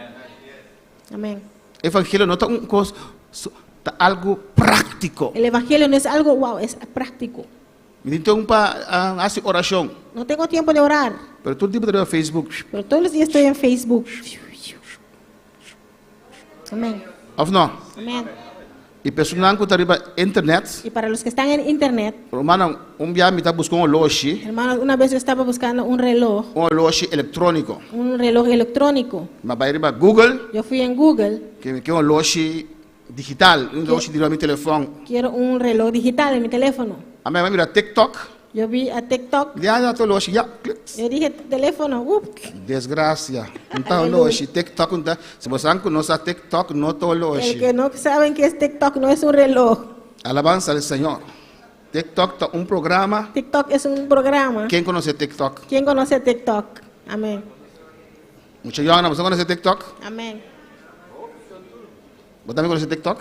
Amén. Evangelio no ta un kos, ta algu práktiko. El evangelio no es algo wow, es práctico. Mi tin tempu pa hasi orashon. No tengo tiempo de orar. Pero tur dia mi ta riba Facebook. Pero todos los días estoy en Facebook. Amén. Of no? Amén. Y personanan cu ta riba internet. Y para los que están en internet. Rumannan, un bia mi ta busca un oloshi. Hermanos, una vez yo estaba buscando un reloj. Un oloshi electronico. Un reloj electrónico. Mi a bay riba Google. Yo fui en Google. Ke mi ke un oloshi digital, un oloshi riba mi telefon. Quiero un reloj digital en mi teléfono. Ami a bay mira TikTok. Yo vi a TikTok. Ya, ya ta oloshi, ya, klik. Yo dije, teléfono, up. Desgracia. Un ta oloshi, TikTok un ta. Si bo san ku no sa TikTok, no ta oloshi. El que no saben que es TikTok no es un reloj. Alabanza al Señor. TikTok ta un programa. TikTok es un programa. Ken konosé TikTok? Ken konosé TikTok? Amén. Mucha yònnan, bo sa konosé TikTok? Amén. Bo tambe konosé TikTok?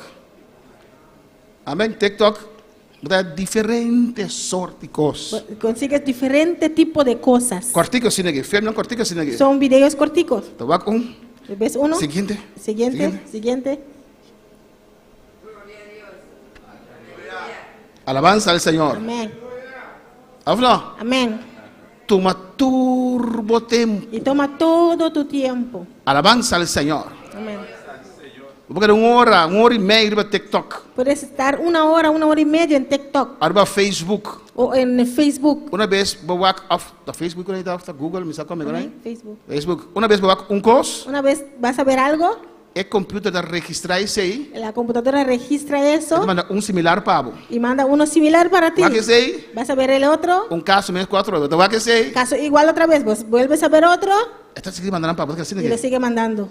Amén. TikTok bo ta diferente sort di kos. Consigues diferente tipo de cosas. Kortiko asina aki, filmnan kortiko asina aki. Son videos corticos. Ta wak un. Ves uno? Siguiente. Siguiente, siguiente. Alabanza al Señor. Amén. Of no? Amén. Tuma tur bo tempu. Y toma todo tu tiempo. Alabanza al Señor. Amén. Bo por keda un ora, un ora y medio riba TikTok. Puedes estar una hora, una hora y media en TikTok. Ariba Facebook. O en Facebook. Una bes bo wak of ta Facebook ku ta of ta Google, mi sa kome ku Amén. Facebook. Facebook. Una bes bo wak un kos. Una vez vas a ver algo. E computer ta registra esei. La computadora registra eso. E ta manda un similar pa bo. Y manda uno similar para ti. Wak esei. Vas a ver el otro. Un caso mes ku otro. Bo ta wak esei. Caso igual otra vez. Bos vuelves a ver otro. E ta sigui manda nan pa bo. Y lo sigue mandando.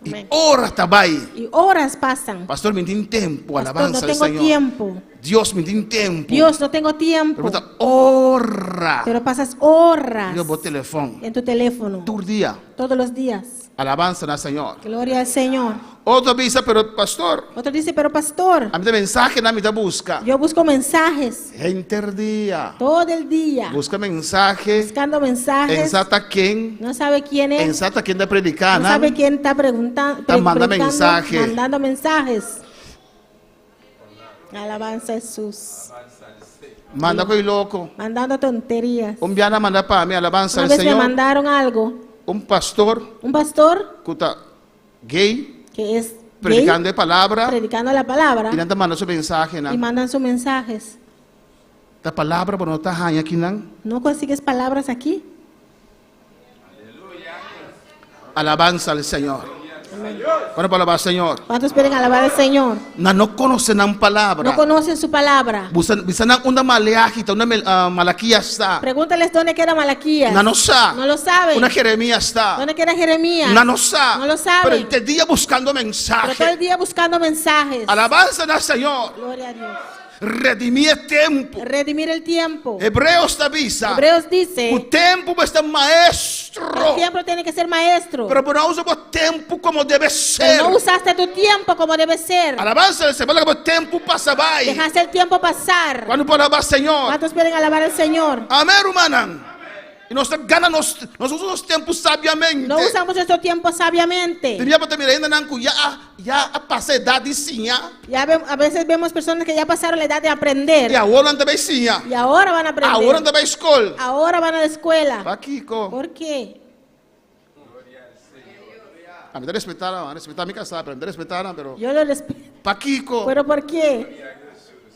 I ora ta bai. Y horas pasan. Pastor, mi tin tempu. Pastor, no Alabansa al tengo Señor. tiempo. Dios, mi tin tempu. Dios, no tengo tiempo. Pero bo ta ora. Pero pasas horas Riba bo telefòn. en tu teléfono. Tur dia. Todos los días. Alabansa na Señor. Gloria al Señor. Otro bisa, pero pastor, Otro dice, pero pastor, ami ta mensahenan mi ta buska. yo busco mensajes Henter dia. todo el día. Buska mensahe. Buscando mensajes. N sa ta ken. No sabe quién es. N sa ta ken ta prediká. No sabe quién está preguntando. Ta manda mensahe. Mandando mensajes. Alabanza a Jesús. Manda kos loko. Mandando tonterías. Un biaha nan manda pa mi, alabansa Una al vez me Señor. mandaron algo. Un pastor. Un pastor. Ku ta gay. Que es gay, Predikando e palabra. Predicando la palabra. I nan ta manda su mensahenan. Y mandan sus mensajes. Ta palabra bo no ta haña akinan. No consigues palabras aquí. Alabansa al Señor. Kuantu por alabá Señor? ¿Cuántos pueden alabar al Señor? Nan no konosé nan palabra. No conocen su palabra. Bisa, bisa nan unda Maleachi ta, unda Malaquías ta. Pregúntales dónde queda Malaquías. Nan no sa. No lo saben. Unda Jeremías ta. ¿Dónde queda Jeremías? Nan no sa. No lo saben. Pero henter dia buscando Pero mensahe. todo el día buscando mensajes. Alabansa na Señor. Gloria a Dios. Redimí e tempu. Redimir el tiempo. Hebreos ta bisa. Hebreos dice. Ku tempu mester ta maestro. El tiempo tiene que ser maestro. Pero bo no a usa bo tempu komo debe ser. Pero no usaste tu tiempo como debe ser. Alabansa al Señor. Bo tempu pasa bai. Dejaste el tiempo pasar. Kuantu por alabá Señor? ¿Cuántos pueden alabar al Señor? Amèn, rumannan. I nos ta gana nos, nos usa nos tempu sabiamente. No usamos nuestro tiempo sabiamente. Tin bia bo ta mira hendenan ku ya a, ya a pasa edat di siña. Ya ve, a veces vemos personas que ya pasaron la edad de aprender. I awor nan ta bai siña. Y ahora van a aprender. Awor nan ta bai skol. Ahora van a la escuela. Pakiko? ¿Por qué? Ami ta respetá nan, respetá mi kasá, pero ami ta respetá nan, pero. Yo lo respeto. Pakiko? ¿Pero por qué?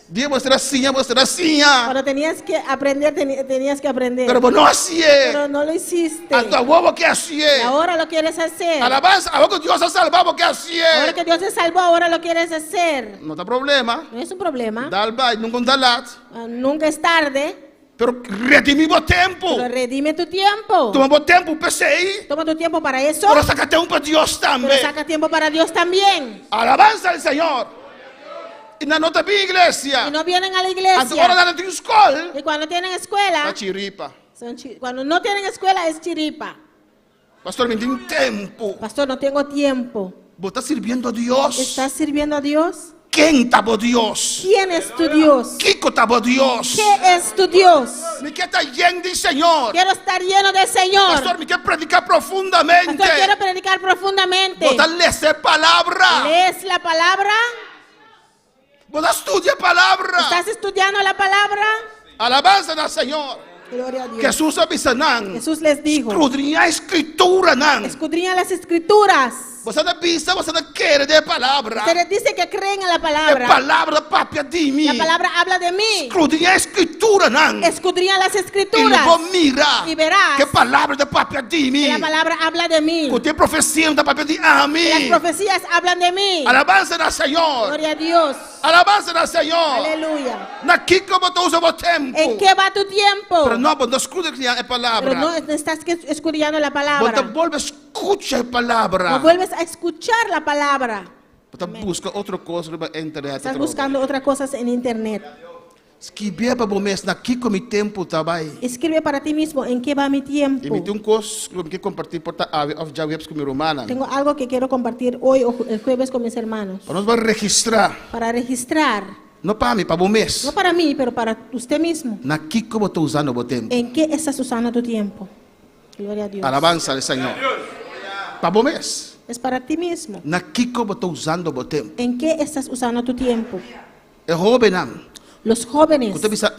Dia bo mester a siña, bo mester a siña. Cuando tenías que aprender, tenías que aprender. Pero bo no a hasié. Pero no lo hiciste. Anto awor bo ke hasié. Y ahora lo quieres hacer. Alabanza, awor ku Dios a salba bo ke hasié. Ahora que Dios te salvó, ahora lo quieres hacer. No ta problema. No es un problema. Dal bai, nunka no ta lat. Ah, nunca es tarde. Pero redimí bo tempu. Pero redime tu tiempo. Tuma bo tempu p'esei. Toma tu tiempo para eso. Pero saka tempu pa Dios tambe. Pero saca tiempo para Dios también. Alabanza al Señor. I nan no ta bin iglesia. Y no vienen a la iglesia. Anto ora nan tin skol. Y cuando tienen escuela. Ta chiripa. Son cuando no tienen escuela es chiripa. Pastor, mi n'tin tempu. Pastor, no tengo tiempo. Bo ta sirbiendo a Dios? ¿Estás sirviendo a Dios? Ken ta bo Dios? ¿Quién es tu Dios? Kiko ta bo Dios? ¿Qué es tu Dios? Mi ke ta yen di Señor. Quiero estar lleno del Señor. Pastor, mi ke prediká profundamente. Pastor, quiero predicar profundamente. Bo ta lesa e palabra. ¿Lees la palabra? Bo ta studia palabra. ¿Estás estudiando la palabra? Alabansa na Señor. Gloria a Dios. Jesús a bisa nan. Jesús les dijo. Escudriñá Escrituranan. Escudriña las escrituras. Boso ta bisa, boso ta kere den e palabra. Ustedes dicen que creen en la palabra. E palabra ta papia di mi. La palabra habla de mí. Escudriñá Escrituranan. Escudriña las escrituras. I lo bo mira. Y verás. Ku e palabra ta papia di mi. Que la palabra habla de mí. Ku tin profesia ta papia di ami. Las profecías hablan de mí. Alabansa na Señor. Gloria a Dios. Alabansa na Señor. Aleluya. Na kiko bo ta usa bo tempu? ¿En qué va tu tiempo? Pero no, bo no skudriñá e palabra. Pero no estás escudriñando la palabra. Bo no ta bolbe skucha e palabra. No vuelves a escuchar la palabra. Bo ta buska otro kos riba internet. Estás buscando otras cosas en internet. Skibi pa bo mes na kiko mi tempu ta bai. Escribe para ti mismo en qué va mi tiempo. I mi tin un kos ku mi ke kompartí por ta awe òf djaweps ku mi rumannan. Tengo algo que quiero compartir hoy o el jueves con mis hermanos. Pa nos bai registrá. Para registrar. No pa mi, pa bo mes. No para mí, pero para usted mismo. Na kiko bo ta usando bo tempu? En qué estás usando tu tiempo? Gloria a Dios. Alabansa al Señor. Pa bo mes. Es para ti mismo. Na kiko bo ta usando bo tempu? En qué estás usando tu tiempo? E hóbennan. Los jóvenes. Ku ta bisa,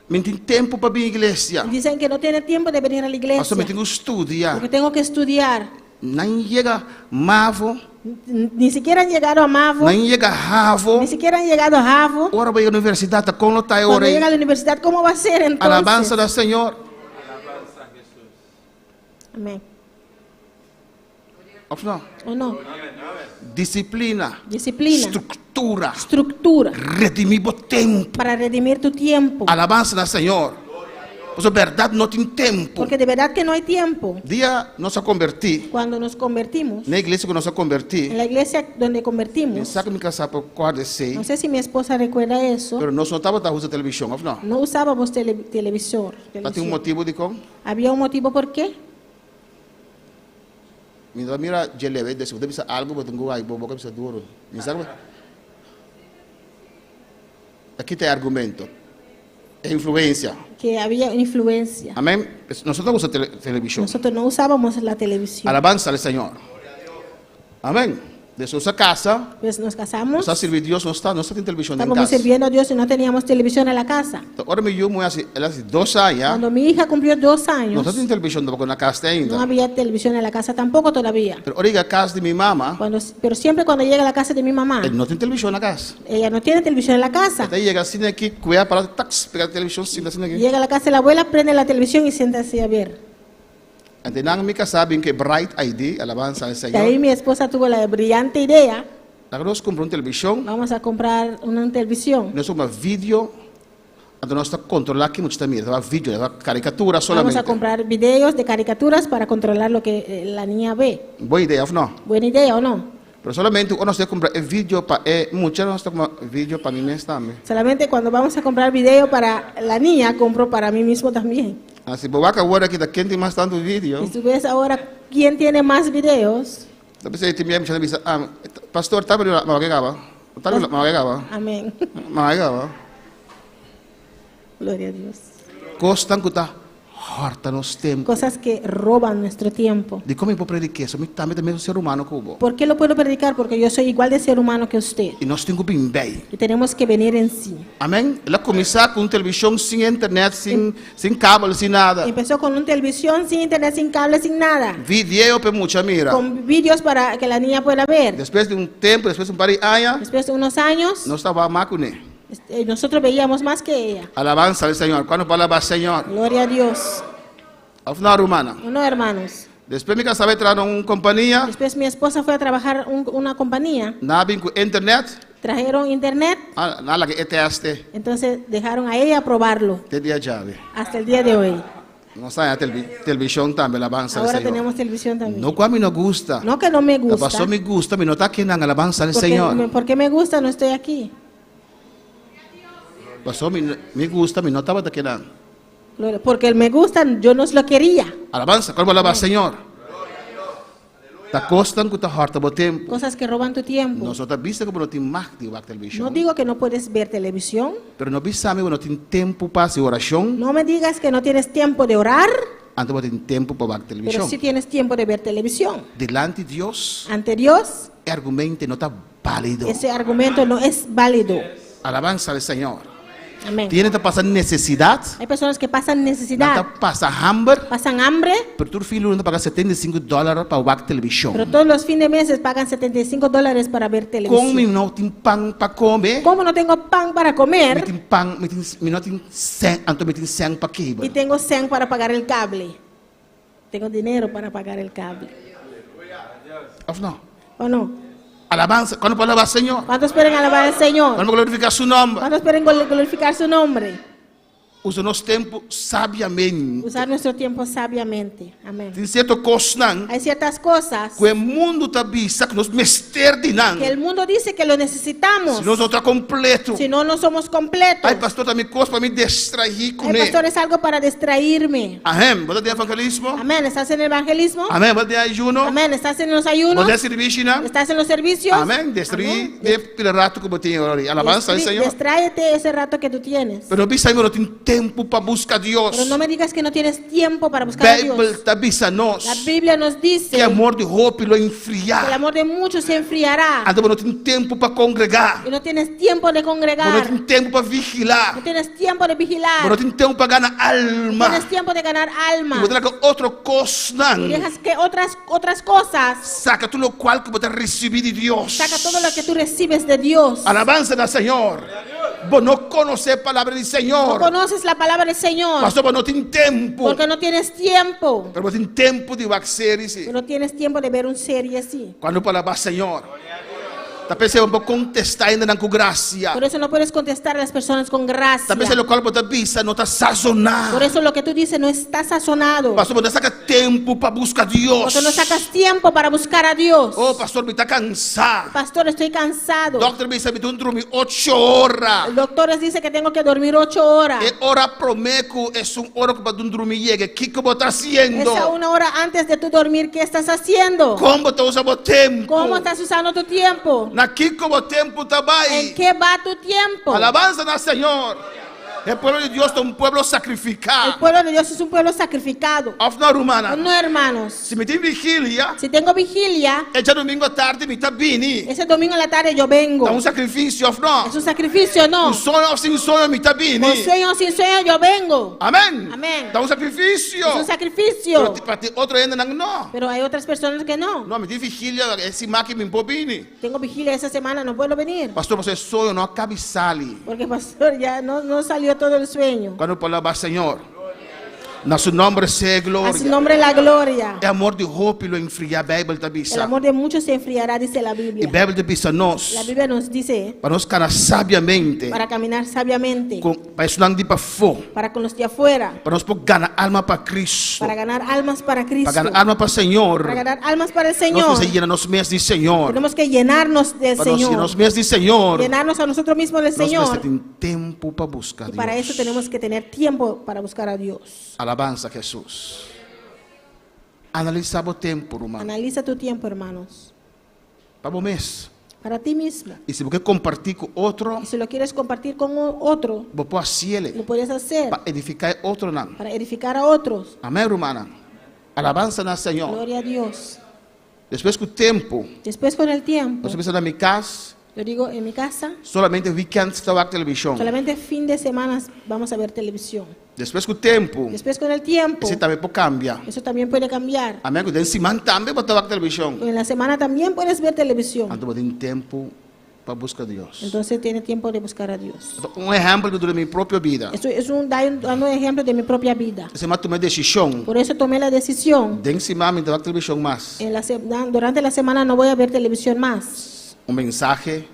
Mi n'tin tempu pa bin iglesia. Dicen que no tienen tiempo de venir a la iglesia. Pasobra mi tin ku studia. Porque tengo que estudiar. Nan yega Mavo. Ni siquiera han llegado a Mavo. Nan yega Havo. Ni siquiera han llegado a Havo. Ora bo yega universidat, ta kon lo ta e ora Cuando ei? llega a la universidad, ¿cómo va a ser entonces? Alabansa na Señor. Amén. Of no? ¿O no? Disiplina. Disciplina. Struktura. Estructura. Redimí bo tempu. Para redimir tu tiempo. Alabansa na Señor. Pasobra bèrdat no tin tempu. Porque de verdad que no hay tiempo. Dia nos a kombertí. Cuando nos convertimos. Na e iglesia ku nos a kombertí. En la iglesia donde Mi convertimos. sa ku mi kasá por kòrda esei. No sé si mi esposa recuerda eso. Pero nos no tabata usa televishon, òf no? No usábamos tele, televisor. Tabatin un televisión. motibu dikon? Había un motivo por qué. Mi no ta mira dje leve desi bo ta bisa algu bo tin ku wak bo boka bisa duru. Mi sa ku ta kita e argumento, e influencia. Que había influencia. Amen. Nos no ta usa televishon. Nosotros no usábamos la televisión. Alabansa al Señor. Amen. Des nos a casa, Pues nos casamos, nos a sirbi Dios, nos ta, nos ta tin televishon den estábamos kas. sirviendo a Dios y no teníamos televisión en la casa. Ta ora mi yu muhé hasi, el hasi dos aña, Cuando mi hija cumplió dos nos años, ta tin televishon tampoco na kas te no ainda. había televisión en la casa tampoco todavía. Pero ora yega kas di mi mama, Cuando, pero siempre cuando llega a la casa de mi mamá, e no tin televishon na kas. ella no tiene televisión en la casa. E ta yega asina aki, kue aparato, taks, pega televishon, sinta asina aki. Llega a la casa de la abuela, prende la televisión y sienta así a ver. Ante nan mi kasá bin ku e bright idea, alabansa al De ahí Señor. mi esposa tuvo la brillante idea, Laga nos kumpra un televishon, vamos a comprar una televisión. nos kumpra video, anto nos ta kontrolá ki mucha ta mira, ta video, ta karikatura Vamos a solamente. comprar videos de caricaturas para controlar lo que eh, la niña ve. Bon idea òf no? Buena idea o no? Pero solamente ora nos ta kumpra e video pa e mucha, nos ta kumpra video pa mi mes tambe. Solamente cuando vamos a comprar video para la niña, compro para mí mismo también. Ah, si bo wak awor aki ta ken tin mas tantu video. Y tú ves ahora quién tiene más videos. Ta p'esei tin bia mi ta bisa, ah, pastor, ta bira mawak e kaba. Ta bira mawak e kaba. Amén. Mawak e kaba. Gloria a Dios. Kosnan ku ta Hòrta nos tempu. Cosas que roban nuestro tiempo. Dikon mi por prediká eso? Mi tambe ta mesun ser humano ku bo. ¿Por qué lo puedo predicar? Porque yo soy igual de ser humano que usted. I nos tin ku bin bei. Y tenemos que venir en sí. Amèn. El a kuminsá ku un televishon sin internet, sin, sin kabel, sin nada. Empezó con una televisión sin internet, sin cable, sin nada. Video pa e mucha mira. Con vídeos para que la niña pueda ver. Despues di un tempu, despues di un par di aña, Después de unos años, nos tabata mas kuné. este, nosotros veíamos más que ella. Alabansa al Señor. Kuantu por alabá Señor? Gloria a Dios. Òf no, rumannan? ¿O no, hermanos? Despues mi kasá bai traha na un kompania. Después mi esposa fue a trabajar un, una compañía. Nan a bin ku internet. Trajeron internet. Ah, nan a laga e tèst. Entonces dejaron a ella probarlo Te dia djawe. hasta el día de hoy. Nos ta haña televishon tambe, alabansa al Ahora Señor. tenemos televisión también. No ku ami no gusta. No que no me Ta gusta. pasó mi gusta, mi no ta akinan, alabansa al Porque Señor. me, porque me gusta, no estoy aquí. Pasó mi, mi gusta, mi no tabata akinan. Gloria, Porque el me gusta, yo no lo quería. Alabansa, kual bo alabá Señor? Ta kosnan ku ta hòrta bo tempu. Cosas que roban tu tiempo. Nos no ta bisa ku bo no tin mag di wak televishon. No digo que no puedes ver televisión. Pero no bisa mi bo no tin tempu pa hasi orashon. No me digas que no tienes tiempo de orar, Anto bo tin tempu pa wak pero televishon. sí tienes tiempo de ver televisión. Dilanti Dios, Ante Dios, e argumento no ta bálido. ese argumento no es válido. Alabansa al Señor. Amén. Tin hende ta pasa nesesidat. Hay personas que pasan Nan necesidad, ta pasa hamber. pasan hambre, Pero tur fin luna ta paga 75 dòler pa wak televishon. pero todos los fines de meses pagan 75 dólares para ver Kon televisión. mi no tin pan pa kome? ¿Cómo no tengo pan para Mi comer tin pan, mi tin, mi no tin sèn, anto mi tin sèn pa kebra. y tengo cen para pagar el cable? Tengo dinero para pagar el cable. Of no? ¿O no? Alabanza, kuantu por alabá Señor? ¿Cuántos pueden alabar al Señor? Kuantu por glorifiká su nòmber? ¿Cuántos pueden glorificar su nombre? Usa nos tempu sabiamente. Usar nuestro tiempo sabiamente. Amén. Tin sierto kosnan Hay ciertas cosas ku e mundu ta bisa ku nos mester di nan. que el mundo dice que lo necesitamos. Si nos no ta kompleto. Si no, no somos completos. Ai pastor, ta mi kos pa mi distraí Ay, kuné. pastor, es algo para distraerme. Amèn. Bo ta den evangelismo? Amén. ¿Estás en el evangelismo? Amèn. Bo ta den ayuno? Amén. ¿Estás en los ayunos? Bo ta den sirbishi nan? ¿Estás en los servicios? Amèn. Destruí Amén. de pila rato ku bo tin awor. Alabansa al Señor. Distráete ese rato que tú tienes. Pero no bisa bo no tin tempu pa buska Dios. Pero no me digas que no tienes tiempo para buscar a Bijbel Dios. ta bisa nos La Biblia nos dice ku amor di hopi lo que el enfriá. amor de muchos se enfriará. Anto bo no tin tempu pa kongregá. Y no tienes tiempo de Bo no congregar. tin tempu pa vigilá. No tienes tiempo de vigilar. Bo no tin tempu pa gana No alma. tienes tiempo de ganar alma. I bo ta laga otro kosnan. Y dejas que otras, otras cosas. Saka tur lokual ku bo ta risibí di Dios. Saca todo lo que tú recibes de Dios. Alabansa na Señor. Bo no konosé palabra di No Señor. conoces la palabra del Señor. Pastor, bo no tin tempu. Porque no tienes tiempo. Pero bo tin tempu di wak serie si. No tienes tiempo de ver un serie así. Kuantu por alabá Señor. Ta p'esei bo no por kontestá hendenan ku grasia. Por eso no puedes contestar a las personas con gracia. Ta p'esei lokual bo ta bisa no ta sasoná. Por eso lo que tú dices no está sazonado. Pasobra bo no ta saka tempu pa buska Dios. Porque no sacas tiempo para buscar a Dios. Oh, pastor, mi ta kansá. Pastor, estoy cansado. Dòkter bisa mi tin drumi ocho ora. El doctor dice que tengo que dormir ocho horas. E ora promé ku esun ora ku bo ta drumi yega, kiko bo ta hasiendo? Esa una hora antes de tú dormir, ¿qué estás haciendo? Kon bo ta usa bo tempu? ¿Cómo estás usando tu tiempo? Na kiko bo tempu ta bai? ¿En qué va tu tiempo? Alabansa na Señor! E pueblo di Dios ta un pueblo sakrifiká. El pueblo de Dios es un pueblo sacrificado. Òf no, rumannan? ¿O no, hermanos? Si mi tin vigilia. Si tengo vigilia. E djadumingu atardi mi ta bini. Ese domingo en la tarde yo vengo. Ta un sakrifisio òf no? Es un sacrificio o no? Ku soño òf sin soño mi ta bini. Con sueño o sin sueño yo vengo. Amèn. Amèn. Ta un sakrifisio. Es un sacrificio. Pero pa tin otro hendenan no. Pero hay otras personas que no. No, mi tin vigilia e siman aki mi por bini. Tengo vigilia esa semana, no puedo venir. Pastor, pasobra e soño no a kabi sali. Porque pastor, ya no, no salió todo el sueño. Cuando por alabá Señor. Na su nomber sea gloria. A su nombre la gloria. E amor di hopi lo enfriá, Bijbel ta bisa. El amor de muchos se enfriará, dice la Biblia. E Bijbel ta bisa nos. La Biblia nos dice. Pa nos kana sabiamente. Para caminar sabiamente. Con, pa esunnan di pafó. Para con los de afuera. Pa nos por gana alma pa Cristo. Para ganar almas para Cristo. Pa gana alma pa Señor. Para ganar almas para el Señor. Nos mester yena nos mes di Señor. Tenemos que llenarnos del Pa nos Señor. yena nos mes di Señor. Llenarnos a nosotros mismos del Nos Señor. mester tin tempu pa buska Y para Dios. eso tenemos que tener tiempo para buscar a Dios. Alabansa Jesus. Analisa bo tempu, ruman. Analiza tu tiempo, hermanos. Pa bo mes. Para ti mismo. Y si bo ke kompartí ku otro. Y si lo quieres compartir con otro. Bo por hasiele. Lo puedes hacer. Pa edifiká e otronan. Para edificar a otros. Amén, rumannan. Alabansa na Señor. Gloria a Dios. Despues ku tempu. Después con el tiempo. Nos a bisa na mi kas. Yo digo en mi casa. Solamente weekend ta wak televishon. Solamente fin de semana vamos a ver televisión. Despues ku tempu. Después con el tiempo. Esei tambe por kambia. Eso también puede cambiar. Amén ku den siman tambe bo ta wak televishon. En la semana también puedes ver televisión. Anto bo tin tempu pa buska Dios. Entonces tiene tiempo de buscar a Dios. Un ehèmpel ku duna mi propio bida. Eso es un dando un ejemplo de mi propia vida. Esei mi a tuma e desishon. Por eso tomé la decisión. Den siman mi ta wak televishon mas. En la durante la semana no voy a ver televisión más. Un mensahe.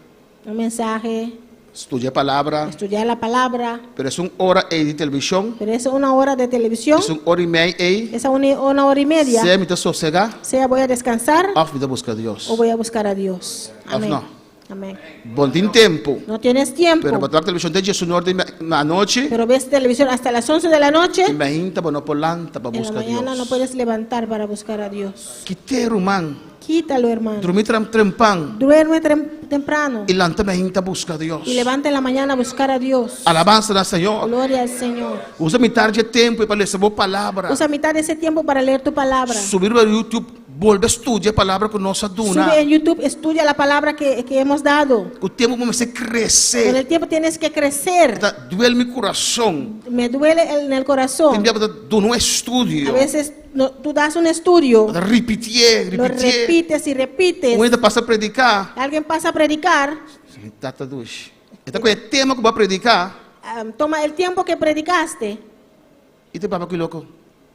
Un mensaje. Studia e palabra. Estudiar la palabra. Pero es un ora ei di televishon. Pero es una hora de televisión. Es un ora i mei ei. Es una hora y media. Sea mi ta sosegá. Sea voy a descansar. Òf mi ta buska Dios. O voy a buscar a Dios. Òf Amén. no. Amén. Bo no tin tempu. No tienes tiempo. Pero bo ta wak televishon te diesunor di anochi. Pero ves televisión hasta las 11 de la noche. I mainta bo no por lanta pa En la buska Dios. mañana no puedes levantar para buscar a Dios. Kit'é, ruman. Quítalo, hermano. Drumi trempan. Duerme temprano. I lanta mainta buska Dios. Y levanta en la mañana a buscar a Dios. Alabansa na Señor. Gloria al Señor. Usa mitar di e tempu pa lesa bo palabra. Usa mitad de ese tiempo para leer tu palabra. Subi riba YouTube, bolbe studia e palabra ku nos a duna. Sube en YouTube, estudia la palabra que, que hemos dado. Ku tempu bo mester krese. Con el tiempo tienes que crecer. Ta duel mi kurason. Me duele en el corazón. Tin bia bo ta duna un estudio. A veces no, tú das un estudio. Bo ta ripitié, Lo ripitié. repites y repites. Un hende ta pasa prediká. Alguien pasa a predicar. Mi tata dushi. E ta ku e tema ku bo a prediká. Toma el tiempo que predicaste. I ta papia ku loko.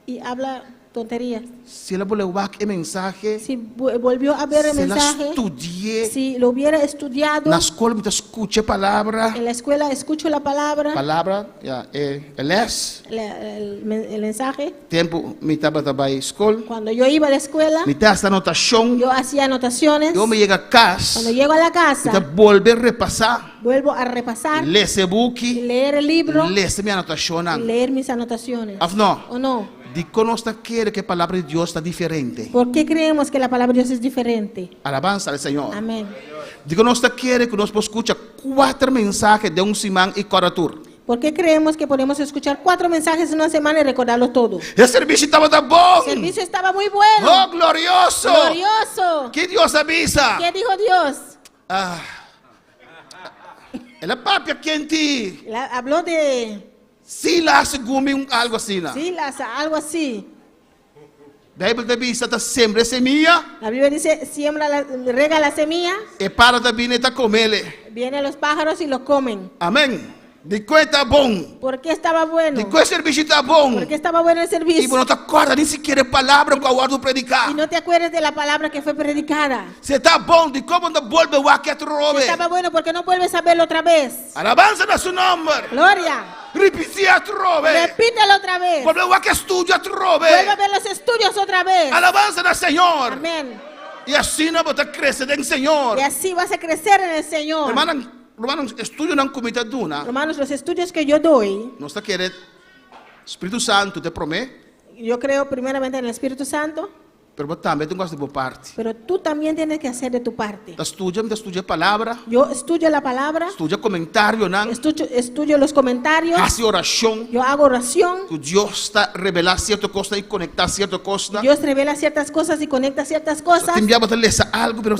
Y habla tonterías. Si el a bolbe wak e mensahe. Si volvió a ver el Si el a mensaje. studié. Si lo hubiera estudiado. Na skol mi ta skucha e palabra. En la escuela escucho la palabra. Palabra, ya, e e les. La, el, el mensaje. Tempu mi tabata bai skol. Cuando yo iba a la escuela. Mi ta hasi anotashon. Yo hacía anotaciones. Yo mi yega kas. Cuando llego a la casa. Mi ta bolbe repasá. Vuelvo a repasar. Lesa e buki. Leer el libro. Lesa mi anotashonnan. Leer mis anotaciones. Òf no? O no? Dikon nos ta kere ku e Palabra di Dios ta diferente? Por qué creemos que la palabra de Dios es diferente? Alabansa al Señor. Amén. Dikon nos ta kere ku nos por skucha kuater mensahe den un siman i kòrda tur? Por qué creemos que podemos escuchar cuatro mensajes en una semana y recordarlo todo? E servisio tabata bon! El servicio estaba muy bueno. Oh, glorioso! Glorioso! Ki Dios a bisa? Qué dijo Dios? Ah. El a papia kenti. El habló de. Silas gumi un algo asina. Silas, algo así. Bijbel ta bisa ta sembra e semilla. La Biblia dice, siembra la, rega la semilla. E para ta bini e ta comele. Vienen los pájaros y lo comen. Amén. Di kon ta bon. ¿Por qué estaba bueno? Di kon servisio ta bon. ¿Por qué estaba bueno el I servicio? bo no ta kòrda ni sikiera palabra ku a wòrdu prediká. Y no te acuerdas de la palabra que fue predicada. Si ta bon, di kon bo no ta bolbe wak Si atrobe. estaba bueno, ¿por qué no vuelves a verlo otra vez? Alabansa na su nòmber. Gloria. Ripití atrobe. Repítelo otra vez. Bolbe wak estudio atrobe. Vuelve a ver los estudios otra vez. Alabansa na Señor. Amén. I asina bo ta krese den Señor. Y así vas a crecer en el Señor. Ruman, ruman, estudionan ku mi ta duna. Hermanos, los estudios que yo doy, Nos ta kere Spiritu Santu ta promé, yo creo primeramente en el Espíritu Santo, pero bo tambe tin ku hasi bo parti. pero tú también tienes que hacer de tu parte. Ta studia, mi ta studia palabra, Yo estudio la palabra, studia komentarionan, estudio los comentarios, hasi orashon, yo hago oración. ku Dios ta revelá sierto kos i konektá sierto kos. Dios revela ciertas cosas y conecta ciertas cosas. Tin bia bo ta lesa algu, pero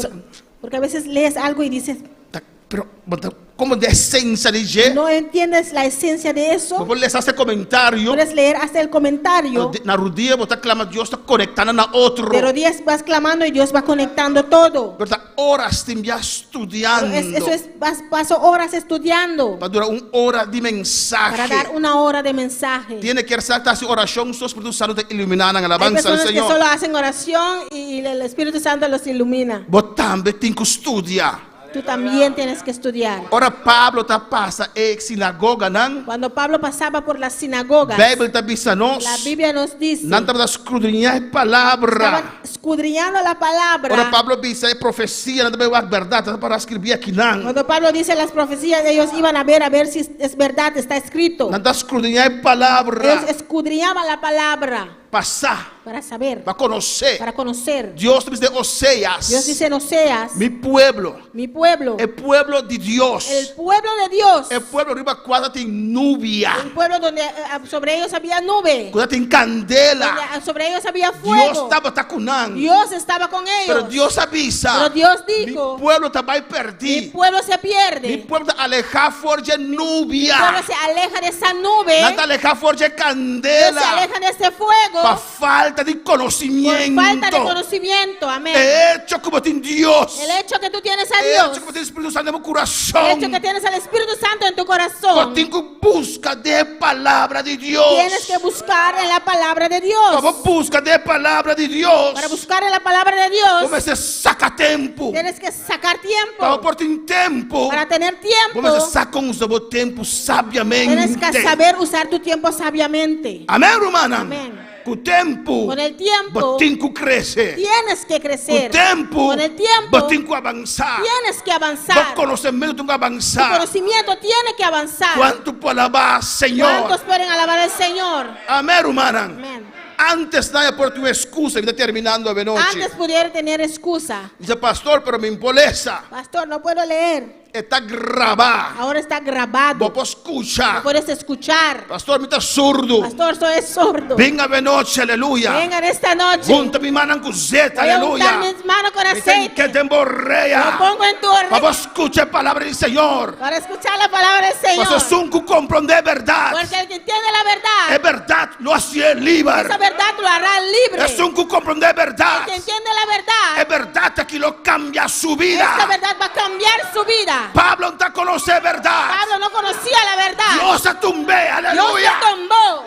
Porque a veces lees algo y dices, ta, pero bo ta komprondé esensia di dje. no entiendes la esencia de eso. Bo lesa e komentario. Puedes leer hasta el comentario. Na rudia, bo ta klama Dios ta konektando na otro. Pero días vas clamando y Dios va conectando todo. Pero ta horas tin bia Pero studiando. eso es, paso horas estudiando Pa duna un ora di mensahe. para dar una hora de mensaje. Tin ku hasi orashon, so Spiritu Santu ta iluminá nan Hay alabansa al personas que Señor. solo hacen oración y el Espíritu Santo los ilumina. Bo tambe tin ku studia. Tú también tienes que estudiar. Ora Pablo ta pasa e sinagoganan. Cuando Pablo pasaba por las sinagogas, Beibel ta bisa nos. la Biblia nos dice, Nan tabata skrudiñá e palabra. estaban escudriñando la palabra. Ora Pablo bisa e profesia, nan tabata wak berdat, ta pará skirbí akinan. Cuando Pablo dice las profecías, ellos iban a ver si es verdad, está escrito. Nan ta skrudiñá e palabra. Ellos escudriñaban la palabra Pa sa, para saber, pa konosé. para conocer. Dios ta bisa Oseas. Dios dice en Oseas, Mi pueblo, mi pueblo, e pueblo di Dios. el pueblo de Dios, E pueblo riba kua tin nubia. el pueblo donde sobre ellos había nube, Kua tin kandela. donde sobre ellos había Dios fuego. tabata ku nan. Dios estaba con Pero ellos. Dios a bisa. Pero Dios dijo, Mi pueblo ta bai Mi pèrdí. pueblo se pierde. Mi pueblo ta alehá for di Mi nubia. pueblo se aleja de esa nube. Nan ta alehá for di Ellos se kandela. alejan de ese fuego Pa falta di por konosementu. falta de conocimiento. Amén. E echo ku bo tin Dios. El hecho que tú tienes a E Dios, echo ku bo tin Spiritu Santu den el kurason. hecho que tienes al Espíritu Santo en tu corazón, Bo tin ku buska den palabra di Dios. tienes que buscar en la palabra de Dios. Pa buska den palabra di Dios. Para buscar en la palabra de Dios, Bo mester saka tempu. tienes que sacar tiempo. Pa por tin tempu. Para tener tiempo, Bo mester sa kon usa bo tempu sabiamente. tienes que saber usar tu tiempo sabiamente. Amèn, ruman? Amèn. Ku tempu. Con el tiempo, Bo tin ku krese. Tienes que crecer. Ku tempu. Con el tiempo, Bo tin ku avansá. tienes que Bo avanzar. konosementu tin ku Tu avansá. conocimiento tiene que avanzar. Kuantu por alabá Señor? ¿Cuántos pueden alabar al Señor? Amèn, ruman? Amèn. Antes nan por tin ekskusa, ta terminando anochi. Antes pudiera tener excusa. Dice, pastor, pero mi n' lesa. Pastor, no puedo leer. E ta grabá. Ahora está grabado. Bo por skucha. No puedes escuchar. Pastor, mi ta surdu. Pastor, soy sordo. Bin anochi, aleluya. Vengan esta noche. Hunta mi mannan ku zeta, Voy a untar aleluya. mis manos con Mi aceite. ke den bo orea. Lo pongo en tu oreja. Pa skucha e palabra di Señor. Para escuchar la palabra del Señor. Paso esun ku komprondé berdat. Porque el que entiende la verdad, E berdat lo hasié liber. esa verdad lo hará libre. Esun ku komprondé berdat. El que entiende la verdad, E berdat aki lo kambia su bida. esta verdad va a cambiar su vida. Pablo no konosé berdat. Pablo no conocía la verdad. Dios a tumb'é, Dios aleluya. lo tumbó.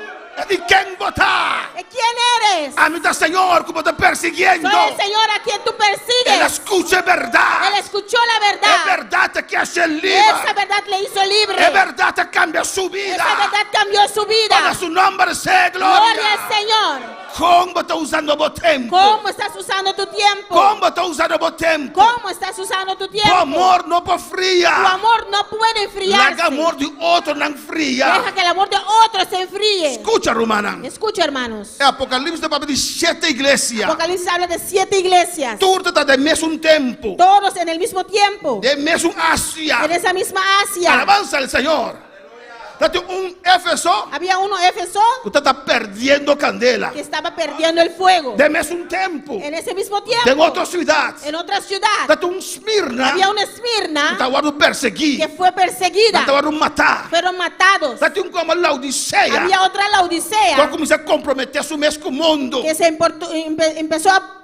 Di ken bo ta? ¿De quién eres? Ami ta Señor, ku bo ta persiguiendo. Soy el Señor a quien tú El persigues. skucha berdat. Él escuchó la verdad. E berdat aki a hasié liber. Esa verdad le hizo libre. E berdat a kambia su bida. Esa verdad cambió su vida. Pa su nòmber sea gloria. Gloria al Señor. Kon bo ta usando bo tempu? ¿Cómo estás usando tu tiempo? Kon bo ta usando bo tempu? ¿Cómo estás usando tu tiempo? Tu amor no por fria. Tu amor no puede enfriarse. Laga amor di otronan fria. Deja que el amor de otros se enfríe. Skucha, ruman. Escucha, hermanos. Apokalipsis ta papia di shete iglesia. Apocalipsis habla de siete iglesias. Tur ta den mesun tempu. Todos en el mismo tiempo. Den mesun Asia. En esa misma Asia. Alabanza al Señor. Tabatin un Efeso. Había uno Éfeso. Ku tabata perdiendo kandela. Que estaba perdiendo el fuego. Den mesun tempu. En ese mismo tiempo. Den otro siudat. En otra ciudad. Tabatin un Esmirna. Había una Esmirna. Ku tabata wòrdu persiguí. Que fue perseguida. Tabata wòrdu matá. Fueron matados. Tabatin un komo Laodisea. Había otra Laodicea. Ku a kuminsá komprometé su mes ku mundu. Que se importó, empezó a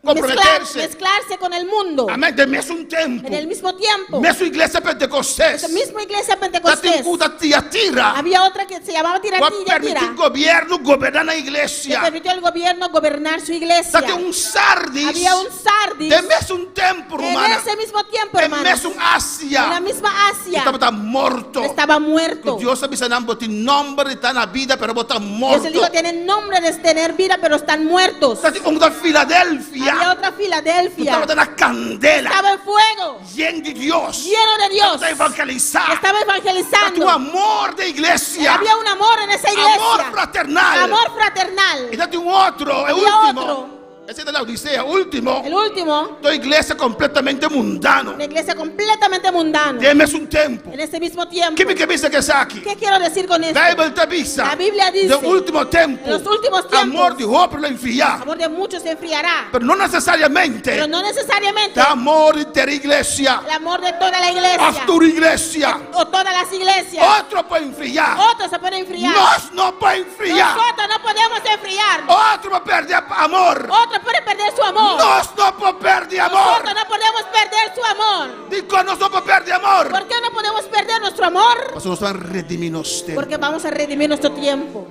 Mezclar, Komprometerse. mezclarse con el mundo. Amèn. Den mesun tempu. En el mismo tiempo. Mesun iglesia Pentekostes. Esa misma iglesia Tabatin Pentecostés. ku ta Tiatira. Había otra que se llamaba Ku a Tiratira. permití gobièrnu goberná nan Que iglesia. permitió al gobierno gobernar su iglesia. Tabatin un Sardis. Había un Sardis. Den mesun tempu, En ruman. ese mismo tiempo, Den hermanos. mesun Asia. En la misma Asia. Tabata morto. Estaba muerto. Dios a bisa nan bo tin nòmber di ta na bida, pero bo ta Dios morto. les dijo, tienen nombre de tener vida, pero están muertos. Tabatin un Filadelfia. Había otra Filadelfia. Tabata na kandela. Estaba en fuego. Yen di Dios. Lleno de Dios. Tabata evangelisá. Estaba evangelizando. Un amor den iglesia. Había un amor en esa iglesia. Amor fraternal. Amor fraternal. I tabatin un otro, e Había último. otro. Esei ta Laodisea, último. El último. Un iglesia kompletamente mundano. Una iglesia completamente mundana. Den mesun tempu. En ese mismo tiempo. Kiko mi ke bisa ku esaki? ¿Qué quiero decir con esto? Beibel ta bisa. La Biblia dice. Den último tempu. En los últimos tiempos. Amor di hopi lo enfriá. Amor de muchos se enfriará. Pero no nesesariamente. Pero no necesariamente. Amor di henter iglesia. El amor de toda la iglesia. Òf tur iglesia. O todas las iglesias. Otro por enfriá. Otros se pueden enfriar. Nos no por enfriá. Nosotros no podemos enfriar. Otro por pèrdè amor. Otro puede perder su amor. Nos no por pèrdè amor. Nosotros no podemos perder su amor. Dikon nos no por pèrdè amor. ¿Por qué no podemos perder nuestro amor? Pasobra nos ta bai redimí nos tempu. Porque vamos a redimir nuestro tiempo.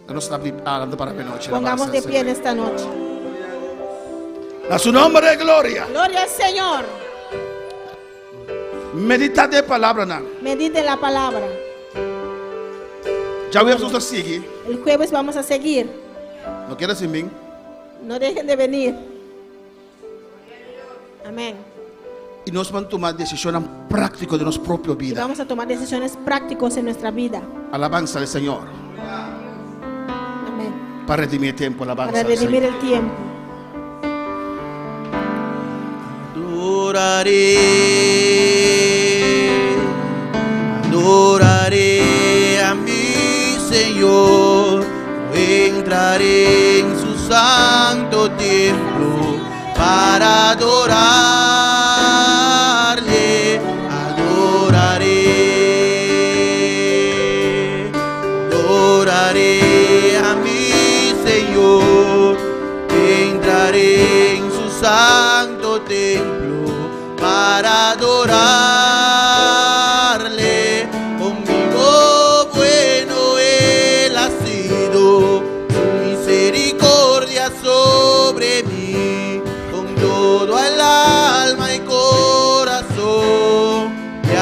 Nos ta para anochi. Pongamos de pie en esta noche. A su nòmber gloria. Gloria al Señor. Meditá e palabranan. Medite la palabra. Djaweps nos ta sigui. El jueves vamos a seguir. No keda sin bin. No dejen de venir. Amén. I nos ta bai tuma desishon práktiko di nos propio Y bida. vamos a tomar decisiones prácticas en nuestra vida. Alabansa na Señor. Amén. Pa redimí tempu, alabansa Para al redimir Señor. el tiempo. Adoraré, adoraré a mi Señor, entraré en su santo templo para adorarle, adoraré, adoraré a mi Señor, entraré en su santo templo para adorarle. Conmigo bueno él ha sido, su misericordia sobre mí, con todo el alma y corazón te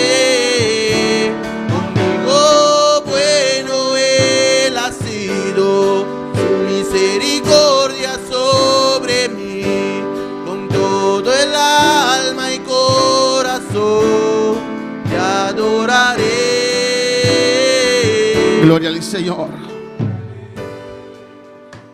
adoraré. Conmigo bueno él ha sido, su misericordia sobre mí, con todo el alma y corazón te adoraré. Gloria al Señor.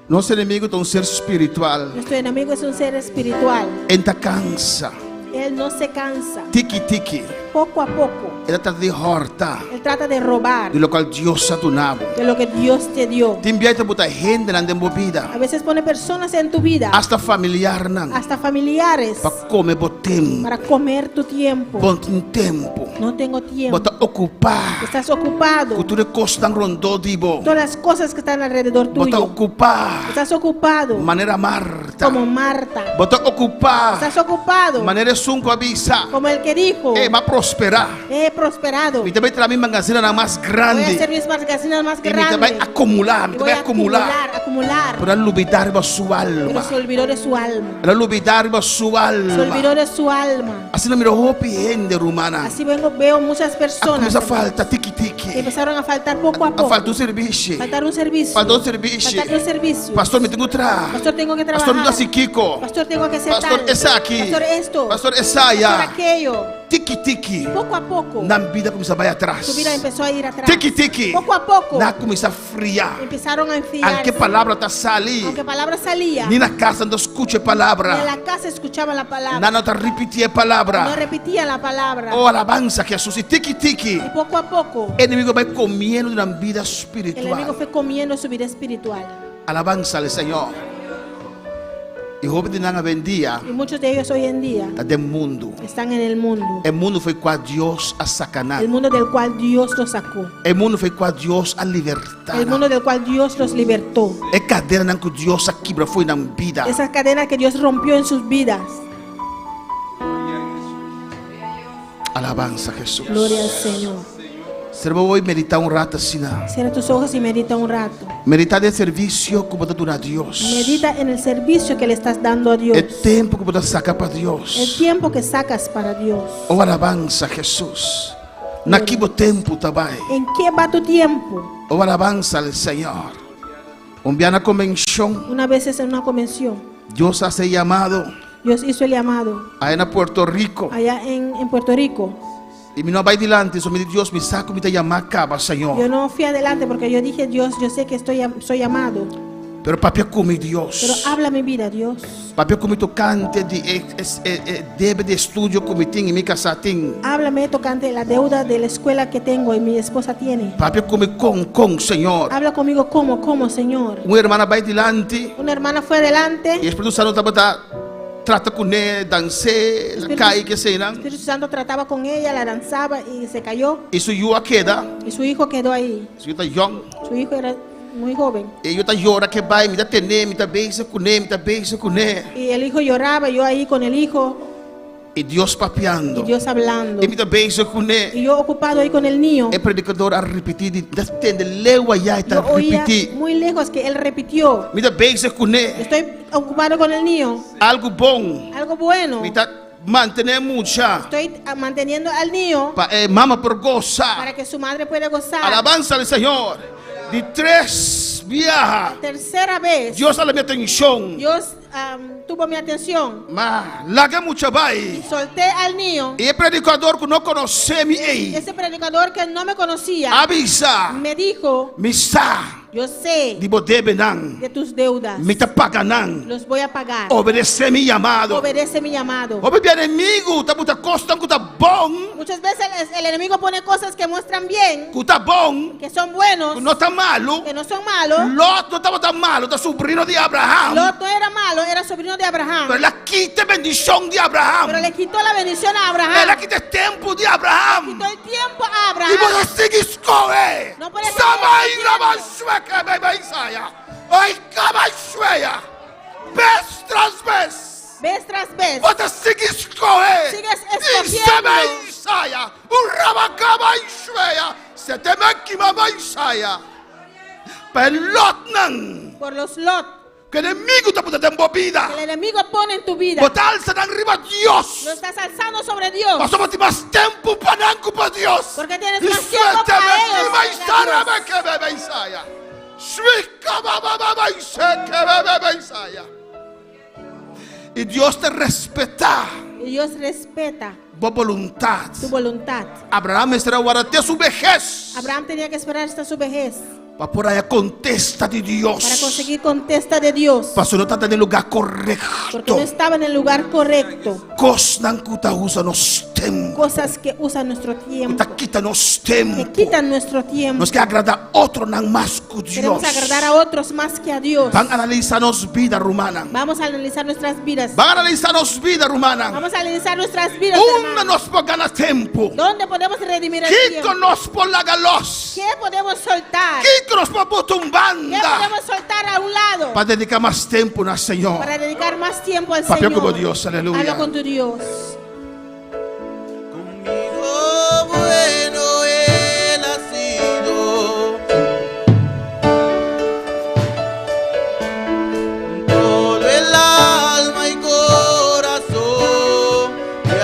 Nos enemigu ta un ser spiritual. Nuestro enemigo es un ser espiritual. E n' ta kansa. Él no se cansa. Tiki tiki. Poco a poco. E ta trata di hòrta. Él trata de robar Di loke Dios a duna bo. de lo que Dios te dio. Tin bia e ta buta hendenan den bo bida. A veces pone personas en tu vida, Hasta familiarnan. hasta familiares, Pa kome bo tempu. para comer tu tiempo. Bo n' tin tempu. No tengo tiempo. Bo ta okupá. Estás ocupado. Ku tur kosnan rondó di bo. Todas las cosas que están alrededor Bo ta tuyo. okupá. Estás ocupado. Manera Marta. Como Marta. Bo ta okupá. Estás ocupado. Manera esun ku a bisa. Como el que dijo. Eh, m'a prosperá. He prosperado. Mi ta bai traha mi mangasina mas Voy a grandi. hacer mis magasinas más I mi ta bai grandes. akumulá, Y mi voy ta bai a akumulá. acumular, acumular. Pero el a lubidá riba su Pero alma. se olvidó de su alma. El a lubidá riba su Se olvidó alma. de su alma. Asina mi ta mira hopi hende, ruman. Así vengo, veo muchas personas Kuminsá falta tiki que tiki. empezaron a faltar poco a A poco. falta un servisio. Faltar un servicio. Falta un servisio. Faltar un servicio. Pastor, mi tin ku traha. Pastor, tengo que trabajar. Pastor, mi ta kiko. Pastor, tengo que hacer Pastor, tal. esaki. Pastor, esto. Pastor, esaya. Pastor, aquello. Tiki tiki. Poco a poco. Nan bida a kuminsá bai atras. Su vida empezó a ir atrás. Tiki tiki. Poco a poco. Nan a kuminsá fria. Empezaron a enfriar. Aunke palabra ta sali. Aunque palabra salía. Ni na kas nan ta skucha Ni palabra. en la casa escuchaba la palabra. Nan no ta ripití palabra. No repetía la palabra. Oh, alabansa Hesus. I tiki tiki. Y poco a poco. Enemigu a bai komiendo di nan bida El spiritual. enemigo fue comiendo su vida espiritual. Alabansa na Señor. I hopi di nan awendia Y muchos de ellos hoy en día ta den mundu. están en el mundo. E mundu for di kua Dios a saka El nan. mundo del cual Dios los sacó. E mundu for di kua Dios a libertá El nan. mundo del cual Dios los libertó. E kadenanan ku Dios a kibra for di nan bida. Esas cadenas que Dios rompió en sus vidas. Alabansa Hesus. Gloria al Señor. Sera bo wowo i meditá un ratu asina. Cierra tus ojos y medita un rato. Meditá den servisio ku bo ta duna Dios. Medita en el servicio que le estás dando a Dios. E tempu ku bo ta saka pa El Dios. tiempo que sacas para Dios. O alabansa Hesus. Na ki bo tempu ta bai. ¿En qué va tu tiempo? O alabansa al Señor. Un bia na konvenshon, Una vez es en una convención. Dios a hasi yamado Dios hizo el llamado aya na Puerto Rico. allá en, en Puerto Rico. I mi no a bai dilanti, so mi di Dios, mi sa ku mi ta yamá kaba, Señor. Yo no fui adelante porque yo dije, Dios, yo sé que estoy, soy llamado. Pero papia ku mi, Dios. Pero habla mi vida, Dios. Papia ku mi tokante di e, e, e debe di estudio ku mi tin i mi kasá tin. Háblame tocante la deuda de la escuela que tengo y mi esposa tiene. Papia ku mi kon, kon, Señor. Habla conmigo cómo, cómo, Señor. Un hermana a bai dilanti. Una hermana fue adelante. I Spiritu Santu tabata trata kuné, dans'é, el a kai, ke eseinan. Espíritu Santo trataba con ella, la danzaba y se cayó. I su yu a keda. Y su hijo quedó ahí. Su yu ta yòn. Su hijo era muy joven. E yu ta yora ke bai, mi ta ten'é, mi ta bezig kuné, mi ta bezig kuné. Y el hijo lloraba, yo ahí con el hijo. I Dios papiando. Y Dios hablando. I mi ta bezig kuné. Y yo ocupado ahí con el niño. E predikador a ripití, di, ta tende leu ayá e ta Yo oía ripití. muy lejos que él repitió. Mi ta bezig kuné. Estoy ocupado con el niño. Algu bon. Algo bueno. Mi ta mantené mucha. Estoy ah, manteniendo al niño. Pa e mama por gosa. Para que su madre pueda gozar. Alabansa al Señor. Di tres biaha. Tercera vez. Dios a hala mi atenshon. Dios am, tuvo mi atención. M'a laga e mucha bai. Y solté al niño. I e predikador ku no konosé mi ei. Ese predicador que no me conocía. A bisa. Me dijo. Mi sa. Yo sé. Di bo debenan. De tus deudas. Mi ta paga nan. Los voy a pagar. Obedesé mi yamado. Obedece mi llamado. Hopi bia enemigu ta buta kosnan ku ta bon. Muchas veces el, el enemigo pone cosas que muestran bien. Ku ta bon. Que son buenos. Ku no ta malu. Que no son malos. Lot no tabata malu, ta subrino di Abraham. Lot no era malo, era sobrino de Abraham. Pero el a kita e bendishon di Abraham. Pero le quitó la bendición a Abraham. El a kita e tempu di Abraham. Le quitó el tiempo a Abraham. I bo ta sigui skohe. No puede Sama i raba shueke bebe Isaiah. Oi kaba shueya. Bes tras bes. Vez tras vez. Bo ta sigui skohe. Sigues I escogiendo. sebe Isaiah. Un raba kaba shueya. Se te me kima Isaiah. Pa e Lotnan. Por los Lot. Ku enemigu ta pone den bo bida. Que el enemigo pone en tu vida. Bo ta alsa nan riba Dios. Lo estás alzando sobre Dios. Pasobra bo tin mas tempu pa nan ku pa Dios. Porque tienes I más tiempo suerte para me ellos kima que i para sara Dios. me ke bebe Isaiah. Suika ba ba ba ba ise ke bebe be Isaiah. I Dios ta respetá. Y Dios respeta Bo boluntat. tu voluntad. Abraham mester a warda te su behes. Abraham tenía que esperar hasta su vejez. Pa por haña kontesta di Dios. Para conseguir contesta de Dios. Paso e no tabata den e lugá korekto. Porque no estaba en el lugar correcto. Kosnan ku ta usa nos tempu. Cosas que usan nuestro tiempo. Ku ta kita nos tempu. Que quitan nuestro tiempo. Nos ke agradá otronan mas ku Dios. Queremos agradar a otros más que a Dios. Ban analisá nos bida, rumannan. Vamos a analizar nuestras vidas. Ban analisá nos bida, rumannan. Vamos a analizar nuestras vidas. Unda nos por gana tempu? ¿Dónde podemos redimir el Kiko tiempo? nos por laga los? ¿Qué podemos soltar? Kiko nos por bota un ¿Qué banda? podemos soltar a un lado? Pa dediká mas tempu na Señor. Para dedicar más tiempo al Papia Señor. ku Dios, aleluya. Habla con tu Dios. Bueno, él ha sido. Con todo el alma y corazón te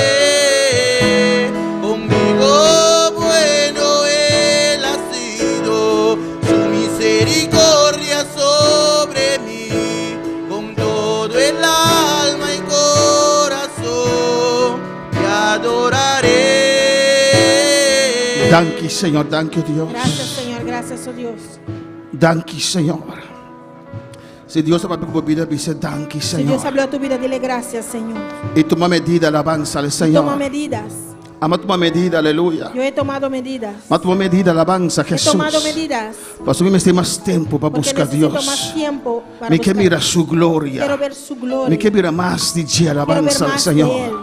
adoraré. Conmigo bueno él ha sido, su misericordia sobre mí. Con todo el alma y corazón te adoraré. Danki, Señor, danki, Dios. Gracias, Señor. Gracias, oh Dios. Danki, Señor. Si Dios a papia ku bo bida, bisa danki, Si Señor. Dios habló a tu vida, dile gracias, Señor. I tuma medida, alabansa al Señor. Toma medidas. Ami a tuma medida, aleluya. Yo he tomado medidas. Mi a tuma medida, alabansa He tomado Hesus. medidas. Pasobra mi mester mas tempu pa Porque buska necesito Dios. más tiempo para Mi ke buscar. mira su gloria. Quiero ver su gloria. Mi ke mira mas di dje, Quiero ver alabansa al más de Señor. Él.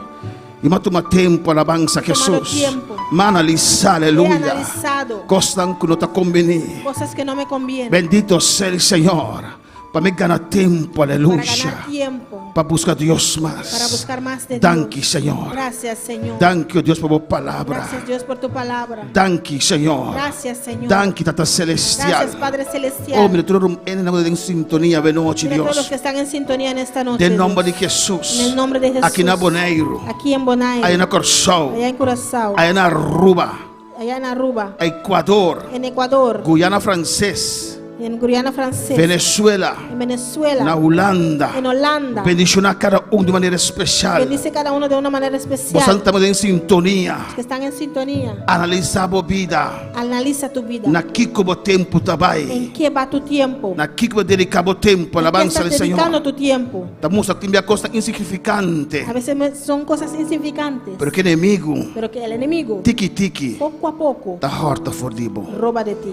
I mi a tuma tempu, alabansa He tomado Hesus. tiempo. Mi a analisá, He aleluya. analizado Kosnan ku no ta kombiní. cosas que no me convienen. Bendito sea el Señor. Pa mi gana tempu, Para aleluya. ganar tiempo. Pa buska Dios mas. Para buscar más de Danki, Dios. Señor. Gracias, Señor. Danki, oh Dios, pa bo palabra. Gracias, Dios, por tu palabra. Danki, Señor. Gracias, Señor. Danki, Tata Celestial. Gracias, Padre Celestial. Oh, mira, tur hendenan den sintonia anochi, Mira todos los Dios. que están en sintonía en esta noche. Den nòmber di Dios. Hesus. En el nombre de Jesús. Aki na Boneiru. Aquí en Bonaire. Aya na Kòrsou. Allá en Curazao. Aya na Aruba. Allá en Aruba. Ecuador. En Ecuador. Guyana Franses. En Guyana Francesa. Venezuela. En Venezuela. Na Hulanda. En Holanda. Bendishoná kada un di manera spesial. Bendice cada uno de una manera especial. Boso ta den sintonia. Los que están en sintonía. Analisá bo bida. Analiza tu vida. Na kiko bo tempu ta bai. ¿En qué va tu tiempo? Na kiko bo ta dediká bo tempu. ¿En qué Alabansa estás al Señor. dedicando tu tiempo? Ta mustra tin bia kos insignifikante. A veces son cosas insignificantes. Pero ku enemigu. Pero que el enemigo, Tiki tiki. poco a poco, Ta hòrta for di bo. roba de ti.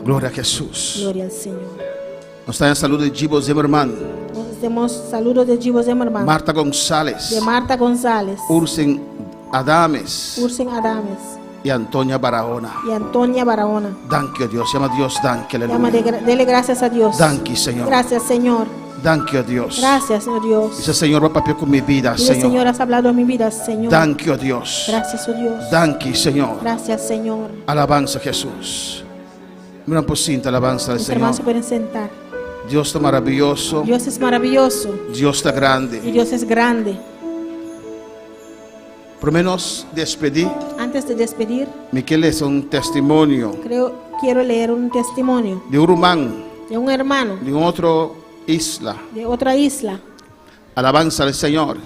Gloria na Hesus. Gloria al Señor. Nos ta saludo di Gibo Zimmerman. Nos hacemos saludos de Gibo Zimmerman, Marta González. de Marta González, Ursen Adames. Ursen Adames I Antonia Barahona. y Antonia Barahona. Danki, Dios. Yama Dios, danki, Llama aleluya. dele gracias a Dios. Danki, Señor. Gracias, Señor. Danki, Dios. Gracias, Señor Dios. Bisa Señor, bo a papia ku mi bida, Dile, Señor. Señor, has hablado en mi vida, Señor. Danki, Dios. Gracias, oh Dios. Danki, Señor. Gracias, Señor. Alabansa, Hesus. Mira por sinta, alabansa al Mis Señor. hermanos se pueden sentar. Dios ta maravioso. Dios es maravilloso Dios ta y grandi. Dios es grande. Promé nos despedí, Antes de despedir, mi ke lesa un testimonio creo quiero leer un testimonio di un ruman de un hermano di un otro isla. de otra isla. Alabansa al Señor.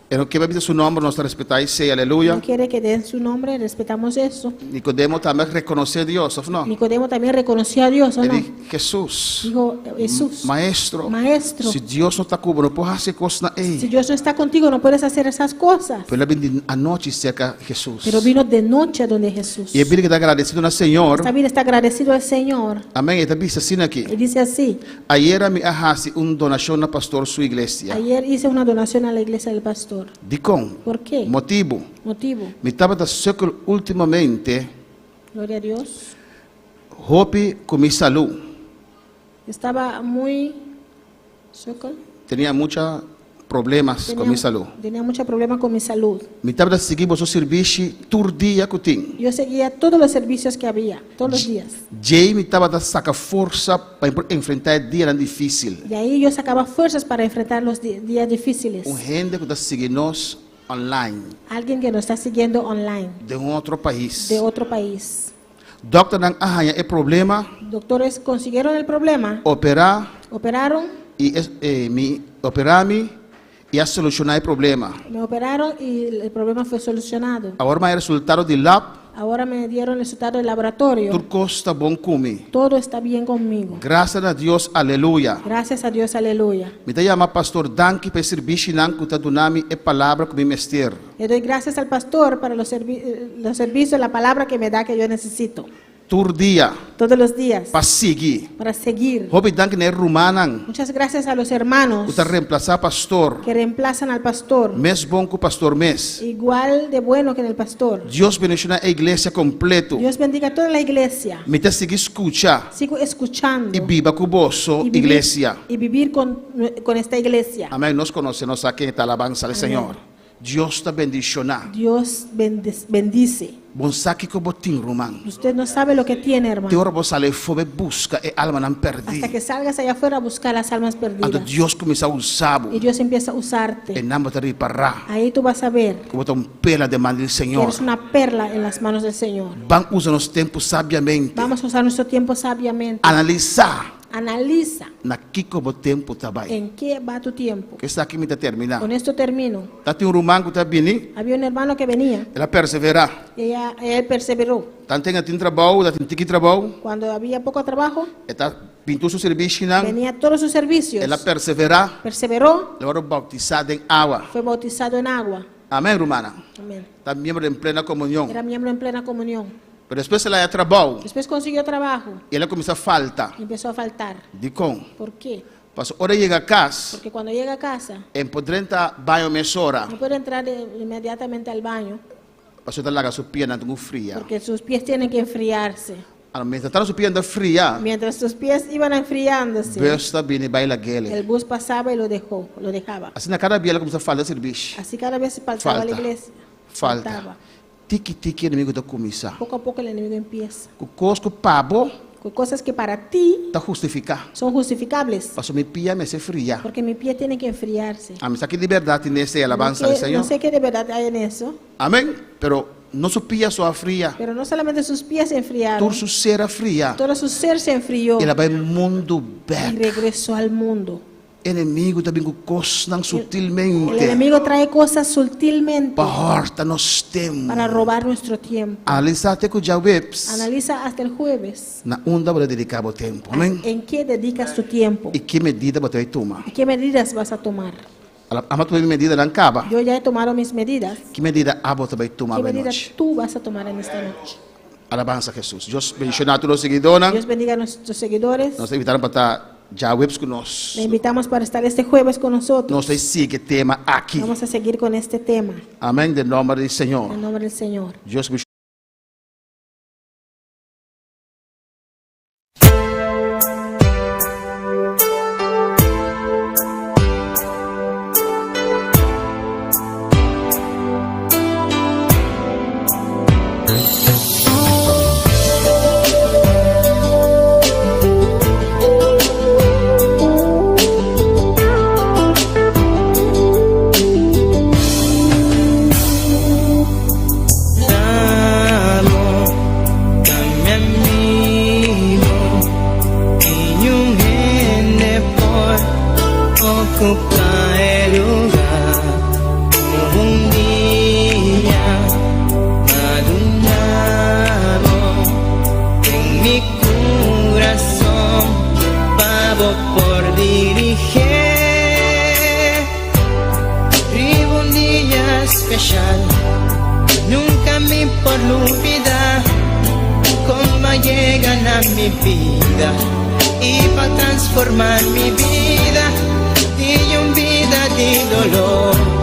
E no ke bisa su nòmber, nos ta respetá esei, aleluya. No quiere que den su nombre, respetamos eso. Nicodemo tambe a rekonosé Dios, òf no? Nicodemo también reconoció a Dios, ¿o E no? di, Hesus, Dijo Jesús, maestro, Maestro. si Dios no ta ku bo, no por hasi e kosnan si ei. Dios no está contigo, no puedes hacer esas cosas. Pero el a bin di anochi serka Hesus. Pero vino de noche a donde Jesús. I e bida ku ta agradesido na Señor. Esta vida está agradecido al Señor. Amèn. E ta bisa asina aki. Y dice así, Ayera mi a hasi un donashon na pastor su iglesia. ayer hice una donación a la iglesia del pastor. Dikon? ¿Por qué? Motibu. Motivo. Mi tabata sukkel últimamente Gloria a Dios. hopi ku mi salú. Estaba muy... sukkel. Tenía muchos problemas ku mi salú. Tenía mucho problema con mi salud. Mi tabata sigui boso servisio tur dia ku tin. Yo seguía todos los servicios que había, todos los días. Djei mi tabata saka forsa pa enfrentá e dianan difísil. De ahí yo sacaba fuerzas para enfrentar los días difíciles. Un hende ku ta sigui nos online Alguien que nos está siguiendo online di un otro pais. de otro país. Dòkternan a haña e problema, Doctores consiguieron el problema, operá operaron, i eh, mi operá mi i a solushoná e problema. me operaron y el problema fue solucionado. Awor m'a haña resultado di lab, Ahora me dieron el resultado del laboratorio. tur kos ta bon ku mi. Todo está bien conmigo. Gracias a Dios, aleluya. Gracias a Dios, aleluya. Mi ta yama pastor danki pa e servisionan ku ta duna mi e palabra ku mi mester. Le doy gracias al pastor para los servicios, la palabra que me da que yo necesito. Tur dia Todos los días. pa sigui. Para seguir. Hopi danki na e rumannan. Muchas gracias a los hermanos Ku ta remplasá pastor. que reemplazan al pastor. Mes bon ku pastor mes. Igual de bueno que en el pastor. Dios bendishoná e iglesia kompleto. Dios bendiga a toda la iglesia. Mi ta sigui skucha Sigo escuchando. i biba ku boso Y vivir, iglesia. y vivir con esta iglesia. Amèn. Nos konosé, nos sa ken ta alabansa al Señor. Dios ta bendishoná. Dios bendice. Bo n' sa kiko bo tin, ruman. Usted no sabe lo que tiene, Te hermano. ora bo sali afó bai buska e almanan pèrdí. Hasta que salgas allá afuera a buscar las almas Anto perdidas. Dios kuminsá usa bo. Y Dios empieza a usarte. Einan bo ta ripará. Ahí tú vas a ver Ku bo ta un perla den man di que Señor. eres una perla en las manos del Señor. Ban usa nos tempu sabiamente. Vamos a usar nuestro tiempo sabiamente. Analisá Analiza na kiko bo tempu ta bai. en qué va tu tiempo. Ku esaki mi ta terminá. Con esto termino. Tabatin un ruman ku ta bini, Había un hermano que venía el a perseverá. y él perseveró. Tanten tin trabou, tabatin tiki trabou, Cuando había poco trabajo, e ta bin tur su servisionan, venía a todos sus servicios. el a perseverá, Perseveró, el a wòrdu boutisá den awa. fue bautizado en agua. Amèn, rumannan. Amén. Ta miembro den Plena Komunion. Era miembro en Plena Comunión. Pero despues el a haña trabou. Después consiguió trabajo I el a kuminsá falta. y empezó a faltar. Dikon? ¿Por qué? Pasobra ora e yega kas, Porque cuando llega a casa, e por drenta baño mesora. no puede entrar inmediatamente al baño Pasobra e ta laga su pianan tin ku fria. porque sus pies tienen que enfriarse. Anto mientras tanto su pianan ta fria, Mientras sus pies iban enfriándose, bus ta bini bai lag'é. el bus pasaba y lo dejó, lo dejaba. Asina kada bia el a kuminsá falta sirbishi. Así cada vez faltaba a la Falta. iglesia. Falta. Faltaba. Tiki tiki enemigu ta kuminsá. Poco a poco el enemigo empieza. Ku kos ku pa bo Con cosas que para ti ta hustifiká. son justificables. Pasobra mi pia mester fria. Porque mi pie tiene que enfriarse. Ami sa ki di bèrdat tin den esei, alabansa No, al Señor. no sé qué de verdad hay en eso. Amèn. Pero no su pia so a fria. Pero no solamente sus pies se enfriaron. Tur su ser a fria. Todo su ser se enfrió. El a bai mundu Y bèk. regresó al mundo. Enemigu ta bin ku kosnan sutilmente. El enemigo trae cosas sutilmente Pa hòrta nos tempu. para robar nuestro tiempo. Analisá te ku djaweps. Analiza hasta el jueves. Na unda bo ta dediká bo tempu. Amèn. ¿En qué dedicas tu tiempo? I ki medida bo ta bai tuma? ¿Y qué medidas vas a tomar? Ami a tuma mi medidanan kaba. Yo ya he tomado mis medidas. Ki medida abo ta bai tuma ¿Qué awe medida nochi? tú vas a tomar en esta noche? Alabansa Hesus. Dios bendishoná tur nos siguidónan. Dios bendiga a nuestros seguidores. Nos ta invitá nan pa ta djaweps ku nos. Le invitamos para estar este jueves con nosotros. Nos ta sigui e tema aki. Vamos a seguir con este tema. Amèn den nòmber di Señor. En nombre del Señor. Dios Special Nunca mi por lubida Con b'a yega na mi bida Y pa transforma mi bida Di un bida di dolor.